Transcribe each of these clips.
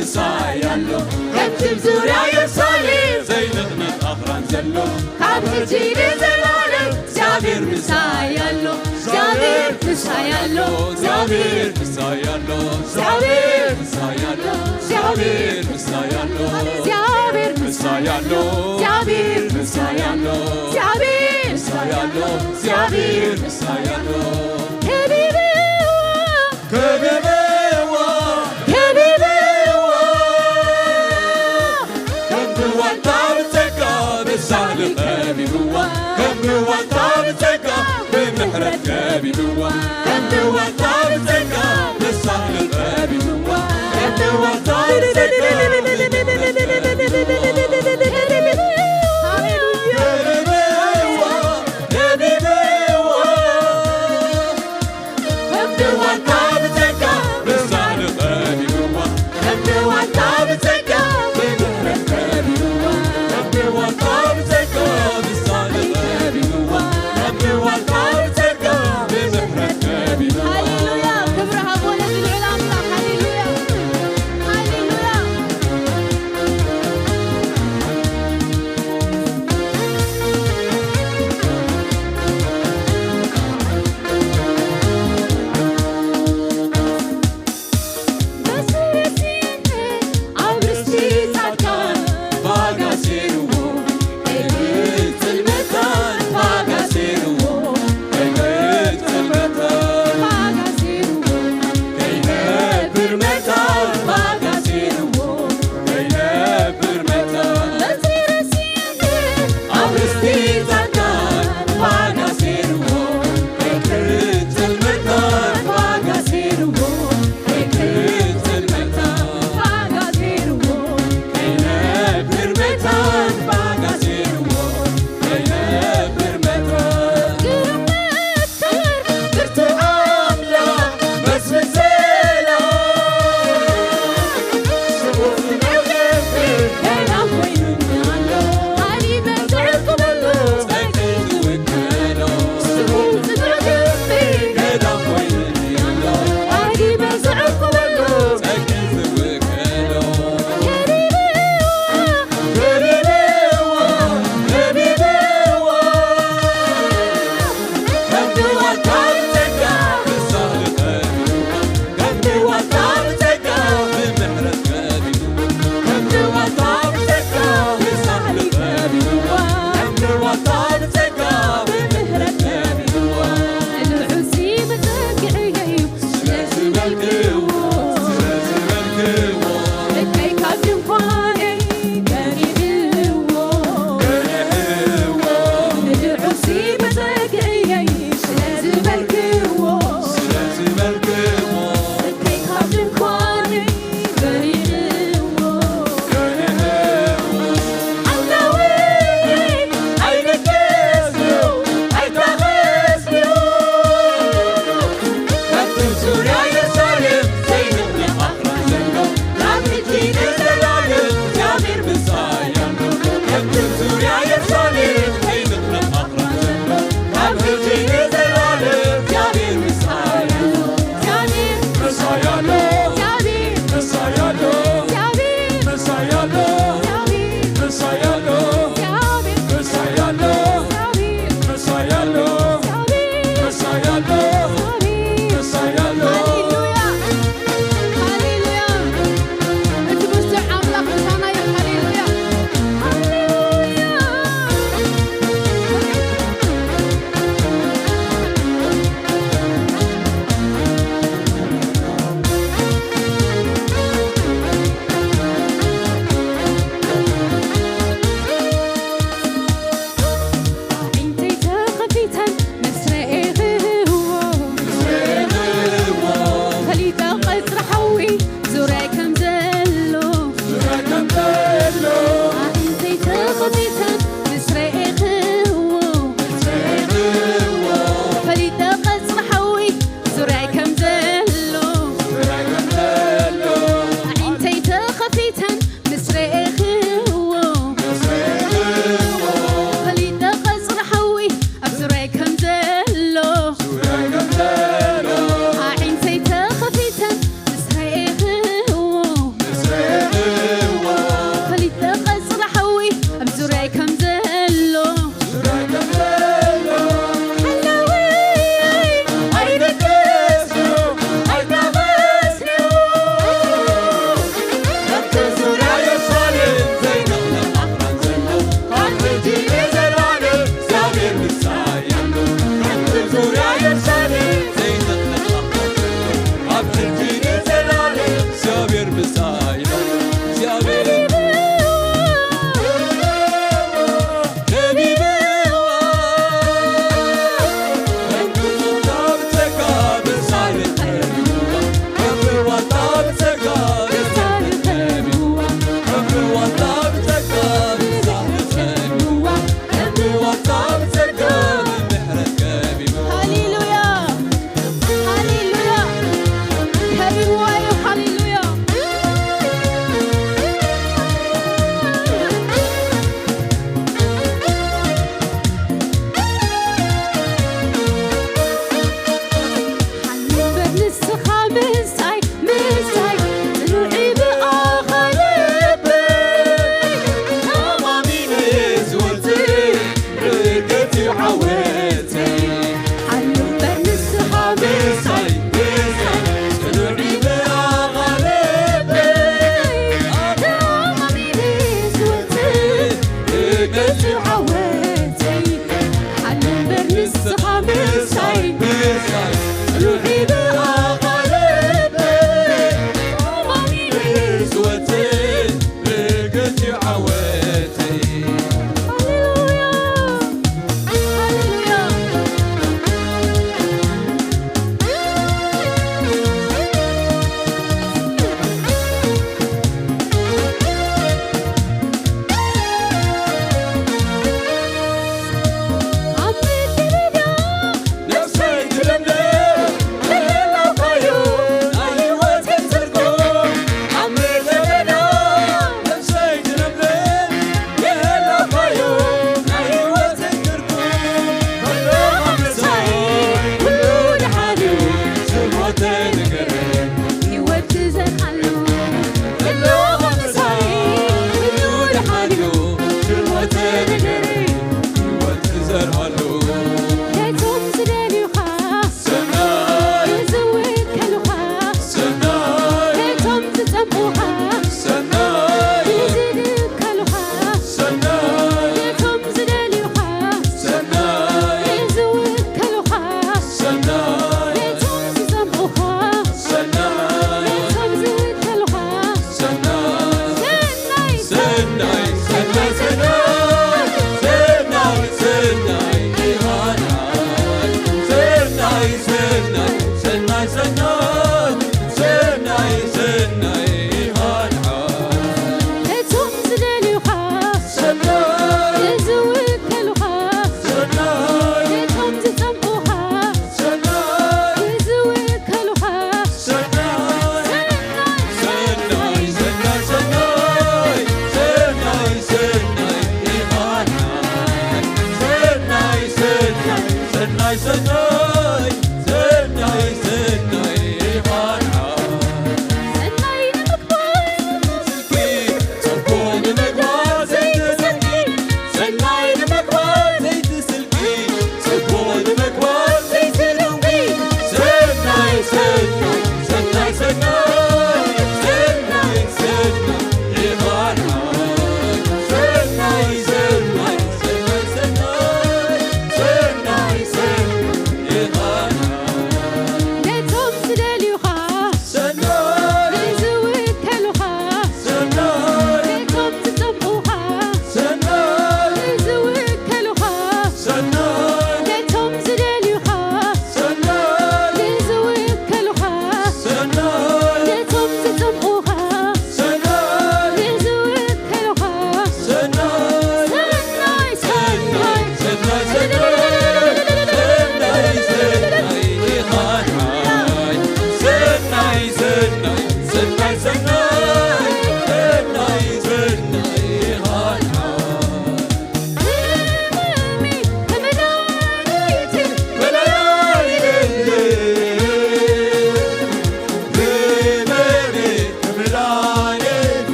ምሳይ ኣሎ። ከምቲ ዙርያ ኢየሩሳሌም ዘይንቕነቕ ኣኽራን ዘሎ፣ ካብ ሕጂ ንዘለዓለም እግዚኣብሔር ምሳይ ኣሎ። እግዚኣብሔር ምሳይ ኣሎ። እግዚኣብሔር ምሳይ ኣሎ። እግዚኣብሔር ምሳይ ኣሎ። እግዚኣብሔር ምሳይ ኣሎ። እግዚኣብሔር ምሳይ ኣሎ። እግዚኣብሔር ምሳይ ኣሎ። እግዚኣብሔር ምሳይ ኣሎ። እግዚኣብሔር ምሳይ ኣሎ። ከቢብዋ፣ ከቢብዋ፣ ከቢብዋ። ከም ብዋልታ ብጸጋ ብሳህሊ ከቢብዋ። ከም ብዋልታ ብጸጋ ብምሕረት ከቢብዋ። ከም ብዋልታ ብጸጋ ብሳህሊ ከቢብዋ። ከም ብዋልታ ብጸጋ ብምሕረት ከቢብዋ። ከቢብዋ፣ ከቢብዋ።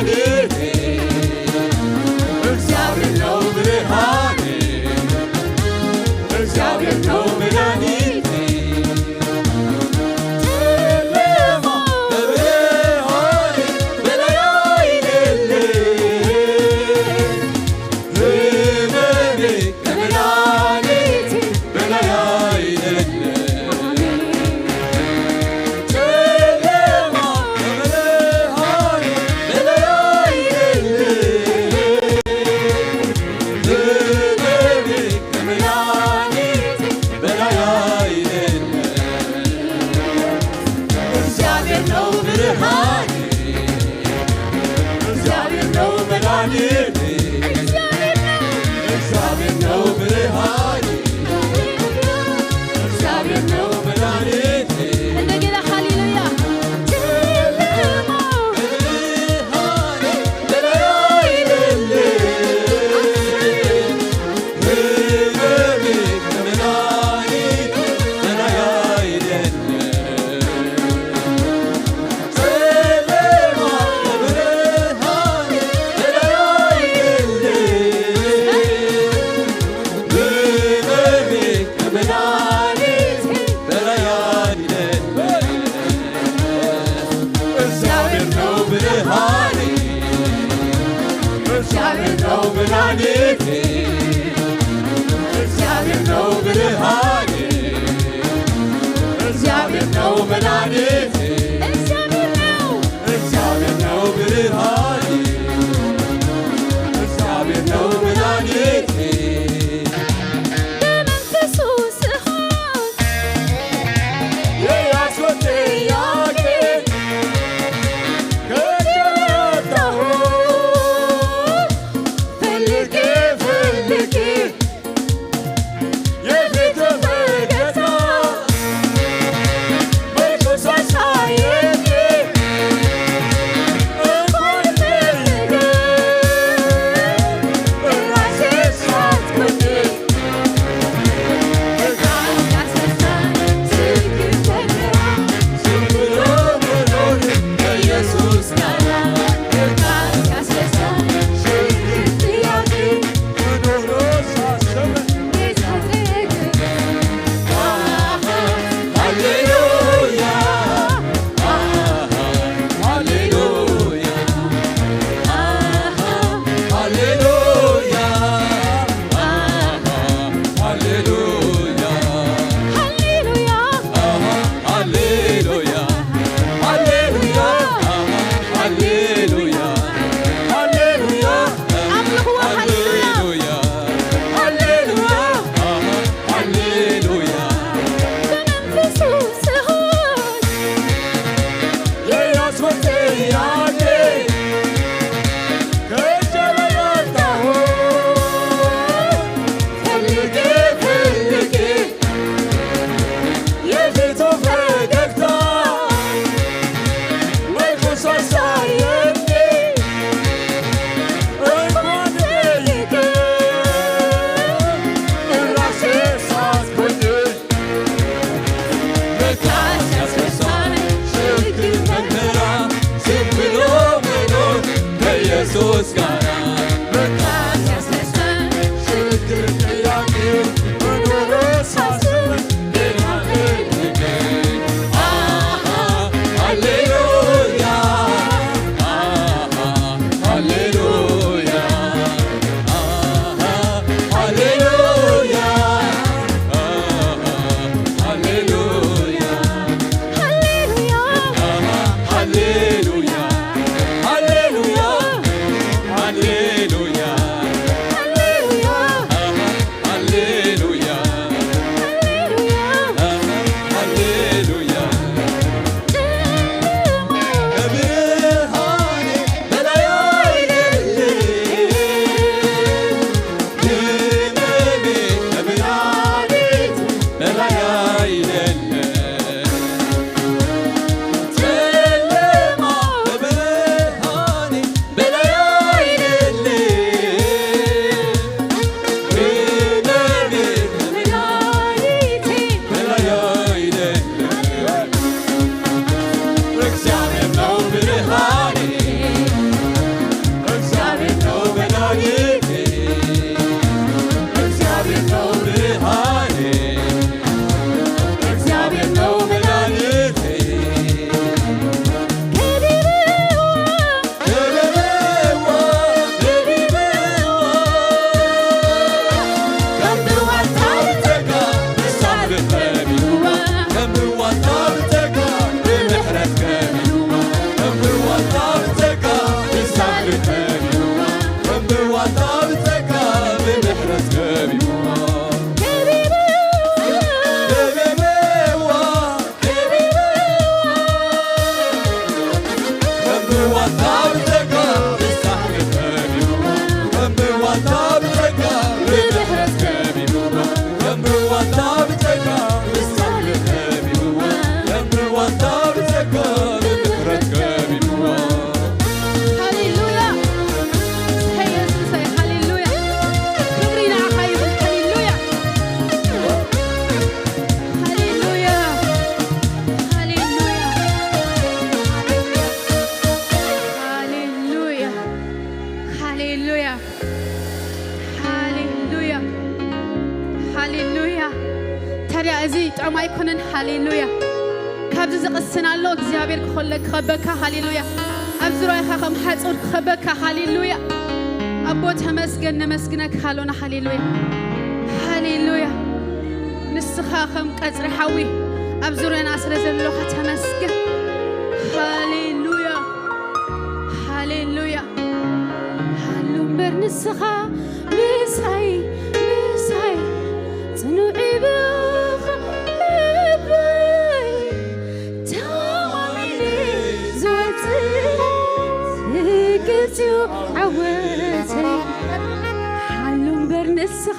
መድኃኒቴ፣ እግዚአብሔር ነው ብርሃኔ፣ እግዚአብሔር ነው መድኃኒቴ። ጨለማ ከብርሃኔ በላይ አይደለም፣ ህመሜ ከመድኃኒቴ በላይ አይደለም። ጨለማ ከብርሃኔ በላይ አይደለም። ህመሜ ከመድኃኒቴ በላይ አይደለም። እግዚአብሔር ነው ብርሃኔ፣ እግዚአብሔር ነው መድኃኒቴ፣ እግዚአብሔር ነው ብርሃኔ፣ እግዚአብሔር ነው መድኃኒቴ። እንደገና ሃሌሉያ። ጨለማ ከብርሃኔ በላይ አይደለም። እግዚአብሔር ነው ብርሃኔ፣ እግዚአብሔር ነው መድኃኒቴ፣ እግዚአብሔር ነው ብርሃኔ፣ እግዚአብሔር ነው መድኃኒቴ፣ እግዚአብሔር ነው፣ እግዚአብሔር ነው ብርሃኔ፣ እግዚአብሔር ነው መድኃኒቴ። በመንፈሱ ስሆን የያዝኩት ጥያቄ ከጀመረው ፈልጌ ፈልጌ የፊት ፈገግታ መልኩ ሳሳየኝ እንኳን ፈልጌ ራሴ ሳትኩኝ። ሃሌሉያ፣ ሃሌሉያ። ታዲያ እዚ ጥዑም ኣይኮነን? ሃሌሉያ። ካብዚ ዝቕስን ኣሎ፣ እግዚኣብሔር ክኸለ-፣ ክኸበካ። ሃሌሉያ። ኣብ ዙርያኻ ከም ሓጹር ክኸበካ። ሃሌሉያ። ኣቦ ተመስገን፣ ነመስግነካ ኣሎና። ሃሌሉያ፣ ሃሌሉያ። ንስኻ ከም ቀጽሪ ሓዊ ኣብ ዙርያና ስለ ዘሎኻ ተመስገን። ሃሌሉያ፣ ሃሌሉያ። ሃሉ እምበር ንስኻ ምሳይ፣ ምሳይ ጽኑዕ ይብኻ ልበይ። ተማሚነ ዝወጽእ ርግጽ እዩ ዓወተይ። ሃሉ እምበር ንስኻ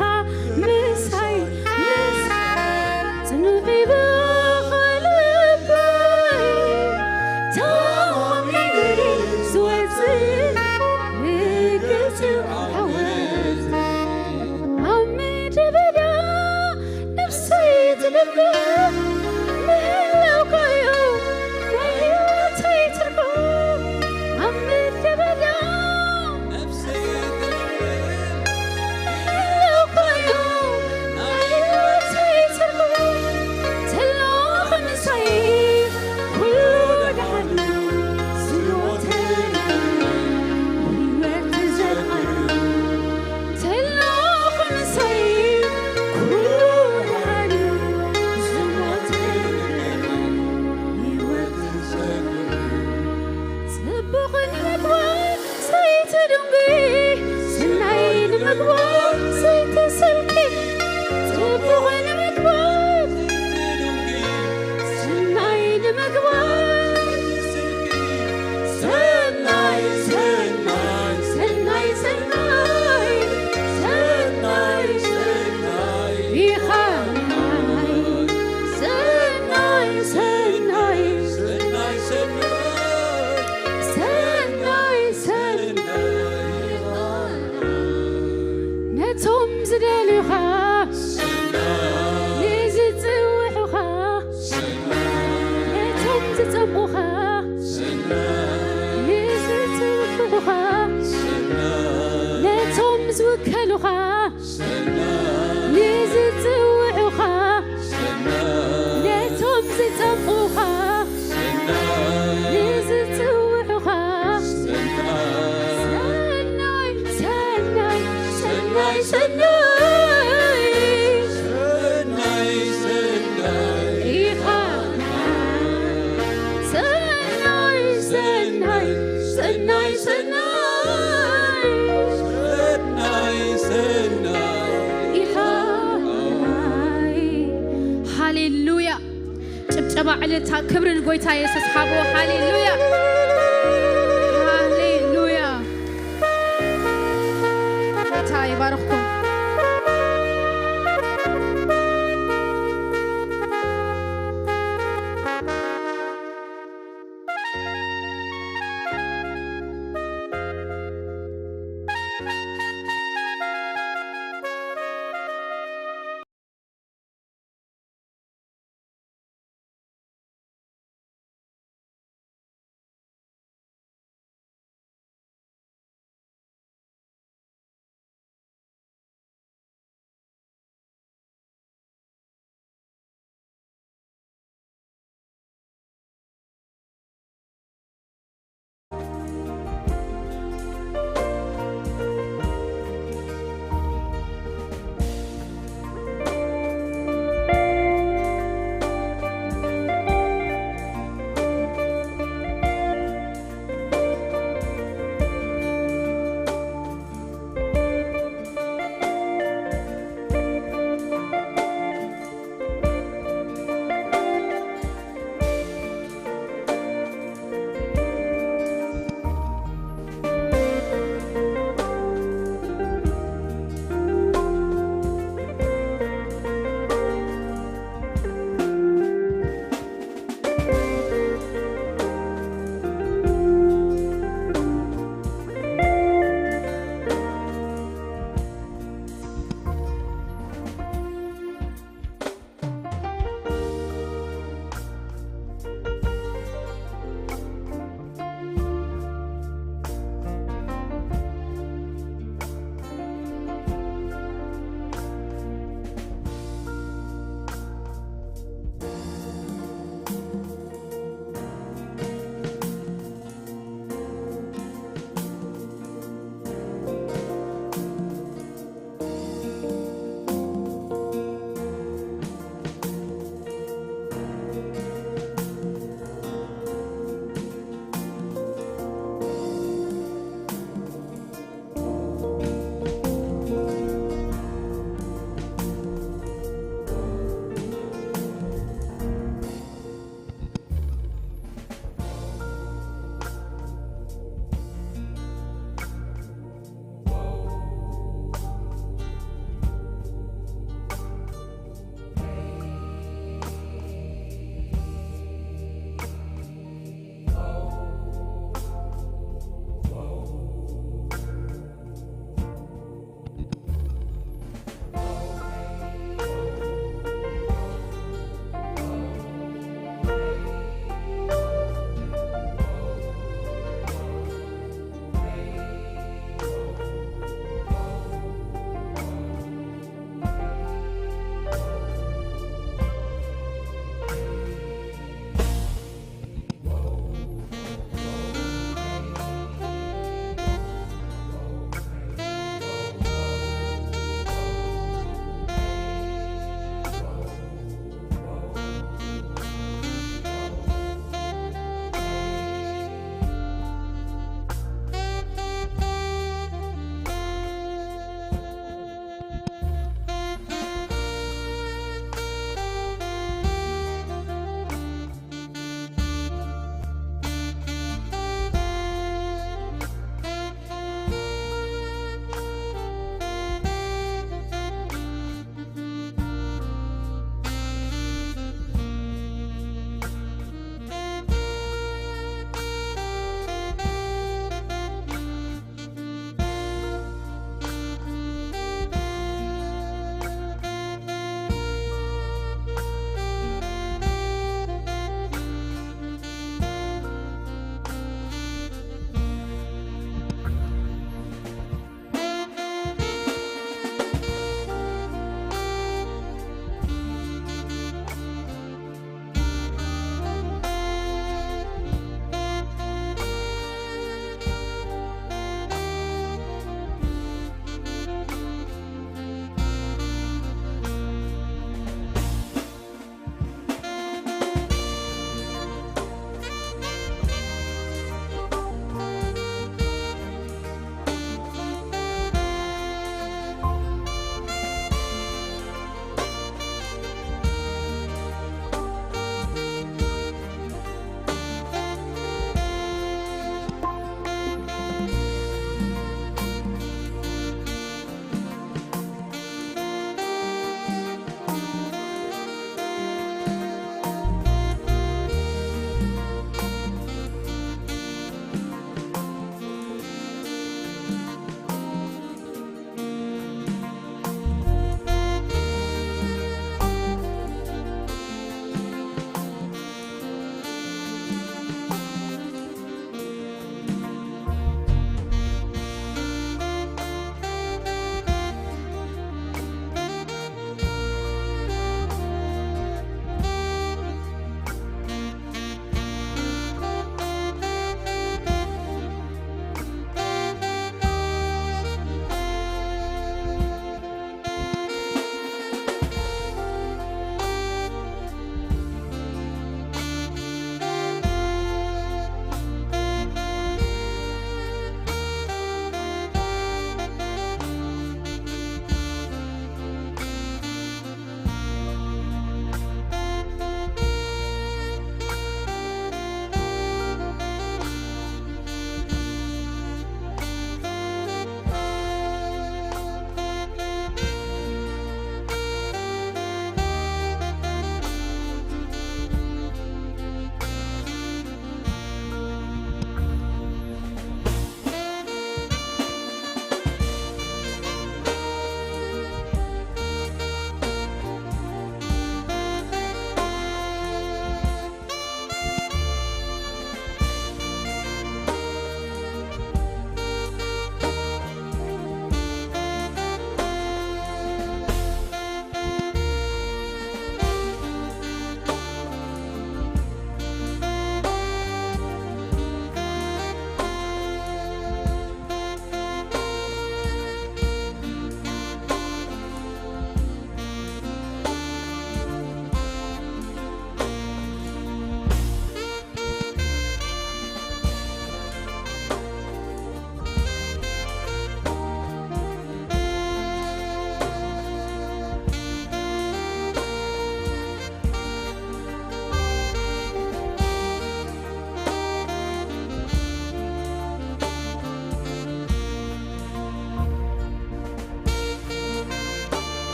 ምሳይ፣ ምሳይ ጽኑዕ ይብኻ ልበይ። ተማሚነ ዝወጽእ ርግጽ እዩ ዓወተይ። ኣብ ምድረ በዳ ነፍሰይ ትልምልም ምህላውካዮ ናይ ህይወተይ ትርጉም። ኣብ ምድረ በዳ ነፍሰይ ትልምልም ምህላውካዮ ናይ ህይወተይ ትርጉም። ተላኺ ምሳይ ኩሉ ደሓን ዝሞተ ህይወት ዘርኣዩ። ጽቡቕ ንምግባር ዘይትድንጉ፣ ሰናይ ንምግባር ዘይትስልኪ። ጽቡቕ ንምግባር ሰናይ ንምግባር ሰናይ፣ ሰናይ፣ ሰናይ፣ ሰናይ፣ ሰናይ፣ ሰናይ ኢኻ። ሰናይ፣ ሰናይ፣ ሰናይ፣ ሰናይ፣ ሰናይ ኢኻ። ነቶም ዝደልዩኻ ንዝጽውዑኻ፣ ነቶም ዝጸምኡኻ ንዝጽውዑኻ፣ ነቶም ዝውከሉኻ ንዝጽውዑኻ፣ ነቶም ዝጸምኡኻ ንዝጽውዑኻ ሰናይ፣ ሰናይ፣ ሰናይ፣ ሰናይ፣ ሰናይ፣ ሰናይ ኢኻ። ሰናይ፣ ሰናይ፣ ሰናይ፣ ሰናይ፣ ሰናይ፣ ሰናይ ኢኻ። ሃሌሉያ። ጭብጨባ፣ ዕልልታ፣ ክብሪ ንጎይታ የሱስ ሃብዎ። ሃሌሉያ፣ ሃሌሉያ። ጎይታ ይባርኽኩም።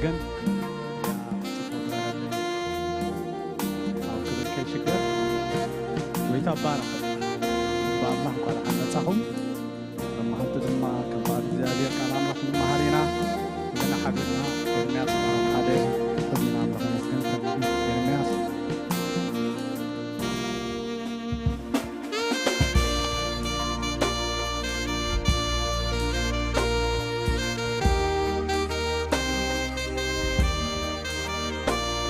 ግን ኣብ ክብር ከይሽገር ጎይታ ባረኽ። ብኣምላኽ እንኳን ደሓን መጻኹም። መማህርቲ ድማ ከም ቃል እግዚኣብሔር ቃል ኣምላኽ ንመሃር ኢና። እንደገና ሓቢርና ኤርምያስ ምዕራፍ ሓደ ሕዚና ኣምላኽ ነመስግን። ኤርምያስ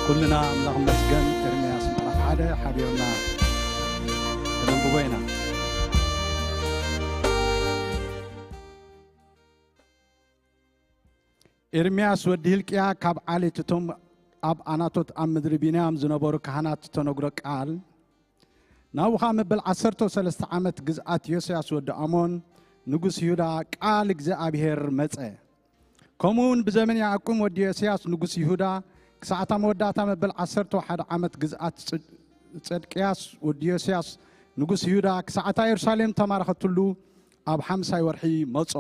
ኩልና ኣምላኽ መስገን። ኤርምያስ ምዕራፍ ሓደ ሓቢርና ክነንብቦ ኢና። ኤርምያስ ወዲ ህልቅያ ካብ ዓሌት እቶም ኣብ ኣናቶት ኣብ ምድሪ ቢንያም ዝነበሩ ካህናት እተነግሮ ቃል። ናብኡ ኸኣ መበል ዓሰርተ ሰለስተ ዓመት ግዝኣት ዮስያስ ወዲ ኣሞን ንጉስ ይሁዳ ቃል እግዚኣብሔር መጸ። ከምኡ እውን ብዘመን ያዕቆብ ወዲ ዮስያስ ንጉስ ይሁዳ ክሳዕታ መወዳእታ መበል ዓሰርተ ሓደ ዓመት ግዝኣት ጽድ-፣ ጸድቅያስ ወዲ ዮስያስ ንጉስ ይሁዳ ክሳዕታ የሩሳሌም ተማረኸትሉ ኣብ ሓምሳይ ወርሒ መጾ።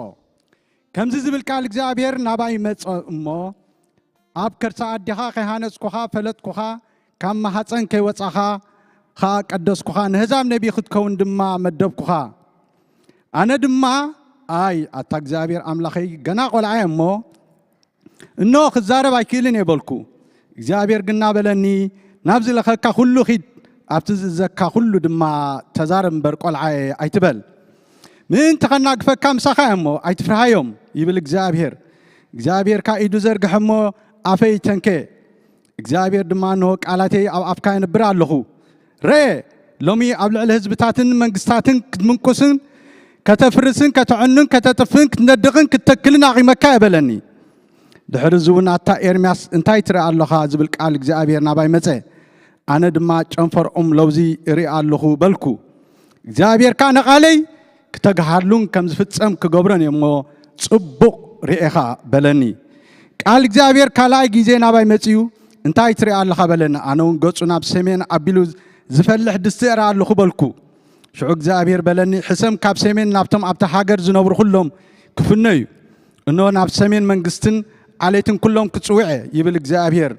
ከምዚ ዝብል ቃል እግዚኣብሔር ናባይ መጸ እሞ፣ ኣብ ከርሳ ኣዴኻ ከይሃነጽኩኻ ፈለጥኩኻ፣ ካብ ማህጸን ከይወጻኻ ኸኣ ቀደስኩኻ፣ ንህዛብ ነቢይ ክትከውን ድማ መደብኩኻ። ኣነ ድማ፣ ኣይ ኣታ እግዚኣብሔር ኣምላኸይ፣ ገና ቈልዓ እየ እሞ፣ እነሆ ክዛረብ ኣይክእልን እየ በልኩ። እግዚኣብሔር ግና በለኒ፣ ናብ ዝለኸካ ኩሉ ኺድ፣ ኣብቲ ዝእዘካ ኩሉ ድማ ተዛረብ እምበር ቈልዓ እየ ኣይትበል። ምእንቲ ኸናግፈካ ምሳኻ እየ እሞ ኣይትፍርሃዮም፣ ይብል እግዚኣብሔር። እግዚኣብሔር ከኣ ኢዱ ዘርግሐ እሞ ኣፈይ ተንከ። እግዚኣብሔር ድማ፣ እንሆ ቃላተይ ኣብ ኣፍካ የንብር ኣለኹ። ርኤ፣ ሎሚ ኣብ ልዕሊ ህዝብታትን መንግስታትን ክትምንቁስን ከተፍርስን ከተዕኑን ከተጥፍእን ክትነድቕን ክትተክልን ኣቒመካ እየ በለኒ። ድሕሪ እዚ እውን ኣታ ኤርምያስ እንታይ ትርኢ ኣለኻ? ዝብል ቃል እግዚኣብሔር ናባይ መጸ። ኣነ ድማ ጨንፈርኦም ለውዚ እርኢ ኣለኹ በልኩ። እግዚኣብሔር ከኣ ንቓለይ ክተግሃሉን ከም ዝፍጸም ክገብሮን እየ እሞ ጽቡቕ ርኤኻ በለኒ። ቃል እግዚኣብሔር ካልኣይ ግዜ ናባይ መጺኡ እንታይ ትርኢ ኣለኻ በለኒ። ኣነ እውን ገጹ ናብ ሰሜን ኣቢሉ ዝፈልሕ ድስቲ እርኢ ኣለኹ በልኩ። ሽዑ እግዚኣብሔር በለኒ፣ ሕሰም ካብ ሰሜን ናብቶም ኣብታ ሃገር ዝነብሩ ኩሎም ክፍኖ እዩ። እነሆ ናብ ሰሜን መንግስትን ዓሌትን ኩሎም ክጽውዕ እየ፣ ይብል እግዚኣብሔር።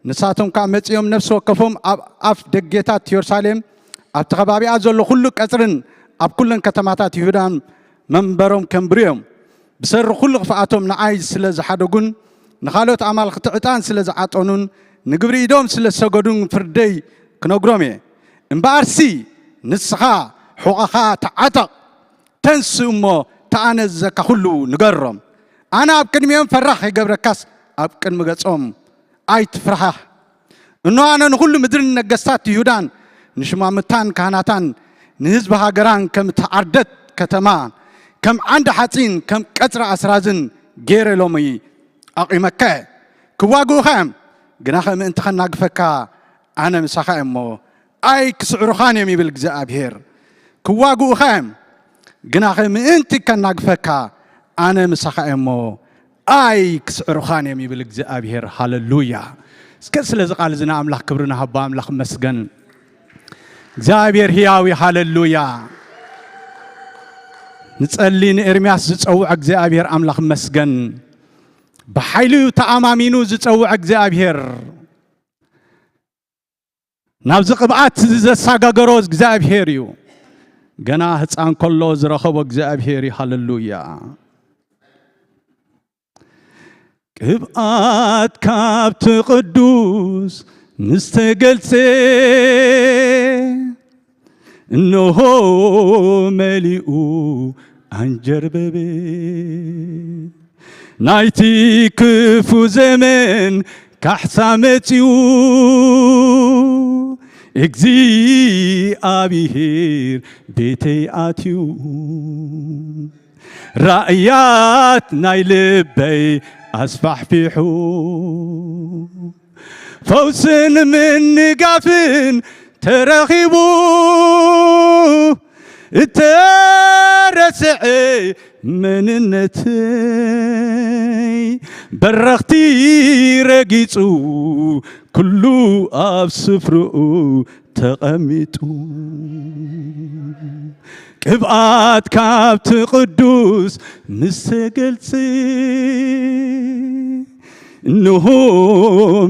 ንሳቶም ከኣ መጺኦም ነፍሲ ወከፎም ኣብ ኣፍ ደጌታት የሩሳሌም፣ ኣብቲ ከባቢኣ ዘሎ ኩሉ ቀጽርን ኣብ ኩለን ከተማታት ይሁዳን መንበሮም ከንብሩ እዮም። ብሰሪ ኩሉ ክፍኣቶም ንዓይ ስለ ዝሓደጉን ንኻልኦት ኣማልኽቲ ዕጣን ስለ ዝዓጠኑን ንግብሪ ኢዶም ስለ ዝሰገዱን ፍርደይ ክነግሮም እየ። እምበኣርሲ ንስኻ ሑቐኻ ተዓጠቕ፣ ተንስ እሞ ተኣነዝዘካ ኩሉ ንገሮም። ኣነ ኣብ ቅድሚኦም ፈራሕ ከይገብረካስ ኣብ ቅድሚ ገጾም ኣይትፍርሃ። እነሆ ኣነ ንኹሉ ምድርን ነገስታት ይሁዳን ንሽማምታን ካህናታን ንህዝቢ ሃገራን ከም እተዓርደት ከተማ ከም ዓንዲ ሓጺን ከም ቀጽሪ ኣስራዝን ገይረ ሎሚ ኣቑመካ እየ። ክዋግኡኻ እዮም፣ ግናኸ ምእንቲ ከናግፈካ ኣነ ምሳኻ እየ እሞ ኣይ ክስዕሩኻን እዮም ይብል እግዚኣብሔር። ክዋግኡኻ እዮም፣ ግናኸ ምእንቲ ከናግፈካ ኣነ ምሳኻ እየ እሞ ኣይ ክስዕሩኻን እዮም ይብል እግዚኣብሔር። ሃለሉያ። እስከ ስለዚ ቃል እዚ ንኣምላኽ ክብሪ ንሃቦ። ኣምላኽ መስገን። እግዚኣብሔር ህያው እዩ። ሃለሉያ። ንጸሊ። ንኤርምያስ ዝጸውዐ እግዚኣብሔር ኣምላኽ መስገን። ብሓይሉ እዩ ተኣማሚኑ ዝጸውዐ እግዚኣብሔር። ናብዚ ቅብኣት እዚ ዘሳጋገሮ እግዚኣብሔር እዩ። ገና ህፃን ከሎ ዝረኸቦ እግዚኣብሔር እዩ። ሃለሉያ። ቅብኣት ካብቲ ቅዱስ ምስ ተገልጸ፣ እንሆ መሊኡ ኣንጀርበበ። ናይቲ ክፉ ዘመን ካሕሳ መጺኡ፣ እግዚኣብሔር ቤተይ ኣትዩ። ራእያት ናይ ልበይ ኣስፋሕፊሑ፣ ፈውስን ምንጋፍን ተረኺቡ፣ እተረስዐ መንነተይ በረኽቲ ረጊጹ፣ ኩሉ ኣብ ስፍርኡ ተቐሚጡ። ቅብኣት ካብቲ ቅዱስ ምስ ተገልጸ፣ እንሆ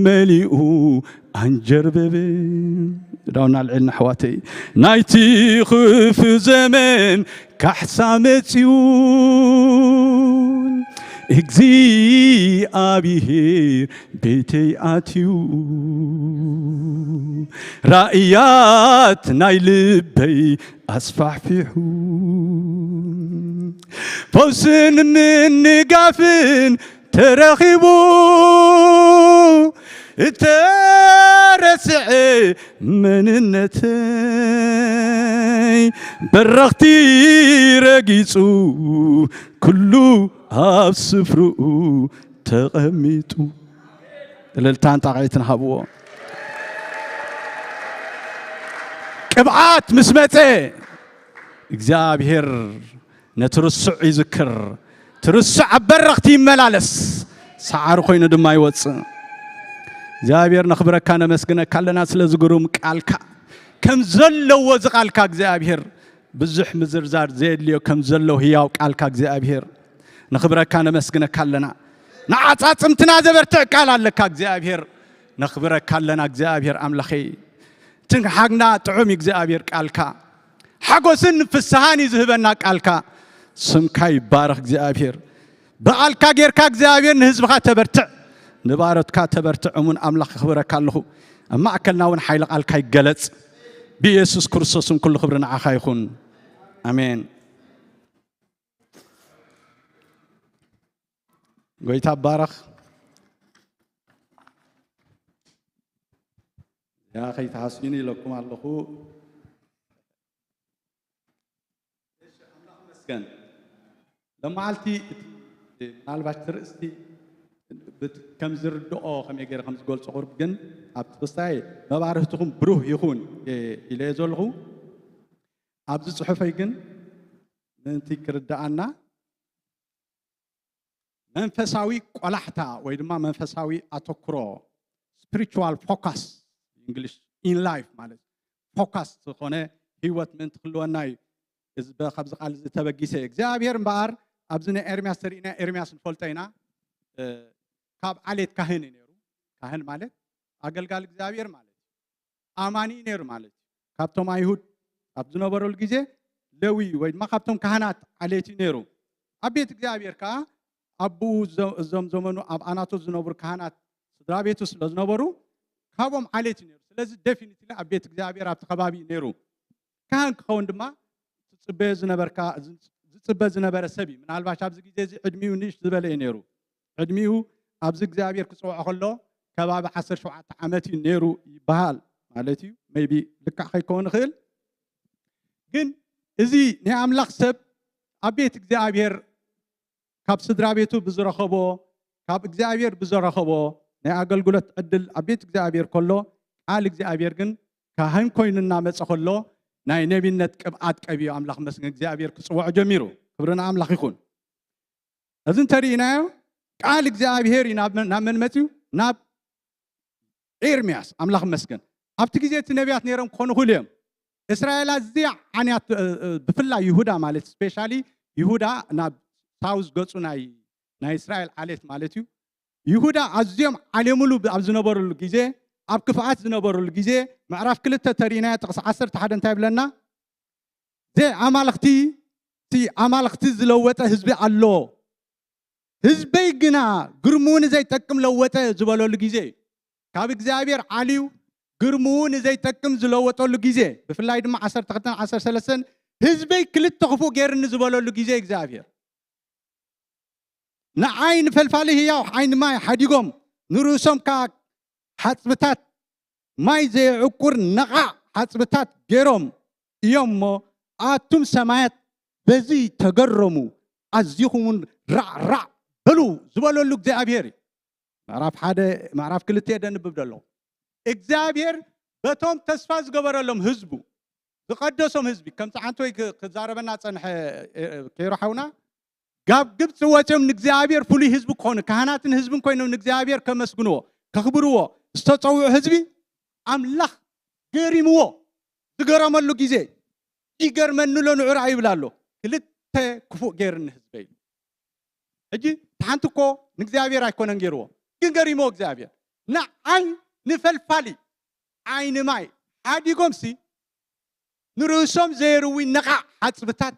መሊኡ ኣንጀርበበ። ዳውና ኣልዒልና ኣሕዋተይ፣ ናይቲ ክፉ ዘመን ካሕሳ መጺኡ፣ እግዚኣብሔር ቤተይ ኣትዩ፣ ራእያት ናይ ልበይ ኣስፋሕፊሑ፣ ፈውስን ምንጋፍን ተረኺቡ፣ እተረስዐ መንነተይ በረኽቲ ረጊጹ፣ ኩሉ ኣብ ስፍርኡ ተቐሚጡ። እልልታን ጣቕዒትን ሃብዎ። ቅብኣት ምስ መጸ እግዚኣብሔር ነቲ ርሱዕ ይዝክር፣ እቲ ርሱዕ ኣብ በረኽቲ ይመላለስ፣ ሰዓሪ ኮይኑ ድማ ይወጽእ። እግዚኣብሔር ነኽብረካ ነመስግነካ ኣለና ስለ ዝግሩም ቃልካ። ከም ዘለዎ እዚ ቃልካ እግዚኣብሔር ብዙሕ ምዝርዛር ዘየድልዮ ከም ዘሎ ህያው ቃልካ እግዚኣብሔር ነኽብረካ ነመስግነካ ኣለና። ንዓጻጽምትና ዘበርትዕ ቃል ኣለካ እግዚኣብሔር ነኽብረካ ኣለና እግዚኣብሔር ኣምላኸይ። ትንሓግና ጥዑም እግዚኣብሔር ቃልካ ሓጎስን ፍስሃን እዩ ዝህበና ቃልካ። ስምካ ይባረኽ እግዚኣብሔር። ብቓልካ ጌርካ እግዚኣብሔር ንህዝብኻ ተበርትዕ፣ ንባሮትካ ተበርትዕ። እሙን ኣምላኽ ክኽብረካ ኣለኹ። ኣብ ማእከልና እውን ሓይሊ ቃልካ ይገለጽ። ብኢየሱስ ክርስቶስን ኩሉ ክብሪ ንዓኻ ይኹን። ኣሜን። ጎይታ ባረኽ። ያ ከይትሃስዩኒ ኢለኩም ኣለኹ። እሺ፣ ኣምላኽ ይመስገን። ሎማዓልቲ እቲ ምናልባት እቲ ርእስቲ ብት-፣ ከም ዝርድኦ ከመይ ገይረ ከም ዝገልጾ ቁርብ ግን ኣብቲ ክስታይ መባርህትኹም ብሩህ ይኹን ኢለ እየ ዘለኹ። ኣብዚ ጽሑፈይ ግን ምእንቲ ክርድኣና መንፈሳዊ ቆላሕታ ወይ ድማ መንፈሳዊ ኣተኩሮ፣ spiritual focus፣ English in life ማለት ፎካስ ዝኾነ ህይወት ምእንቲ ክህልወና እዩ። እዚ በ-፣ ካብዚ ቃል እዚ ተበጊሰ እግዚኣብሔር እምበኣር ኣብዚ ናይ ኤርምያስ ተሪእና ኤርምያስ ንፈልጦ ኢና። እ፣ ካብ ዓሌት ካህን እዩ ነይሩ። ካህን ማለት ኣገልጋሊ እግዚኣብሔር ማለት እዩ። ኣማኒ እዩ ነይሩ ማለት እዩ። ካብቶም ኣይሁድ ኣብ ዝነበረሉ ግዜ ሌዊ ወይ ድማ ካብቶም ካህናት ዓሌት እዩ ነይሩ። ኣብ ቤት እግዚኣብሔር ከዓ ኣብኡ ዘ-፣ እዞም ዘመኑ ኣብ ኣናቶት ዝነብሩ ካህናት ስድራ ቤቱ ስለ ዝነበሩ ካብኦም ዓሌት እዩ ነይሩ። ስለዚ ዴፊኒትሊ ኣብ ቤት እግዚኣብሔር ኣብቲ ከባቢ እዩ ነይሩ። ካህን ክኸውን ድማ ትጽበዮ ዝነበርካ፣ ዝጽበ ዝነበረ ሰብ እዩ። ምናልባሽ ኣብዚ ግዜ እዚ ዕድሚኡ ንእሽ ዝበለ እዩ ነይሩ። ዕድሚኡ ኣብዚ እግዚኣብሔር ክጽውዖ ከሎ ከባቢ ዓሰርተ ሸውዓተ ዓመት እዩ ነይሩ ይበሃል ማለት እዩ። ሜይቢ ልክዕ ከይከውን ይኽእል። ግን እዚ ናይ ኣምላኽ ሰብ ኣብ ቤት እግዚኣብሔር ካብ ስድራ ቤቱ ብዝረኸቦ፣ ካብ እግዚኣብሔር ብዝረኸቦ ናይ ኣገልግሎት ዕድል ኣብ ቤት እግዚኣብሔር ከሎ፣ ቃል እግዚኣብሔር ግን ካህን ኮይኑ እናመጸ ከሎ ናይ ነቢነት ቅብኣት ቀቢኡ ኣምላኽ መስገን እግዚኣብሔር ክጽውዖ ጀሚሩ። ክብሪ ንኣምላኽ ይኹን። እዚ እንተሪኢናዮ ቃል እግዚኣብሔር እዩ ናብ መን፣ ናብ መን መፅዩ? ናብ ኤርምያስ። ኣምላኽ መስገን። ኣብቲ ግዜ እቲ ነቢያት ነይሮም ክኾኑ ይኽእሉ እዮም። እስራኤል ኣዝያ ዓንያት፣ እ፣ እ፣ ብፍላይ ይሁዳ ማለት ስፔሻሊ ይሁዳ ናብ ሳውዝ ገፁ ናይ፣ ናይ እስራኤል ዓሌት ማለት እዩ። ይሁዳ ኣዝዮም ዓሌሙሉ ኣብ ዝነበሩሉ ግዜ፣ ኣብ ክፍኣት ዝነበሩሉ ግዜ ምዕራፍ ክልተ ተሪእናዮ ጥቕሲ ዓሰርተ ሓደ እንታይ ይብለና? ዘይ ኣማልኽቲ፣ እቲ ኣማልኽቲ ዝለወጠ ህዝቢ ኣሎ። ህዝበይ ግና ግርምኡ ንዘይጠቅም ለወጠ ዝበለሉ ግዜ እዩ። ካብ እግዚኣብሔር ዓልዩ ግርምኡ ንዘይጠቅም ዝለወጠሉ ግዜ፣ ብፍላይ ድማ ዓሰርተ ክልተን ዓሰርተ ሰለስተን ህዝበይ ክልተ ክፉእ ገይርኒ ዝበለሉ ግዜ እግዚኣብሔር። ንዓይ ንፈልፋሊ ህያው ዓይኒ ማይ ሓዲጎም ንርእሶም ከኣ ሓጽብታት ማይ ዘየዕቁር ነቓዕ ሓጽብታት ገይሮም እዮም እሞ፣ ኣቱም ሰማያት በዚ ተገረሙ፣ ኣዚኹም እውን ራዕ ራዕ በሉ ዝበለሉ እግዚኣብሔር እዩ። ምዕራፍ ሓደ፣ ምዕራፍ ክልተ እየ ደንብብ ደለኹ። እግዚኣብሔር በቶም ተስፋ ዝገበረሎም ህዝቡ፣ ዝቐደሶም ህዝቢ፣ ከምቲ ዓንቶይ ክ-፣ ክዛረበና ጸንሐ፣ እ፣ እ፣ ኬሮ ሓውና፣ ካብ ግብፂ ወፂኦም ንእግዚኣብሔር ፍሉይ ህዝቢ ክኾኑ፣ ካህናትን ህዝብን ኮይኖም ንእግዚኣብሔር ከመስግንዎ፣ ከኽብርዎ ዝተፀውዑ ህዝቢ፣ ኣምላኽ ገሪምዎ። ዝገረመሉ ግዜ፣ "ይገርመኒ ኣሎ ንዑ ረኣ" ይብል ኣሎ። "ክልተ ክፉእ ገይርኒ ህዝበይ" ኢሉ። ሕጂ፣ እቲ ሓንቲ እኮ ንእግዚኣብሔር ኣይኮነን ገይርዎ። ግን ገሪሞ እግዚኣብሔር ንዓይ ንፈልፋሊ ዓይኒ ማይ ሓዲጎምሲ ንርእሶም ዘየርዊ ነቓዕ ሓጽብታት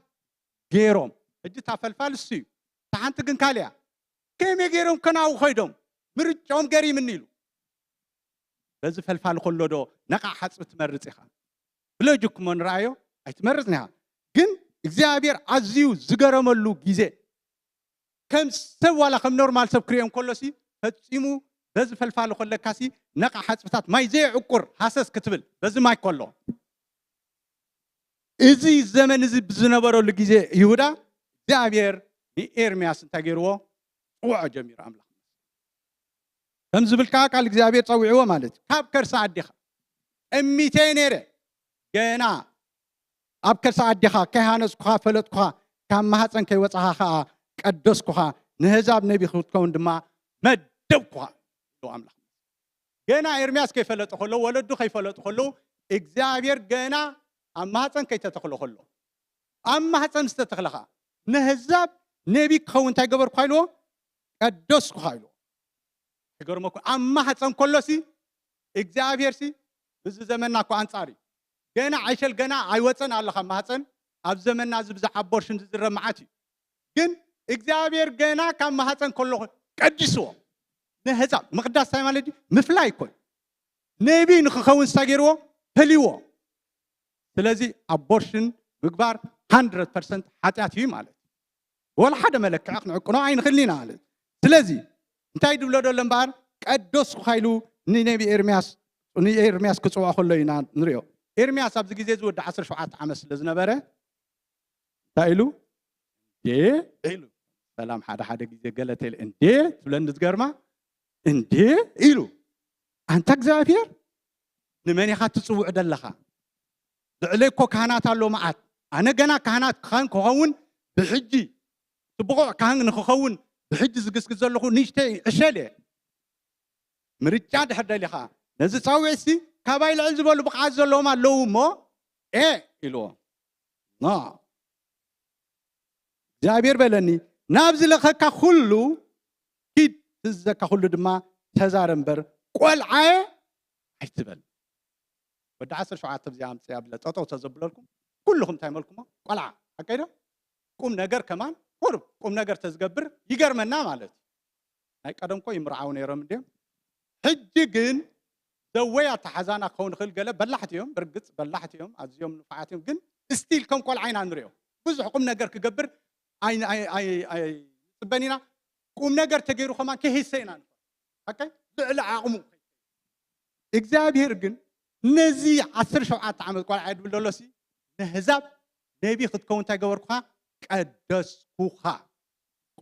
ገይሮም። ሕጂ እታ ፈልፋል እሱ እዩ። እታ ሓንቲ ግን ካልእ እያ። ከመይ ገይሮም ከናው ኸይዶም? ምርጫኦም ገሪምኒ ኢሉ። በዚ ፈልፋል ከሎ ዶ ነቓዕ ሓጽቢ ትመርጽ ኢኻ? ብሎጂክ እሞ ንረኣዮ ኣይትመርጽን ኢኻ። ግን እግዚኣብሔር ኣዝዩ ዝገረመሉ ግዜ ከም ሰብ ዋላ ከም ኖርማል ሰብ ክርእዮ እንከሎሲ ፈጺሙ በዚ ፈልፋሊ ከለካሲ ነቓ ሓጽብታት ማይ ዘይዕቁር ሃሰስ ክትብል በዚ ማይ ከሎ እዚ ዘመን እዚ ብዝነበረሉ ግዜ ይሁዳ እግዚኣብሔር ንኤርምያስ እንታይ ገይርዎ? ጽውዖ ጀሚሩ ኣምላኽ ከም ዝብል ከዓ ቃል እግዚኣብሔር ጸዊዕዎ ማለት እዩ። ካብ ከርሳ ኣዴኻ ጠሚተ ነይረ ገና ኣብ ከርሳ ኣዴኻ ከይሃነጽኩኻ ፈለጥኩኻ ካብ ማህፀን ከይወፃኻ ከዓ ቀደስኩኻ ንህዛብ ነቢ ክትከውን ድማ መደብኩኻ ኢሉ ኣምላኽ። ገና ኤርምያስ ከይፈለጡ ከለዉ ወለዱ ከይፈለጡ ከለዉ እግዚኣብሔር ገና ኣብ ማህፀን ከይተተኽሎ ከሎ ኣብ ማህፀን ዝተተኽለኻ ንህዛብ ነቢ ክኸውን እንታይ ገበርኩኻ ኢልዎ? ቀደስኩኻ ኢልዎ። ይገርመኩም ኣብ ማህፀን ከሎሲ እግዚኣብሔር ሲ ብዚ ዘመንና እኮ ኣንጻር እዩ። ገና ዓይሸል ገና ኣይወፀን ኣሎ ካብ ማህፀን። ኣብ ዘመንና እዚ ብዛዕ ኣቦርሽን ዝዝረብ መዓት እዩ። ግን እግዚኣብሔር ገና ካብ ማህፀን ከሎ ቀዲስዎ ንህፃን ምቕዳስ እንታይ ማለት እዩ? ምፍላይ እኮ እዩ። ነቢ ንክኸውን ስታ ገይርዎ ፈልይዎ። ስለዚ ኣቦርሽን ምግባር 100 ሓጢኣት እዩ ማለት እዩ። ወላ ሓደ መለክዒ ክንዕቅኖ ኣይንኽእልን ኢና ማለት እዩ። ስለዚ እንታይ ድብሎ ደሎ እምበኣር ቀደስኩኻ ኢሉ ንነቢ ኤርምያስ ንኤርምያስ ክፅውዖ ከሎ ኢና ንሪኦ። ኤርምያስ ኣብዚ ግዜ እዚ ወዲ 17 ዓመት ስለ ዝነበረ እንታይ ኢሉ እንዴ ኢሉ ሰላም ሓደ ሓደ ግዜ ገለተ ኢሉ እንዴ ትብለኒ ዝገርማ እንዴ ኢሉ ኣንታ እግዚኣብሔር ንመን ኢኻ ትፅውዕ ደለኻ? ልዕለይ እኮ ካህናት ኣሎ መዓት። ኣነ ገና ካህናት ክኸውን ክኸውን ብሕጂ እቲ ብቑዕ ካህን ንክኸውን ብሕጂ ዝግስግስ ዘለኹ ንእሽተይ ዕሸል እየ። ምርጫ ድሕር ደሊኻ ነዚ ጻውዒትሲ ካባይ ልዕል ዝበሉ ብቕዓት ዘለዎም ኣለዉ እሞ ኤ ኢልዎ። ኖ እግዚኣብሔር በለኒ ናብ ዝለኸካ ኩሉ ኪድ ትዝዘካ ኩሉ ድማ ተዛረ እምበር ቆልዓየ ኣይትበል። ወዲ 17 ብዚኣ ኣምፅያ ብለ ጠጠው ተዘብለልኩም ኩልኹም እንታይ መልኩሞ ቆልዓ ሓቀይ ዶ ቁም ነገር ከማን ቁርብ ቁም ነገር ተዝገብር ይገርመና ማለት እዩ። ናይ ቀደም ኮ ይምርዓው ነይሮም እንዲም ሕጂ ግን ዘወይ ኣተሓዛና ክኸውን ይኽእል ገለ በላሕቲ እዮም ብርግፅ በላሕቲ እዮም ኣዝዮም ንፋዓት እዮም ግን ስቲል ከም ቆልዓ ኢና ንሪኦ ብዙሕ ቁም ነገር ክገብር ኣይፅበን ኢና ቁም ነገር ተገይሩ ከማን ከይህሰ ኢና ንኾን ልዕሊ ዓቕሙ እግዚኣብሔር ግን ነዚ ዓሰርተ ሸውዓተ ዓመት ቆልዓ ድብል ደሎሲ ንህዛብ ነቢ ክትከውን እንታይ ገበርኩኻ ቀደስኩኻ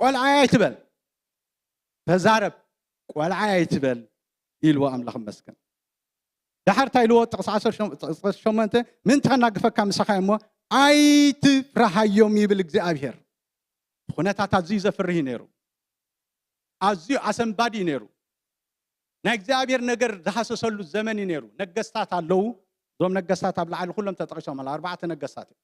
ቆልዓይ ኣይትበል ተዛረብ ቆልዓይ ኣይትበል ኢልዎ ኣምላኽ መስገን ዳሓር እንታይ ኢልዎ ጥቕሲ 18 ምእንቲ ከናግፈካ ምሳኻ እሞ ኣይትፍራሃዮም ይብል እግዚኣብሔር ኩነታት ኣዝዩ ዘፍርህ ነይሩ ኣዝዩ ኣሰንባዲ ነይሩ ናይ እግዚኣብሔር ነገር ዝሃሰሰሉ ዘመን እዩ ነይሩ ነገስታት ኣለዉ እዞም ነገስታት ኣብ ላዕሊ ኩሎም ተጠቂሶም ኣለ ኣርባዕተ ነገስታት እዮም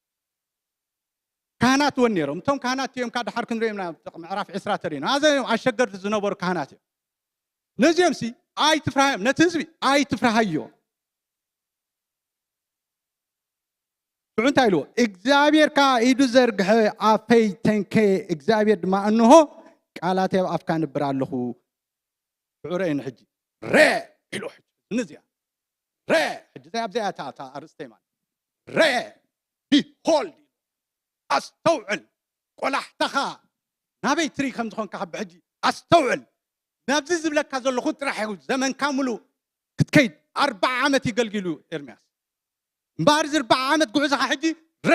ካህናት እውን ነይሮም እቶም ካህናት እዮም ካ ድሓር ክንሪኦም ምዕራፍ ዕስራ ተሪና ኣዘዮም ኣሸገርቲ ዝነበሩ ካህናት እዮም ነዚኦም ሲ ኣይትፍራሃዮም ነቲ ህዝቢ ኣይትፍራሃዮ ሽዑ እንታይ ኢልዎ እግዚኣብሔር ከዓ ኢዱ ዘርግሐ ኣፈይ ተንከየ እግዚኣብሔር ድማ እንሆ ቃላተይ ኣብ ኣፍካ ንብር ኣለኹ ሽዑ ረእኒ ሕጂ ረ ኢሉ ሕጂ ንዚኣ ረ ሕጂ ዘይ ኣብዚኣ እታ ኣርእስተይ ማለት ረ ቢሆልድ ኣስተውዕል ቆላሕታኻ ናበይ ትርኢ ከም ዝኾንካ ካብ ብሕጂ ኣስተውዕል ናብዚ ዝብለካ ዘለኹ ጥራሕ እዩ ዘመንካ ሙሉ ክትከይድ ኣርባዓ ዓመት ይገልጊሉ ኤርምያስ እምበኣር እዚ ኣርባዓ ዓመት ጉዕዞኻ ሕጂ ረ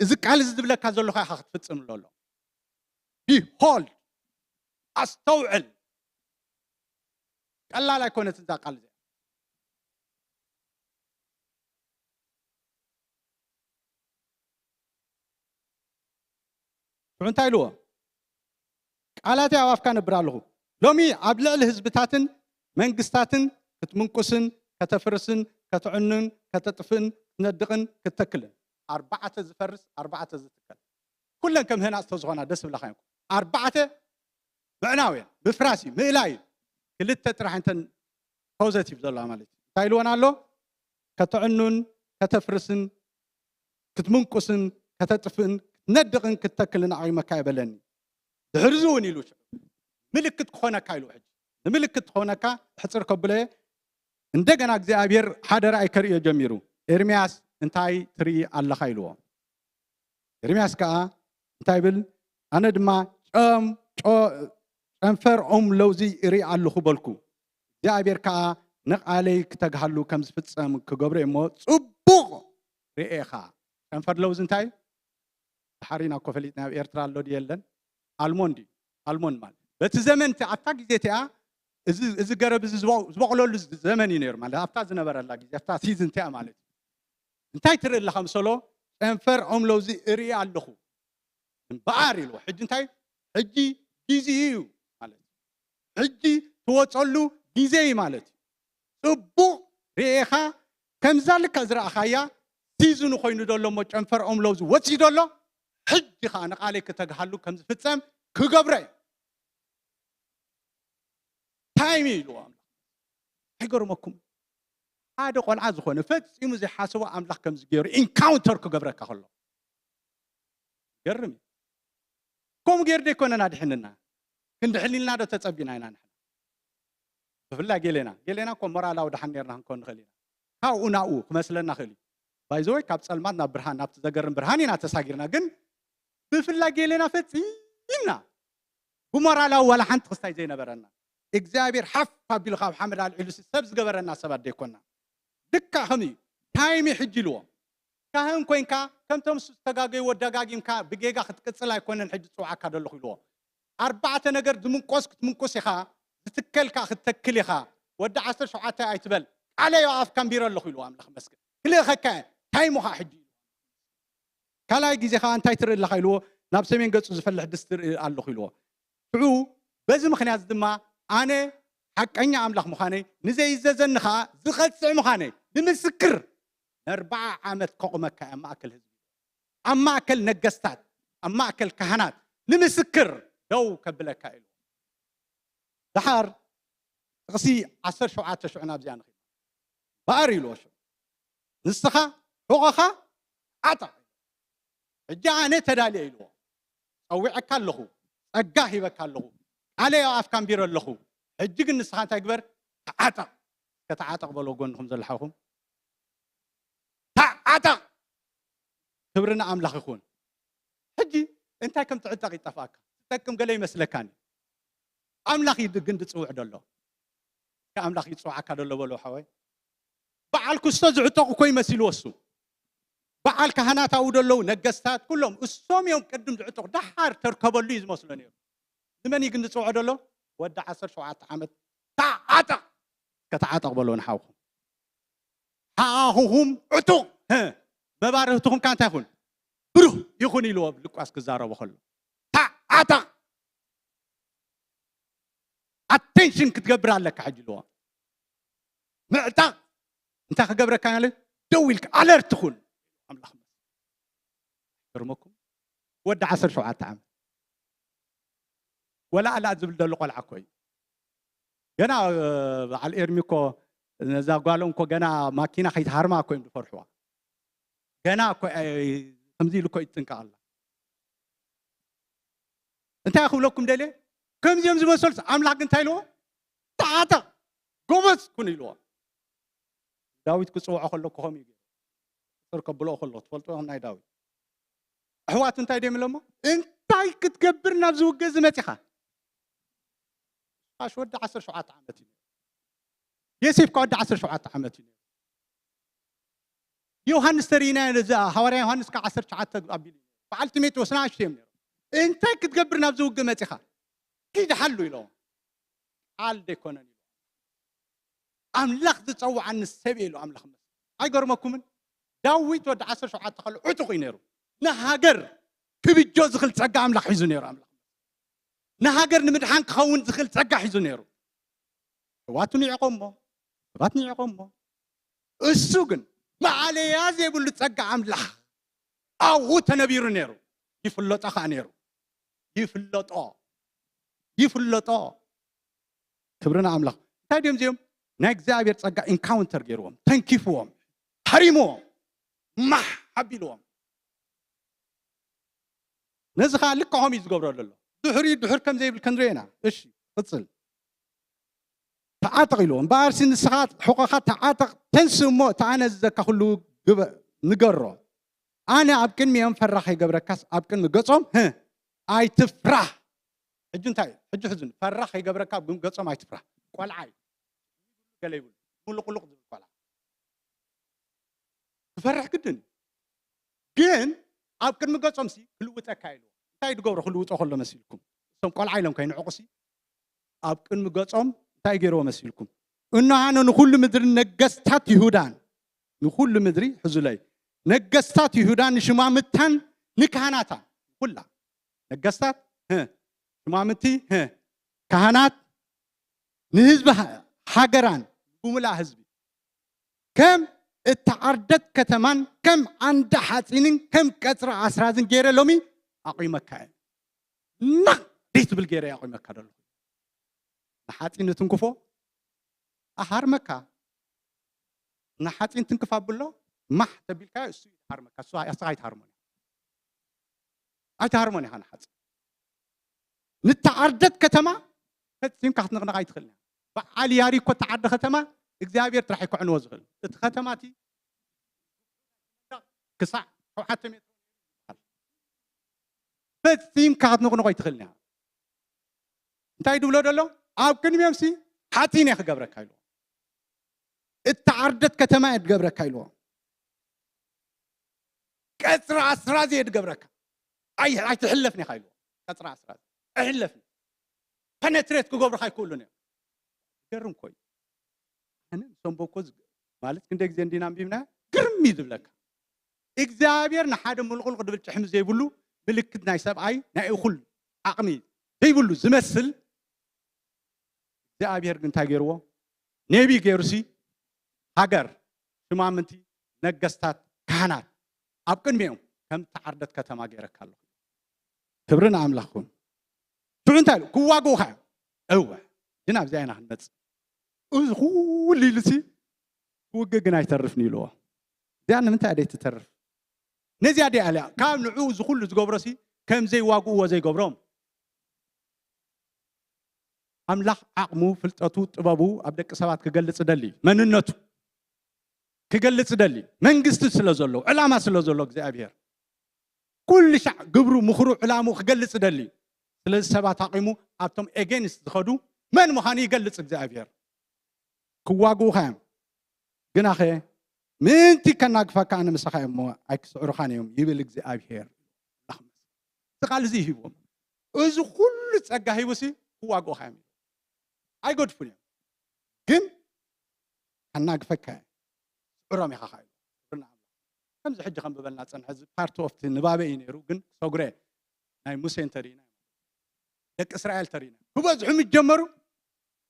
እዚ ቃል እዚ ዝብለካ ዘለኹ ኢኻ ክትፍፅም ኣሎ ቢሆልድ ኣስተውዕል ቀላል ኣይኮነት እዛ ቃል እዚኣ ሽዑ እንታይ ኢልዎ ቃላተይ ኣብ ኣፍካ ነብር ኣለኹ ሎሚ ኣብ ልዕሊ ህዝብታትን መንግስታትን ክትምንቁስን ከተፍርስን ከተዕኑን ከተጥፍእን ክትነድቕን ክትተክልን ኣርባዕተ ዝፈርስ ኣርባዕተ ዝትከል ኩለን ከም ህናፅ ተዝኾና ደስ ብላካ እዮም ኣርባዕተ ምዕናው እየን ምፍራስ እዩ ምእላይ እዩ ክልተ ጥራሕ እንተን ፖዘቲቭ ዘለዋ ማለት እዩ። እንታይ ኢልወን ኣሎ? ከተዕኑን ከተፍርስን ክትምንቁስን ከተጥፍእን ክትነድቕን ክትተክልን ኣቑመካ እየ በለኒ። ድሕርዚ እውን ኢሉ ሽዑ ምልክት ክኾነካ ኢሉ ሕጂ ንምልክት ክኾነካ ሕፅር ከብሎ እየ። እንደገና እግዚኣብሔር ሓደራ እዩ ከርእዮ ጀሚሩ። ኤርምያስ እንታይ ትርኢ ኣለኻ ኢልዎ። ኤርምያስ ከዓ እንታይ ይብል? ኣነ ድማ ጨም ጨንፈር ኦም ለውዚ እርኢ ኣለኹ በልኩ። እግዚኣብሔር ከዓ ንቓለይ ክተግሃሉ ከም ዝፍጸም ክገብሮ እሞ ጽቡቕ ርኤኻ። ጨንፈር ለውዚ እንታይ እዩ? ድሓር ኢና እኮ ፈሊጥና ኣብ ኤርትራ ኣሎ ድዩ የለን? ኣልሞንድ እዩ። ኣልሞንድ ማለት በቲ ዘመን እቲ ኣብታ ግዜ እቲኣ እዚ ገረብ እዚ ዝበቑለሉ ዘመን እዩ ነይሩ ማለት ኣብታ ዝነበረላ ግዜ ኣብታ ሲዝን እቲኣ ማለት እዩ። እንታይ ትርኢ ኣለኻ ምሰሎ? ጨንፈር ኦም ለውዚ እርኢ ኣለኹ እምበኣር ኢልዎ። ሕጂ እንታይ? ሕጂ ግዜ እዩ ማለት እዩ። ሕጂ ትወፀሉ ግዜ እዩ ማለት እዩ። ፅቡቕ ርኤኻ ከምዛ ልካ ዝረኣኻያ ሲዝኑ ኮይኑ ዘሎ እሞ ጨንፈር ኦም ለውዚ ወፂኡ ዘሎ ሕጂ ከዓ ንቓለይ ክተግሃሉ ከም ዝፍፀም ክገብሮ እዩ። ታይም እዩ ኢልዎ ኣምላኽ። ኣይገርመኩም? ሓደ ቆልዓ ዝኾነ ፈጺሙ ዘይሓስቦ ኣምላኽ ከምዚ ገይሩ ኢንካውንተር ክገብረካ ከሎ ገርም እዩ። ከምኡ ገይሩ ደይኮነና ድሕንና ክንድሕን ኢልና ዶ ተጸቢና ኢና ንሕና? ብፍላይ ገሌና ገሌና እኮ ሞራላዊ ድሓን ነርና ክንኮን ንኽእል ኢና። ካብኡ ናብኡ ክመስለና ክእል እዩ። ባይዘወይ ካብ ጸልማት ናብ ብርሃን ናብቲ ዘገርም ብርሃን ኢና ተሳጊርና። ግን ብፍላይ ገሌና ፈጺምና ብሞራላዊ ዋላ ሓንቲ ክስታይ ዘይነበረና እግዚኣብሔር ሓፍ ኣቢሉ ካብ ሓመድ ኣልዒሉ ሰብ ዝገበረና ሰባት ደይኮና። ልካ ከም እዩ ታይሚ ሕጂ ኢልዎ። ካህን ኮንካ ከምቶም ዝተጋገይዎ ደጋጊምካ ብጌጋ ክትቅጽል ኣይኮነን ሕጂ ዝጽውዓካ ዘለኹ ኢልዎ። ኣርባዕተ ነገር ዝምንቆስ ክትምንቁስ ኢኻ፣ ዝትከልካ ክትተክል ኢኻ። ወዲ ዓሰርተ ሸውዓተ ኣይትበል፣ ቃለዮ ኣፍካ ኣንቢረ ኣለኹ ኢልዎ ኣምላኽ መስገን። ክልእኸካ እየ፣ ታይሙ ኸዓ ሕጂ ኢልዎ። ካልኣይ ግዜ ኸዓ እንታይ ትርኢ ኣለኻ ኢልዎ፣ ናብ ሰሜን ገጹ ዝፈልሕ ድስቲ ርኢ ኣለኹ ኢልዎ። ሽዑ በዚ ምኽንያት ድማ ኣነ ሓቀኛ ኣምላኽ ምዃነይ ንዘይዘዘኒ ኸዓ ዝቐጽዕ ምዃነይ ንምስክር ንኣርብዓ ዓመት ከቑመካ እየ ኣብ ማእከል ህዝቢ፣ ኣብ ማእከል ነገስታት፣ ኣብ ማእከል ካህናት ንምስክር ደው ከብለካ ኢሉ። ደሓር ጥቕሲ ዓሰርተ ሸውዓተ ሽዑ ናብዚኣ ንኺድ በኣር ኢልዎ ሽዑ ንስኻ ሑቐኻ ዓጠቕ ሕጂ ኣነ ተዳልየ ኢልዎ። ጸዊዐካ ኣለኹ፣ ጸጋ ሂበካ ኣለኹ፣ ቃለይ ኣብ ኣፍካ ኣንቢረ ኣለኹ። ሕጂ ግን ንስኻ እንታይ ግበር? ተዓጠቕ። እስከ ተዓጠቕ በሎ ጎንኹም ዘለሓኹም። ተዓጠቕ። ክብሪ ንኣምላኽ ይኹን። ሕጂ እንታይ ከም ትዕጠቕ ይጠፍኣካ። ትጠቅም ገለ ይመስለካኒ። ኣምላኽ እዩ ግን ዝጽውዕ ደሎ። እስከ ኣምላኽ ይጽውዓካ ደሎ በሎ ሓወይ። በዓል ክስቶ ዝዕጠቑ እኮ ይመሲልዎ እሱ። በዓል ካህናት ኣብኡ ዘለዉ ነገስታት ኩሎም እሶም እዮም ቅድም ዝዕጠቑ። ደሓር ተርከበሉ እዩ ዝመስሎ ነይሩ። ንመን እዩ ግን ዝጽውዖ ደሎ? ወዲ ዓሰርተ ሸውዓተ ዓመት ተዓጠቕ። እስከ ተዓጠቕ በሎ ንሓውኹም። ሓኣኹኹም ዕጡቕ። መባርህትኹም ከ እንታይ ይኹን? ብሩህ ይኹን ኢልዎ ሉቃስ ክዛረቦ ከሎ። ተዓጠቕ። ኣቴንሽን ክትገብር ኣለካ ሕጂ ኢልዎ። ምዕጣቕ እንታይ ክገብረካ ማለት ደው ኢልካ ኣለርት ኩን። ኣምላኽ ገርመኩም ወዲ ዓሰርተ ሸውዓተ ዓመት ወላ ኣላ ዝብል ዘሎ ቆልዓ እኮ እዩ። ገና በዓል ኤርሚ እኮ ነዛ ጓሎም እኮ ገና ማኪና ከይትሃርማ እኮ እዮም ዝፈርሕዋ። ገና እኮ ከምዚ ኢሉ እኮ ይጥንቀቕ ኣላ። እንታይ ክብለኩም ደልየ? ከምዚኦም ዝመሰሉ ኣምላኽ ግን እንታይ ኢልዎ? ተዓጠቕ፣ ጎበዝ ኩን ኢልዎ። ዳዊት ክፅውዖ ከሎ እኮ ከምኡ እዩ ገይሩ። ቁፅር ከብልኦ ከሎ ትፈልጡ ኢኹም ናይ ዳዊት ኣሕዋት እንታይ ደም ኢሎሞ? እንታይ ክትገብር ናብዚ ውግእ እዚ መፂኻ? ፋሽ ወዲ ዓሰርተ ሸውዓተ ዓመት እዩ። ዮሴፍ ከ ወዲ ዓሰርተ ሸውዓተ ዓመት እዩ። ዮሃንስ ተሪእና እዚ ሃዋርያ ዮሃንስ ከ ዓሰርተ ሸውዓተ ኣቢሉ እዩ። በዓል ጢሞቴዎስ ንኣሽቱ እዮም ነይሮም። እንታይ ክትገብር ናብዚ ውግእ መፂኻ? ኪድሓሉ ኢሎም። ቃል ደይኮነን ኢሉ ኣምላኽ ዝፀውዓኒ ሰብ እየ ኢሉ ኣምላኽ መስ ኣይገርመኩምን? ዳዊት ወዲ ዓሰርተ ሸውዓተ ከሎ ዕጡቕ እዩ ነይሩ። ንሃገር ክብጆ ዝኽእል ፀጋ ኣምላኽ ሒዙ ነይሩ። ኣምላኽ ንሃገር ንምድሓን ክኸውን ዝኽእል ፀጋ ሒዙ ነይሩ። ሰባት ንዕቆሞ ሰባት ንዕቆሞ እሱ ግን ማዕለያ ዘይብሉ ጸጋ ኣምላኽ ኣብኡ ተነቢሩ ነይሩ። ይፍለጦ ኸዓ ነይሩ። ይፍለጦ ይፍለጦ ክብሪ ንኣምላኽ። እንታይ ድዮም እዚኦም? ናይ እግዚኣብሔር ጸጋ ኢንካውንተር ገይርዎም፣ ተንኪፍዎም፣ ሃሪምዎም፣ ማሕ ኣቢልዎም። ነዚ ኸኣ ልክዖም እዩ ዝገብሮ ዘሎ። ድሕሪ ድሕር ከም ዘይብል ክንርኢ ኢና። እሺ፣ ቅጽል። ተዓጠቕ ኢልዎ። እምበኣርሲ ንስኻ ሕቖኻ ተዓጠቕ፣ ተንስ እሞ እቲ ኣነ ዝዘካ ኩሉ ግበ-፣ ንገሮ። ኣነ ኣብ ቅድሚኦም ፈራህ ከይገብረካስ ኣብ ቅድሚ ገጾም፣ ህ፣ ኣይትፍራህ። ሕጂ እንታይ እዩ? ሕጂ ሕዝን ፈራህ ከይገብረካ ኣብ ገጾም ኣይትፍራህ። ቆልዓ እዩ። ገለ ይብሉ። ሙሉቁሉቅ ዝብል ቆልዓ። ክፈርሕ ግድን እዩ። ግን ኣብ ቅድሚ ገጾም ሲ ክልውጠካ ኢልዎ። እንታይ ድገብሮ ክልውጦ ከሎ መሲልኩም? እሶም ቆልዓ ኢሎም ከይንዕቑ ሲ ኣብ ቅድሚ ገጾም እንታይ ገይርዎ መሲልኩም? እነሆ ኣነ ንኹሉ ምድሪ ነገስታት ይሁዳን፣ ንኹሉ ምድሪ ሕዙለይ፣ ነገስታት ይሁዳን ንሽማምታን ንካህናታ፣ ኩላ ነገስታት፣ ህ፣ ሽማምቲ፣ ህ፣ ካህናት፣ ንህዝቢ ሃ-፣ ሃገራን፣ ብሙላእ ህዝቢ፣ ከም እተዓርደት ከተማን፣ ከም ዓንዲ ሓጺንን፣ ከም ቀጽሪ ኣስራዝን ገይረ ሎሚ ኣቑመካ እየ። ናቕ ደይ ትብል ገይረ ኣቑመካ ደለኹ። ንሓጺን ንትንክፎ፣ ኣሃርመካ። ንሓጺን ትንክፍ ኣብሎ፣ ማሕ ተቢልካዮ፣ እሱ ይሃርመካ፣ እሱ ኣስኻ ኣይትሃርሞን። ኣይትሃርሞን ኢኻ ንሓጺን። ንተዓርደት ከተማ ፈጺምካ ክትንቕንቕ ኣይትኽእልን ኢኻ። በዓል ያሪኮ እተዓርደ ከተማ እግዚኣብሔር ጥራሕ እዩ ክዕንዎ ዝኽእል። እቲ ከተማ እቲ ክሳዕ ሸውዓተ ሜትሮ ይበሃል። ፈጺምካ ክትንቕንቖ ኣይትኽእልን ኢኻ። እንታይ ድብሎ ደሎ? ኣብ ቅድሚኦም ሲ ሓጺን እየ ክገብረካ ኢልዎ። እተዓርደት ከተማ እየ ድገብረካ ኢልዎ። ቀጽሪ ኣስራዚ እየ ድገብረካ። ኣይ-፣ ኣይትሕለፍን ኢኻ ኢልዎ። ቀጽሪ ኣስራዚ። ኣይሕለፍን። ፐነትሬት ክገብሩኻ ኣይክእሉን እዮም። ይገርም እኮ እዩ። ኣነ ምስ ኣንበብኮ ዝግ-፣ ማለት ክንደይ ግዜ እንዲና ኣንቢብና፣ ግርም እዩ ዝብለካ። እግዚኣብሔር ንሓደ ምልቑልቕ ድብል ጭሕሚ ዘይብሉ ምልክት ናይ ሰብኣይ ናይ እኹል ዓቕሚ ዘይብሉ ዝመስል፣ እግዚኣብሔር ግን እንታይ ገይርዎ? ነቢ ገይሩሲ ሃገር፣ ሽማምንቲ፣ ነገስታት፣ ካህናት ኣብ ቅድሚኦም ከም ተዓርደት ከተማ ገይረካ ኣለኹ። ክብሪ ንኣምላኽ ይኹን። ሽዑ እንታይ ኢሉ? ክዋግኡኻ እዮም። እወ፣ ግን ኣብዚኣ ኢና ክንመጽእ። እዚ ኩሉ ኢሉሲ ክውግእ ግን ኣይተርፍን ኢልዎ። እዚኣ ንምንታይ ደይ ትተርፍ? ነዚኣ ደይ ኣልያ። ካብ ንዕኡ እዚ ኩሉ ዝገብሮሲ ከም ዘይዋግእዎ ዘይገብሮም። ኣምላኽ ዓቕሙ፣ ፍልጠቱ፣ ጥበቡ ኣብ ደቂ ሰባት ክገልጽ ደሊ፣ መንነቱ ክገልጽ ደሊ፣ መንግስቲ ስለ ዘለዎ፣ ዕላማ ስለ ዘሎ እግዚኣብሔር ኩሉ ሻዕ ግብሩ፣ ምኽሩ፣ ዕላምኡ ክገልጽ ደሊ። ስለዚ ሰባት ኣቂሙ ኣብቶም ኤጌንስት ዝኸዱ መን ምዃኑ ይገልጽ እግዚኣብሔር። ክዋግኡኻ እዮም፣ ግናኸ ምእንቲ ከናግፈካ ኣነ ምሳኻ እዮም እሞ ኣይክስዕሩኻን እዮም ይብል እግዚኣብሔር። ኣምላኽ ይመስገን። እዚ ቃል እዚ ሂብዎም። እዚ ኩሉ ጸጋ ሂቡሲ ክዋግኡኻ እዮም። ኣይገድፉን እዮም። ግን ከናግፈካ እየ። ስዕሮም ኢኻ ኸዓ ኢሉ። ክብሪ ንኣምላኽ። ከምዚ ሕጂ ከንብበልና ጸንሐ፣ እዚ ፓርት ኦፍ እቲ ንባበ እዩ ነይሩ፣ ግን ክሰጉረ ናይ ሙሴ እንተሪእና፣ ደቂ እስራኤል ተሪእና፣ ክበዝሑ ምስ ጀመሩ፣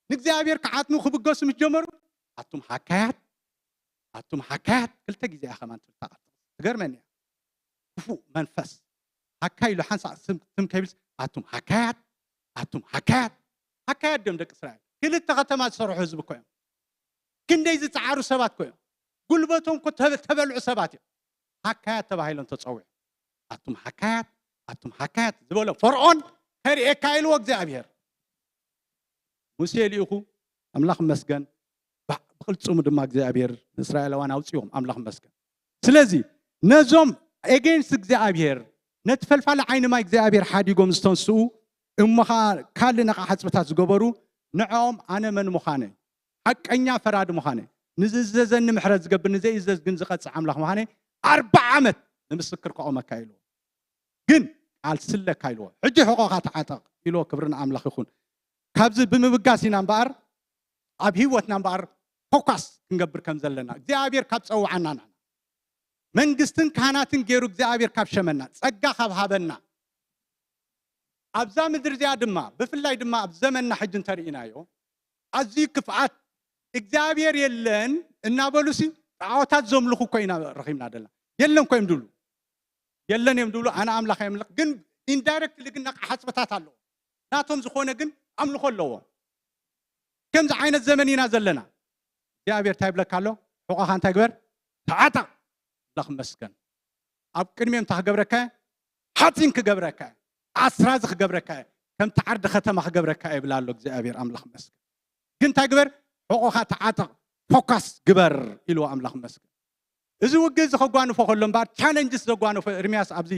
ንእግዚኣብሔር ክዓጥኑ ክብገሱ ምስ ጀመሩ፣ ኣቱም ሃካያት፣ ኣቱም ሃካያት፣ ክልተ ግዜ እያ ከማን ትብል እታ ቃል። ትገርመኒ እያ። ክፉእ መንፈስ። ሃካይ ኢሉ ሓንሳእ ስም ትም ከይብልስ፣ ኣቱም ሃካያት፣ ኣቱም ሃካያት። ሃካያት ድዮም ደቂ እስራኤል? ክልተ ከተማ ዝሰርሑ ህዝቢ እኮ እዮም። ክንደይ ዝጸዓሩ ሰባት እኮ እዮም። ጉልበቶም እኮ ተበ-፣ ተበልዑ ሰባት እዮም። ሃካያት ተባሂሎም ተጸውዑ። ኣቱም ሃካያት፣ ኣቱም ሃካያት ዝበሎ ፈርዖን ከርእየካ ኢልዎ እግዚኣብሔር። ሙሴ ልኢኹ፣ ኣምላኽ ይመስገን። ባ-፣ ብቕልጽሙ ድማ እግዚኣብሔር ንእስራኤላውያን ኣውጺኦም፣ ኣምላኽ ይመስገን። ስለዚ ነዞም ኤጌንስት እግዚኣብሔር፣ ነቲ ፈልፋሊ ዓይኒ ማይ እግዚኣብሔር ሓዲጎም ዝተንስኡ፣ እሞ ኸዓ ካልእ ነቓ ሓጽብታት ዝገበሩ፣ ንዕኦም ኣነ መን ምዃነይ፣ ሓቀኛ ፈራዲ ምዃነይ፣ ንዝእዘዘኒ ምሕረት ዝገብር፣ ንዘይእዘዝ ግን ዝቐጽዕ ኣምላኽ ምዃነይ፣ ኣርብዓ ዓመት ንምስክር ከቑመካ ኢልዎ። ግን ቃልሲ ኣለካ ኢልዎ። ሕጂ ሕቖኻ ተዓጠቕ ኢልዎ። ክብሪ ንኣምላኽ ይኹን። ካብዚ ብምብጋስ ኢና እምበኣር፣ ኣብ ህይወትና እምበኣር ፎካስ ክንገብር ከም ዘለና እግዚኣብሔር ካብ ጸውዓና ንሕና መንግስትን ካህናትን ገይሩ እግዚኣብሔር ካብ ሸመና፣ ጸጋ ካብ ሃበና፣ ኣብዛ ምድሪ እዚኣ ድማ፣ ብፍላይ ድማ ኣብ ዘመንና ሕጂ እንተርኢናዮ፣ ኣዝዩ ክፍኣት፣ እግዚኣብሔር የለን እናበሉሲ ጣዖታት ዘምልኹ እኮ ኢና ረኺብና ዘለና። የለን እኮ እዮም ድብሉ። የለን እዮም ድብሉ፣ ኣነ ኣምላኽ የምልኽ። ግን ኢንዳይረክትሊ ግን ነቓ ሓጽብታት ኣለዎ። ናቶም ዝኾነ ግን ኣምልኾ ኣለዎ። ከምዚ ዓይነት ዘመን ኢና ዘለና። እግዚኣብሔር እንታይ ይብለካ ኣሎ? ሕቆኻ እንታይ ግበር? ተዓጠቕ። ኣምላኽ ይመስገን። ኣብ ቅድሚኦም እንታይ ክገብረካ እየ? ሓፂን ክገብረካ እየ። ኣስራዚ ክገብረካ እየ። ከምቲ ዓርዲ ከተማ ክገብረካ እየ ይብል ኣሎ እግዚኣብሔር። ኣምላኽ ይመስገን። ግን እንታይ ግበር? ሕቆኻ ተዓጠቕ፣ ፎካስ ግበር ኢልዎ ኣምላኽ ይመስገን። እዚ ውግእ እዚ ከጓንፎ ከሎ እምበኣር ቻለንጅስ ዘጓንፎ ኤርምያስ ኣብዚ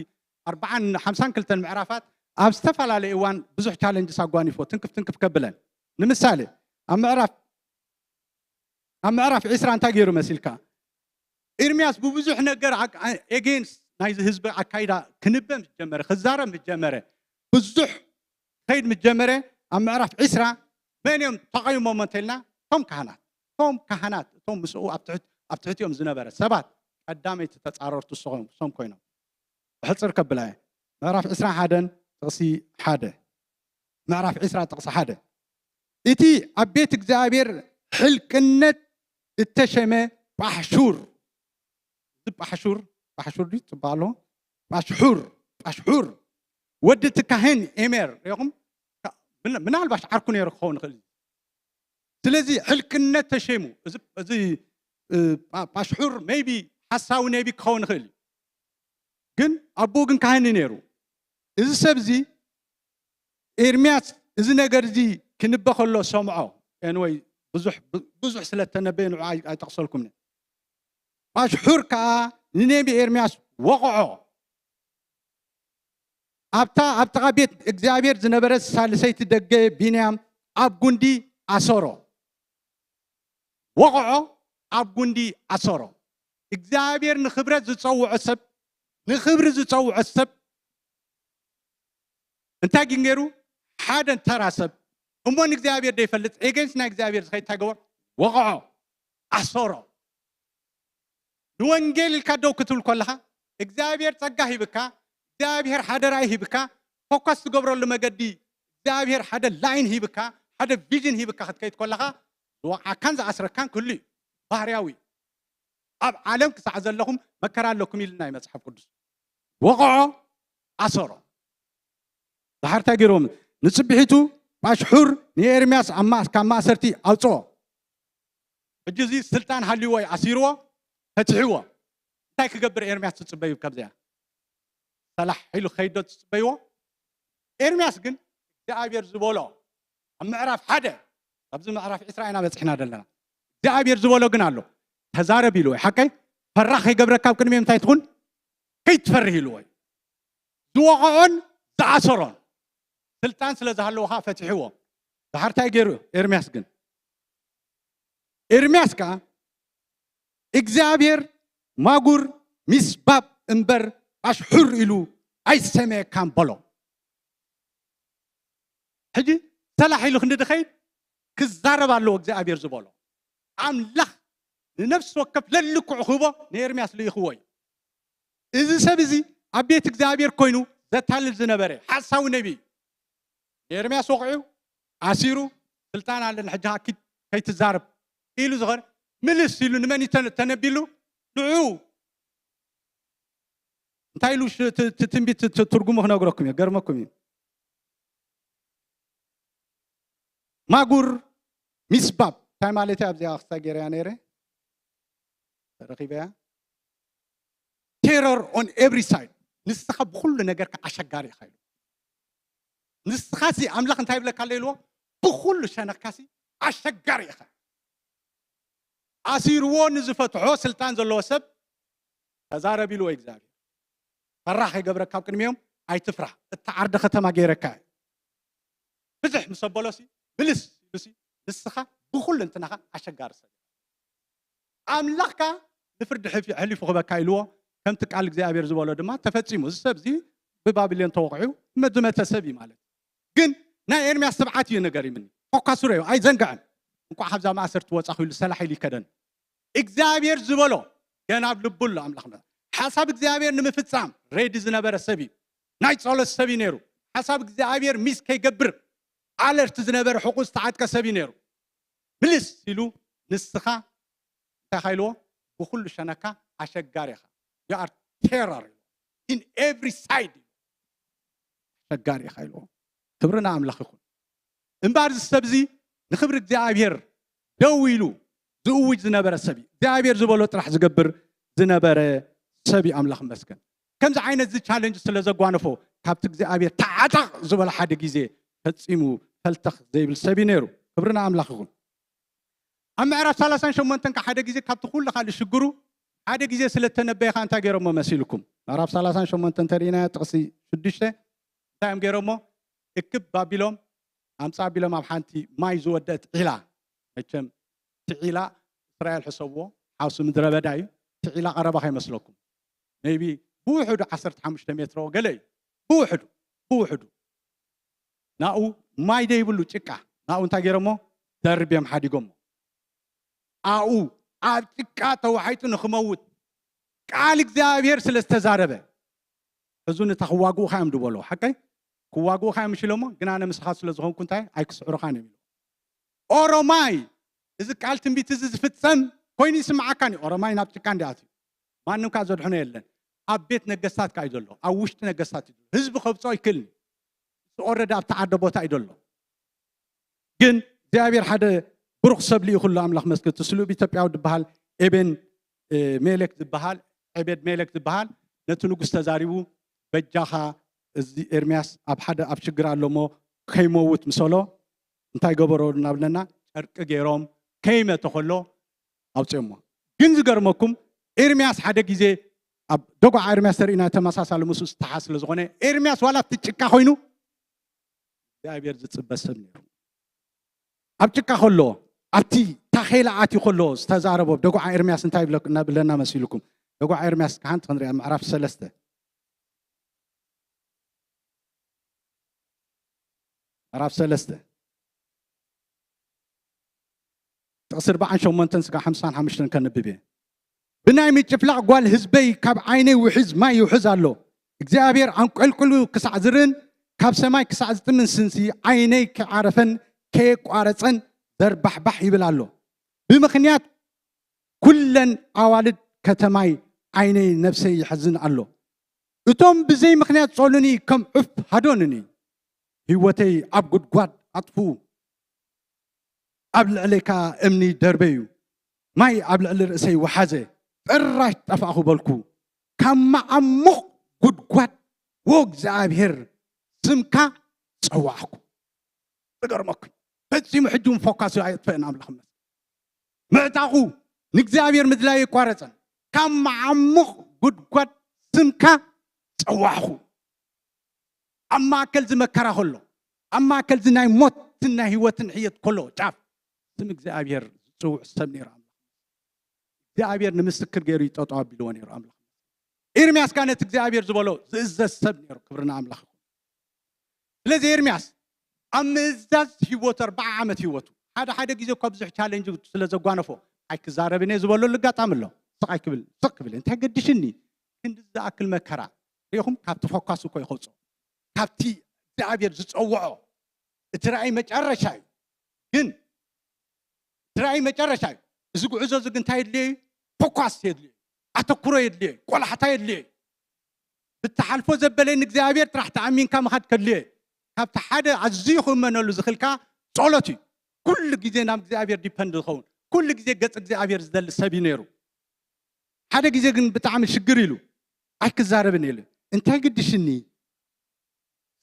ኣርብዓን ሓምሳን ክልተን ምዕራፋት ኣብ ዝተፈላለየ እዋን ብዙሕ ቻለንጅስ ኣጓኒፎ ትንክፍ ትንክፍ ከብለን። ንምሳሌ ኣብ ምዕራፍ ኣብ ምዕራፍ ዒስራ እንታይ ገይሩ መሲልካ? ኤርምያስ ብብዙሕ ነገር ኤጌንስት ናይዚ ህዝቢ ኣካይዳ ክንበ ምስ ጀመረ፣ ክዛረብ ምስ ጀመረ፣ ብዙሕ ከይድ ምስ ጀመረ ኣብ ምዕራፍ ዒስራ መን እዮም ተቐይሞሞ እንተልና እቶም ካህናት እቶም ካህናት እቶም ምስኡ ኣብ ትሕት- ኣብ ትሕቲኦም ዝነበረ ሰባት ቀዳመይቲ ተፃረርቱ እሶም እሶም ኮይኖም። ብሕፅር ከብላ እየ። ምዕራፍ ዕስራን ሓደን ጥቕሲ ሓደ። ምዕራፍ ዕስራ ጥቕሲ ሓደ። እቲ ኣብ ቤት እግዚኣብሔር ሕልቅነት እተሸመ ጳሕሹር፣ እዚ ጳሕሹር ጳሕሹር ድዩ ፅባሎ ጳሽሑር ጳሽሑር ወዲ እቲ ካህን ኤሜር ሪኹም ምናልባሽ ዓርኩ ነይሩ ክኸውን ይኽእል እዩ። ስለዚ ሕልቅነት ተሸይሙ እዚ ጳሽሑር maybe ሓሳዊ ነቢ ክኸውን ይኽእል እዩ። ግን ኣቦኡ ግን ካህን እዩ ነይሩ። እዚ ሰብ እዚ ኤርምያስ እዚ ነገር እዚ ክንበ ከሎ ሰምዖ። ኤንወይ ብዙሕ ብዙሕ ስለ ተነበየ ንዑ ኣይጠቕሰልኩምን። ጳሽሑር ከኣ ንነቢ ኤርምያስ ወቕዖ። ኣብታ ኣብ ጥቓ ቤት እግዚኣብሔር ዝነበረት ሳልሰይቲ ደገ ቢንያም ኣብ ጉንዲ ኣሰሮ። ወቕዖ ኣብ ጉንዲ ኣሰሮ። እግዚኣብሔር ንኽብረት ዝጸውዖ ሰብ ንኽብሪ ዝጸውዖ ሰብ እንታይ ግን ገይሩ? ሓደ ተራ ሰብ እሞ ንእግዚኣብሔር ደይፈልጥ ኤጌንስ ናይ እግዚኣብሔር ዝኸይድ እንታይ ገበር? ወቕዖ ኣሰሮ። ንወንጌል ኢልካ ደው ክትብል ከለኻ እግዚኣብሔር ጸጋ ሂብካ እግዚኣብሔር ሓደራይ ሂብካ ፎከስ ትገብረሉ መገዲ እግዚኣብሔር ሓደ ላይን ሂብካ ሓደ ቪዥን ሂብካ ክትከይድ ከለኻ ዝወቕዓካን ዝኣስረካን ክህሉ እዩ። ባህርያዊ ኣብ ዓለም ክሳዕ ዘለኹም መከራ ኣለኩም ኢልና እዩ መፅሓፍ ቅዱስ። ወቕዖ ኣሰሮ። ዳሕርታይ ገይርዎም ንፅብሒቱ ጳሽሑር ንኤርምያስ ካብ ማእሰርቲ ኣውፅኦ። ሕጂ እዚ ስልጣን ሃልይዎ እዩ ኣሲርዎ ፈትሕዎ። እንታይ ክገብር ኤርምያስ ትፅበዩ? ካብዚኣ ሰላሕ ኢሉ ከይዶ ትፅበይዎ? ኤርምያስ ግን እግዚኣብሔር ዝበሎ ኣብ ምዕራፍ ሓደ ኣብዚ ምዕራፍ ዕስራ ኢና በፅሕና ዘለና። እግዚኣብሔር ዝበሎ ግን ኣሎ። ተዛረብ ኢልዎ ሓቀይ ፈራ ከይገብረካ ኣብ ቅድሚ እንታይ ትኹን ከይትፈርህ ኢልዎ እዩ። ዝወቕዖን ዝኣሰሮን ስልጣን ስለ ዝሃለዎ ከዓ ፈትሕዎ። ዳሕርታይ ገይሩ ኤርምያስ ግን ኤርምያስ ከዓ እግዚኣብሔር ማጉር ሚስባብ እምበር ኣሽሑር ኢሉ ኣይሰመየካን በሎ። ሕጂ ሰላሕ ኢሉ ክንዲ ድኸይድ ክዛረብ ኣለዎ እግዚኣብሔር ዝበሎ ኣምላኽ ንነፍሲ ወከፍ ለልክዑ ክህቦ ንኤርምያስ ልኢኽዎ እዩ። እዚ ሰብ እዚ ኣብ ቤት እግዚኣብሔር ኮይኑ ዘታልል ዝነበረ ሓሳዊ ነቢ እዩ። ንኤርምያስ ወቕዑ ኣሲሩ ስልጣን ኣለኒ ሕጂ ሃኪድ ከይትዛርብ ኢሉ ዝኸር ምልስ ኢሉ ንመን እዩ ተነቢሉ? ንዑ እንታይ ኢሉ ትንቢት ትርጉሙ ክነግረኩም እዩ። ገርመኩም እዩ። ማጉር ሚስባብ እንታይ ማለት እዩ? ኣብዚኣ ክስታ ገይረያ ነይረ ተረኺበያ terror on every side። ንስኻ ብኩሉ ነገርካ ኣሸጋሪ ኢኻ ኢሉ። ንስኻሲ ኣምላኽ እንታይ ይብለካ ኣሎ ኢልዎ? ብኩሉ ሸነኽካሲ ኣሸጋሪ ኢኻ። ኣሲርዎ ንዝፈትሖ ስልጣን ዘለዎ ሰብ ተዛረብ ኢልዎ እግዚኣብሔር። ፈራህ ከይገብረካ ኣብ ቅድሚኦም ኣይትፍራህ። እታ ዓርዲ ከተማ ገይረካ እየ። ብዝሕ ምስ ኣበሎሲ ምልስ ኢሉሲ ንስኻ ብኹሉ እንትናኻ ኣሸጋሪ ሰብ ኣምላኽካ ንፍርዲ ሕፊ- ሕሊፉ ክበካ ኢልዎ። ከምቲ ቃል እግዚኣብሔር ዝበሎ ድማ ተፈጺሙ። እዚ ሰብ እዚ ብባቢሎን ተወቕዑ ዝመተ ሰብ እዩ ማለት እዩ። ግን ናይ ኤርምያስ ትብዓት እዩ ነገር ይምኒ ፎካሱረ እዩ ኣይዘንግዐን። እንኳዕ ካብዛ ማእሰርቲ ወፃኹ ኢሉ ሰላሕ ኢሉ ይከደን። እግዚኣብሔር ዝበሎ ገና ኣብ ልቡ ኣሎ ኣምላኽ መ- ሓሳብ እግዚኣብሔር ንምፍፃም ሬዲ ዝነበረ ሰብ እዩ። ናይ ጸሎት ሰብ እዩ ነይሩ። ሓሳብ እግዚኣብሔር ሚስ ከይገብር ኣለርቲ ዝነበረ ሕቁ ዝተዓጥቀ ሰብ እዩ ነይሩ። ምልስ ኢሉ ንስኻ እንታይ ኢልዎ? ብኩሉ ሸነካ ኣሸጋሪ ኢኻ። You are terror in every side ኣሸጋሪ ኢኻ ኢልዎ። ክብሪ ንኣምላኽ ይኹን። እምበኣር እዚ ሰብ እዚ ንኽብሪ እግዚኣብሔር ደው ኢሉ ዝእውጅ ዝነበረ ሰብ እዩ። እግዚኣብሔር ዝበሎ ጥራሕ ዝገብር ዝነበረ ሰብ እዩ። ኣምላኽ ይመስገን። ከምዚ ዓይነት እዚ ቻለንጅ ስለ ዘጓነፎ ካብቲ እግዚኣብሔር ተዓጠቕ ዝበሎ ሓደ ግዜ ፈጺሙ ፈልተኽ ዘይብል ሰብ እዩ ነይሩ። ክብሪ ንኣምላኽ ይኹን። ኣብ ምዕራፍ ሰላሳን ሸሞንተን ከ ሓደ ግዜ ካብቲ ኩሉ ካልእ ሽግሩ ሓደ ግዜ ስለ እተነበየኻ እንታይ ገይሮሞ መሲልኩም? ምዕራፍ ሰላሳን ሸሞንተን እንተርኢናዮ ጥቕሲ ሽዱሽተ እንታይ እዮም ገይሮሞ? እክብ ኣቢሎም ኣምጻ ኣቢሎም ኣብ ሓንቲ ማይ ዝወደአት ዒላ፣ መቸም እቲ ዒላ እስራኤል ሕሰብዎ ሓውሲ ምድረ በዳ እዩ። እቲ ዒላ ቀረባ ከይመስለኩም ሜይቢ ብውሕዱ ዓሰርተ ሓሙሽተ ሜትሮ ገለ እዩ። ብውሕዱ ብውሕዱ ናኡ ማይ ደይብሉ ጭቃ ናኡ እንታይ ገይሮሞ? ደርብዮም ሓዲጎሞ። ኣኡ ኣብ ጭቃ ተዋሒጡ ንኽመውት ቃል እግዚኣብሔር ስለ ዝተዛረበ ሕዙ ንታ ክዋግኡኻ እዮም ድበሎ ሓቀይ ክዋግኡኻ እዮም ሽሎሞ ግን ኣነ ምስኻ ስለ ዝኾንኩ እንታይ ኣይክስዕሩኻን እዮም ኦሮማይ እዚ ቃል ትንቢት እዚ ዝፍጸም ኮይኑ ይስምዓካን እዩ። ኦሮማይ ናብ ጭቃ እንዲኣት እዩ ማንም ካ ዘድሕኖ የለን። ኣብ ቤት ነገስታት ካ እዩ ዘሎ ኣብ ውሽጢ ነገስታት እዩ ዘሎ። ህዝቢ ከብፅኦ ይክእል እዩ። ኦረድ ኣብቲ ዓደ ቦታ እዩ ዘሎ። ግን እግዚኣብሔር ሓደ ብሩኽ ሰብ ልኢኹ ኣሎ ኣምላኽ መስገድ እቲ ስሉብ ኢትዮጵያዊ ዝበሃል ኤቤን ሜሌክ ዝበሃል ዕቤድ ሜሌክ ዝበሃል ነቲ ንጉስ ተዛሪቡ በጃኻ እዚ ኤርምያስ ኣብ ሓደ ኣብ ሽግር ኣሎ እሞ ከይመውት ምሰሎ እንታይ ገበሮ እናብለና ጨርቂ ገይሮም ከይመተ ከሎ ኣውፅኦሞ። ግን ዝገርመኩም ኤርምያስ ሓደ ግዜ ኣብ ደጓዓ ኤርምያስ ተርእና ተመሳሳሊ ምስ ዝተሓ ስለ ዝኾነ ኤርምያስ ዋላ ኣብቲ ጭቃ ኮይኑ እግዚኣብሔር ዝፅበ ሰብ ነይሩ። ኣብ ጭቃ ከሎ ኣብቲ ታኼላ ኣትዩ ከሎ ዝተዛረቦ ደጉዓ ኤርምያስ እንታይ ይብለክ- እናብለና መሲልኩም? ደጉዓ ኤርምያስ ከሓንቲ ክንሪኣ ምዕራፍ ሰለስተ ምዕራፍ ሰለስተ ጥቕሲ ኣርባዓን ሸሞንተን ስጋ ሓምሳን ሓሙሽተን ከንብብ እየ። ብናይ ምጭፍላቕ ጓል ህዝበይ ካብ ዓይነይ ውሕዝ ማይ ይውሕዝ ኣሎ። እግዚኣብሔር ኣንቆልቁሉ ክሳዕ ዝርእን ካብ ሰማይ ክሳዕ ዝጥምን ስንሲ ዓይነይ ከይዓረፈን ከየቋረጸን ዘርባሕባሕ ይብል ኣሎ። ብምኽንያት ኩለን ኣዋልድ ከተማይ ዓይነይ ነፍሰይ ይሕዝን ኣሎ። እቶም ብዘይ ምኽንያት ጸሉኒ ከም ዑፍ ሃዶንኒ። ህይወተይ ኣብ ጉድጓድ ኣጥፍኡ። ኣብ ልዕለይ ከኣ እምኒ ደርበዩ። ማይ ኣብ ልዕሊ ርእሰይ ወሓዘ። ጥራሽ ጠፋእኹ በልኩ። ካብ መዓሙቕ ጉድጓድ ወእግዚኣብሔር ስምካ ጸዋዕኩ። ዝገርመኩም ፈጺሙ ሕጂ እውን ፎካሱ ኣየጥፈአን ኣምላኽ መስል ምዕጣቑ ንእግዚኣብሔር ምድላይ ኣይቋረጸን። ካብ መዓሙቕ ጉድጓድ ስምካ ጸዋዕኹ። ኣብ ማእከል ዝመከራ ከሎ ኣብ ማእከል ዚ ናይ ሞትን ናይ ህይወትን ሕየት ከሎ ጫፍ ስም እግዚኣብሔር ዝጽውዕ ሰብ ነይሩ ኣምላኽ እግዚኣብሔር ንምስክር ገይሩ ይጠጠው ኣቢልዎ ነይሩ ኣምላኽ ኤርምያስ ካ ነቲ እግዚኣብሔር ዝበሎ ዝእዘዝ ሰብ ነይሩ ክብርና ኣምላኽ ይኹን ስለዚ ኤርምያስ ኣብ ምእዛዝ ህይወቱ ኣርባዓ ዓመት ህይወቱ ሓደ ሓደ ግዜ እኳ ብዙሕ ቻለንጅ ስለ ዘጓነፎ ኣይክዛረብን እየ ዝበለሉ ኣጋጣሚ ኣሎ ስቕ ኣይክብል ስቕ ክብል እንታይ ገድሽኒ ክንዲ ዝኣክል መከራ ሪኢኹም ካብቲ ፎካስ እኮ ይኸውፅኦ ካብቲ እግዚኣብሔር ዝፀውዖ እቲ ራእይ መጨረሻ እዩ ግን እቲ ራእይ መጨረሻ እዩ እዚ ጉዕዞ እዚ ግን እንታይ የድልዮ እዩ ፎኳስ የድልዮ እዩ ኣተኩሮ የድልዮ እዩ ቆላሕታ የድልዮ እዩ ብትሓልፎ ዘበለኒ እግዚኣብሔር ጥራሕ ተኣሚንካ ምኻድ ከድልዮ እዩ ካብቲ ሓደ ኣዝዩ ክእመነሉ ዝኽልካ ጸሎት እዩ ኩሉ ግዜ ናብ እግዚኣብሔር ዲፐንድ ዝኸውን ኩሉ ግዜ ገጽ እግዚኣብሔር ዝደሊ ሰብ እዩ ነይሩ ሓደ ግዜ ግን ብጣዕሚ ሽግር ኢሉ ኣይክዛረብን ኢሉ እንታይ ግድሽኒ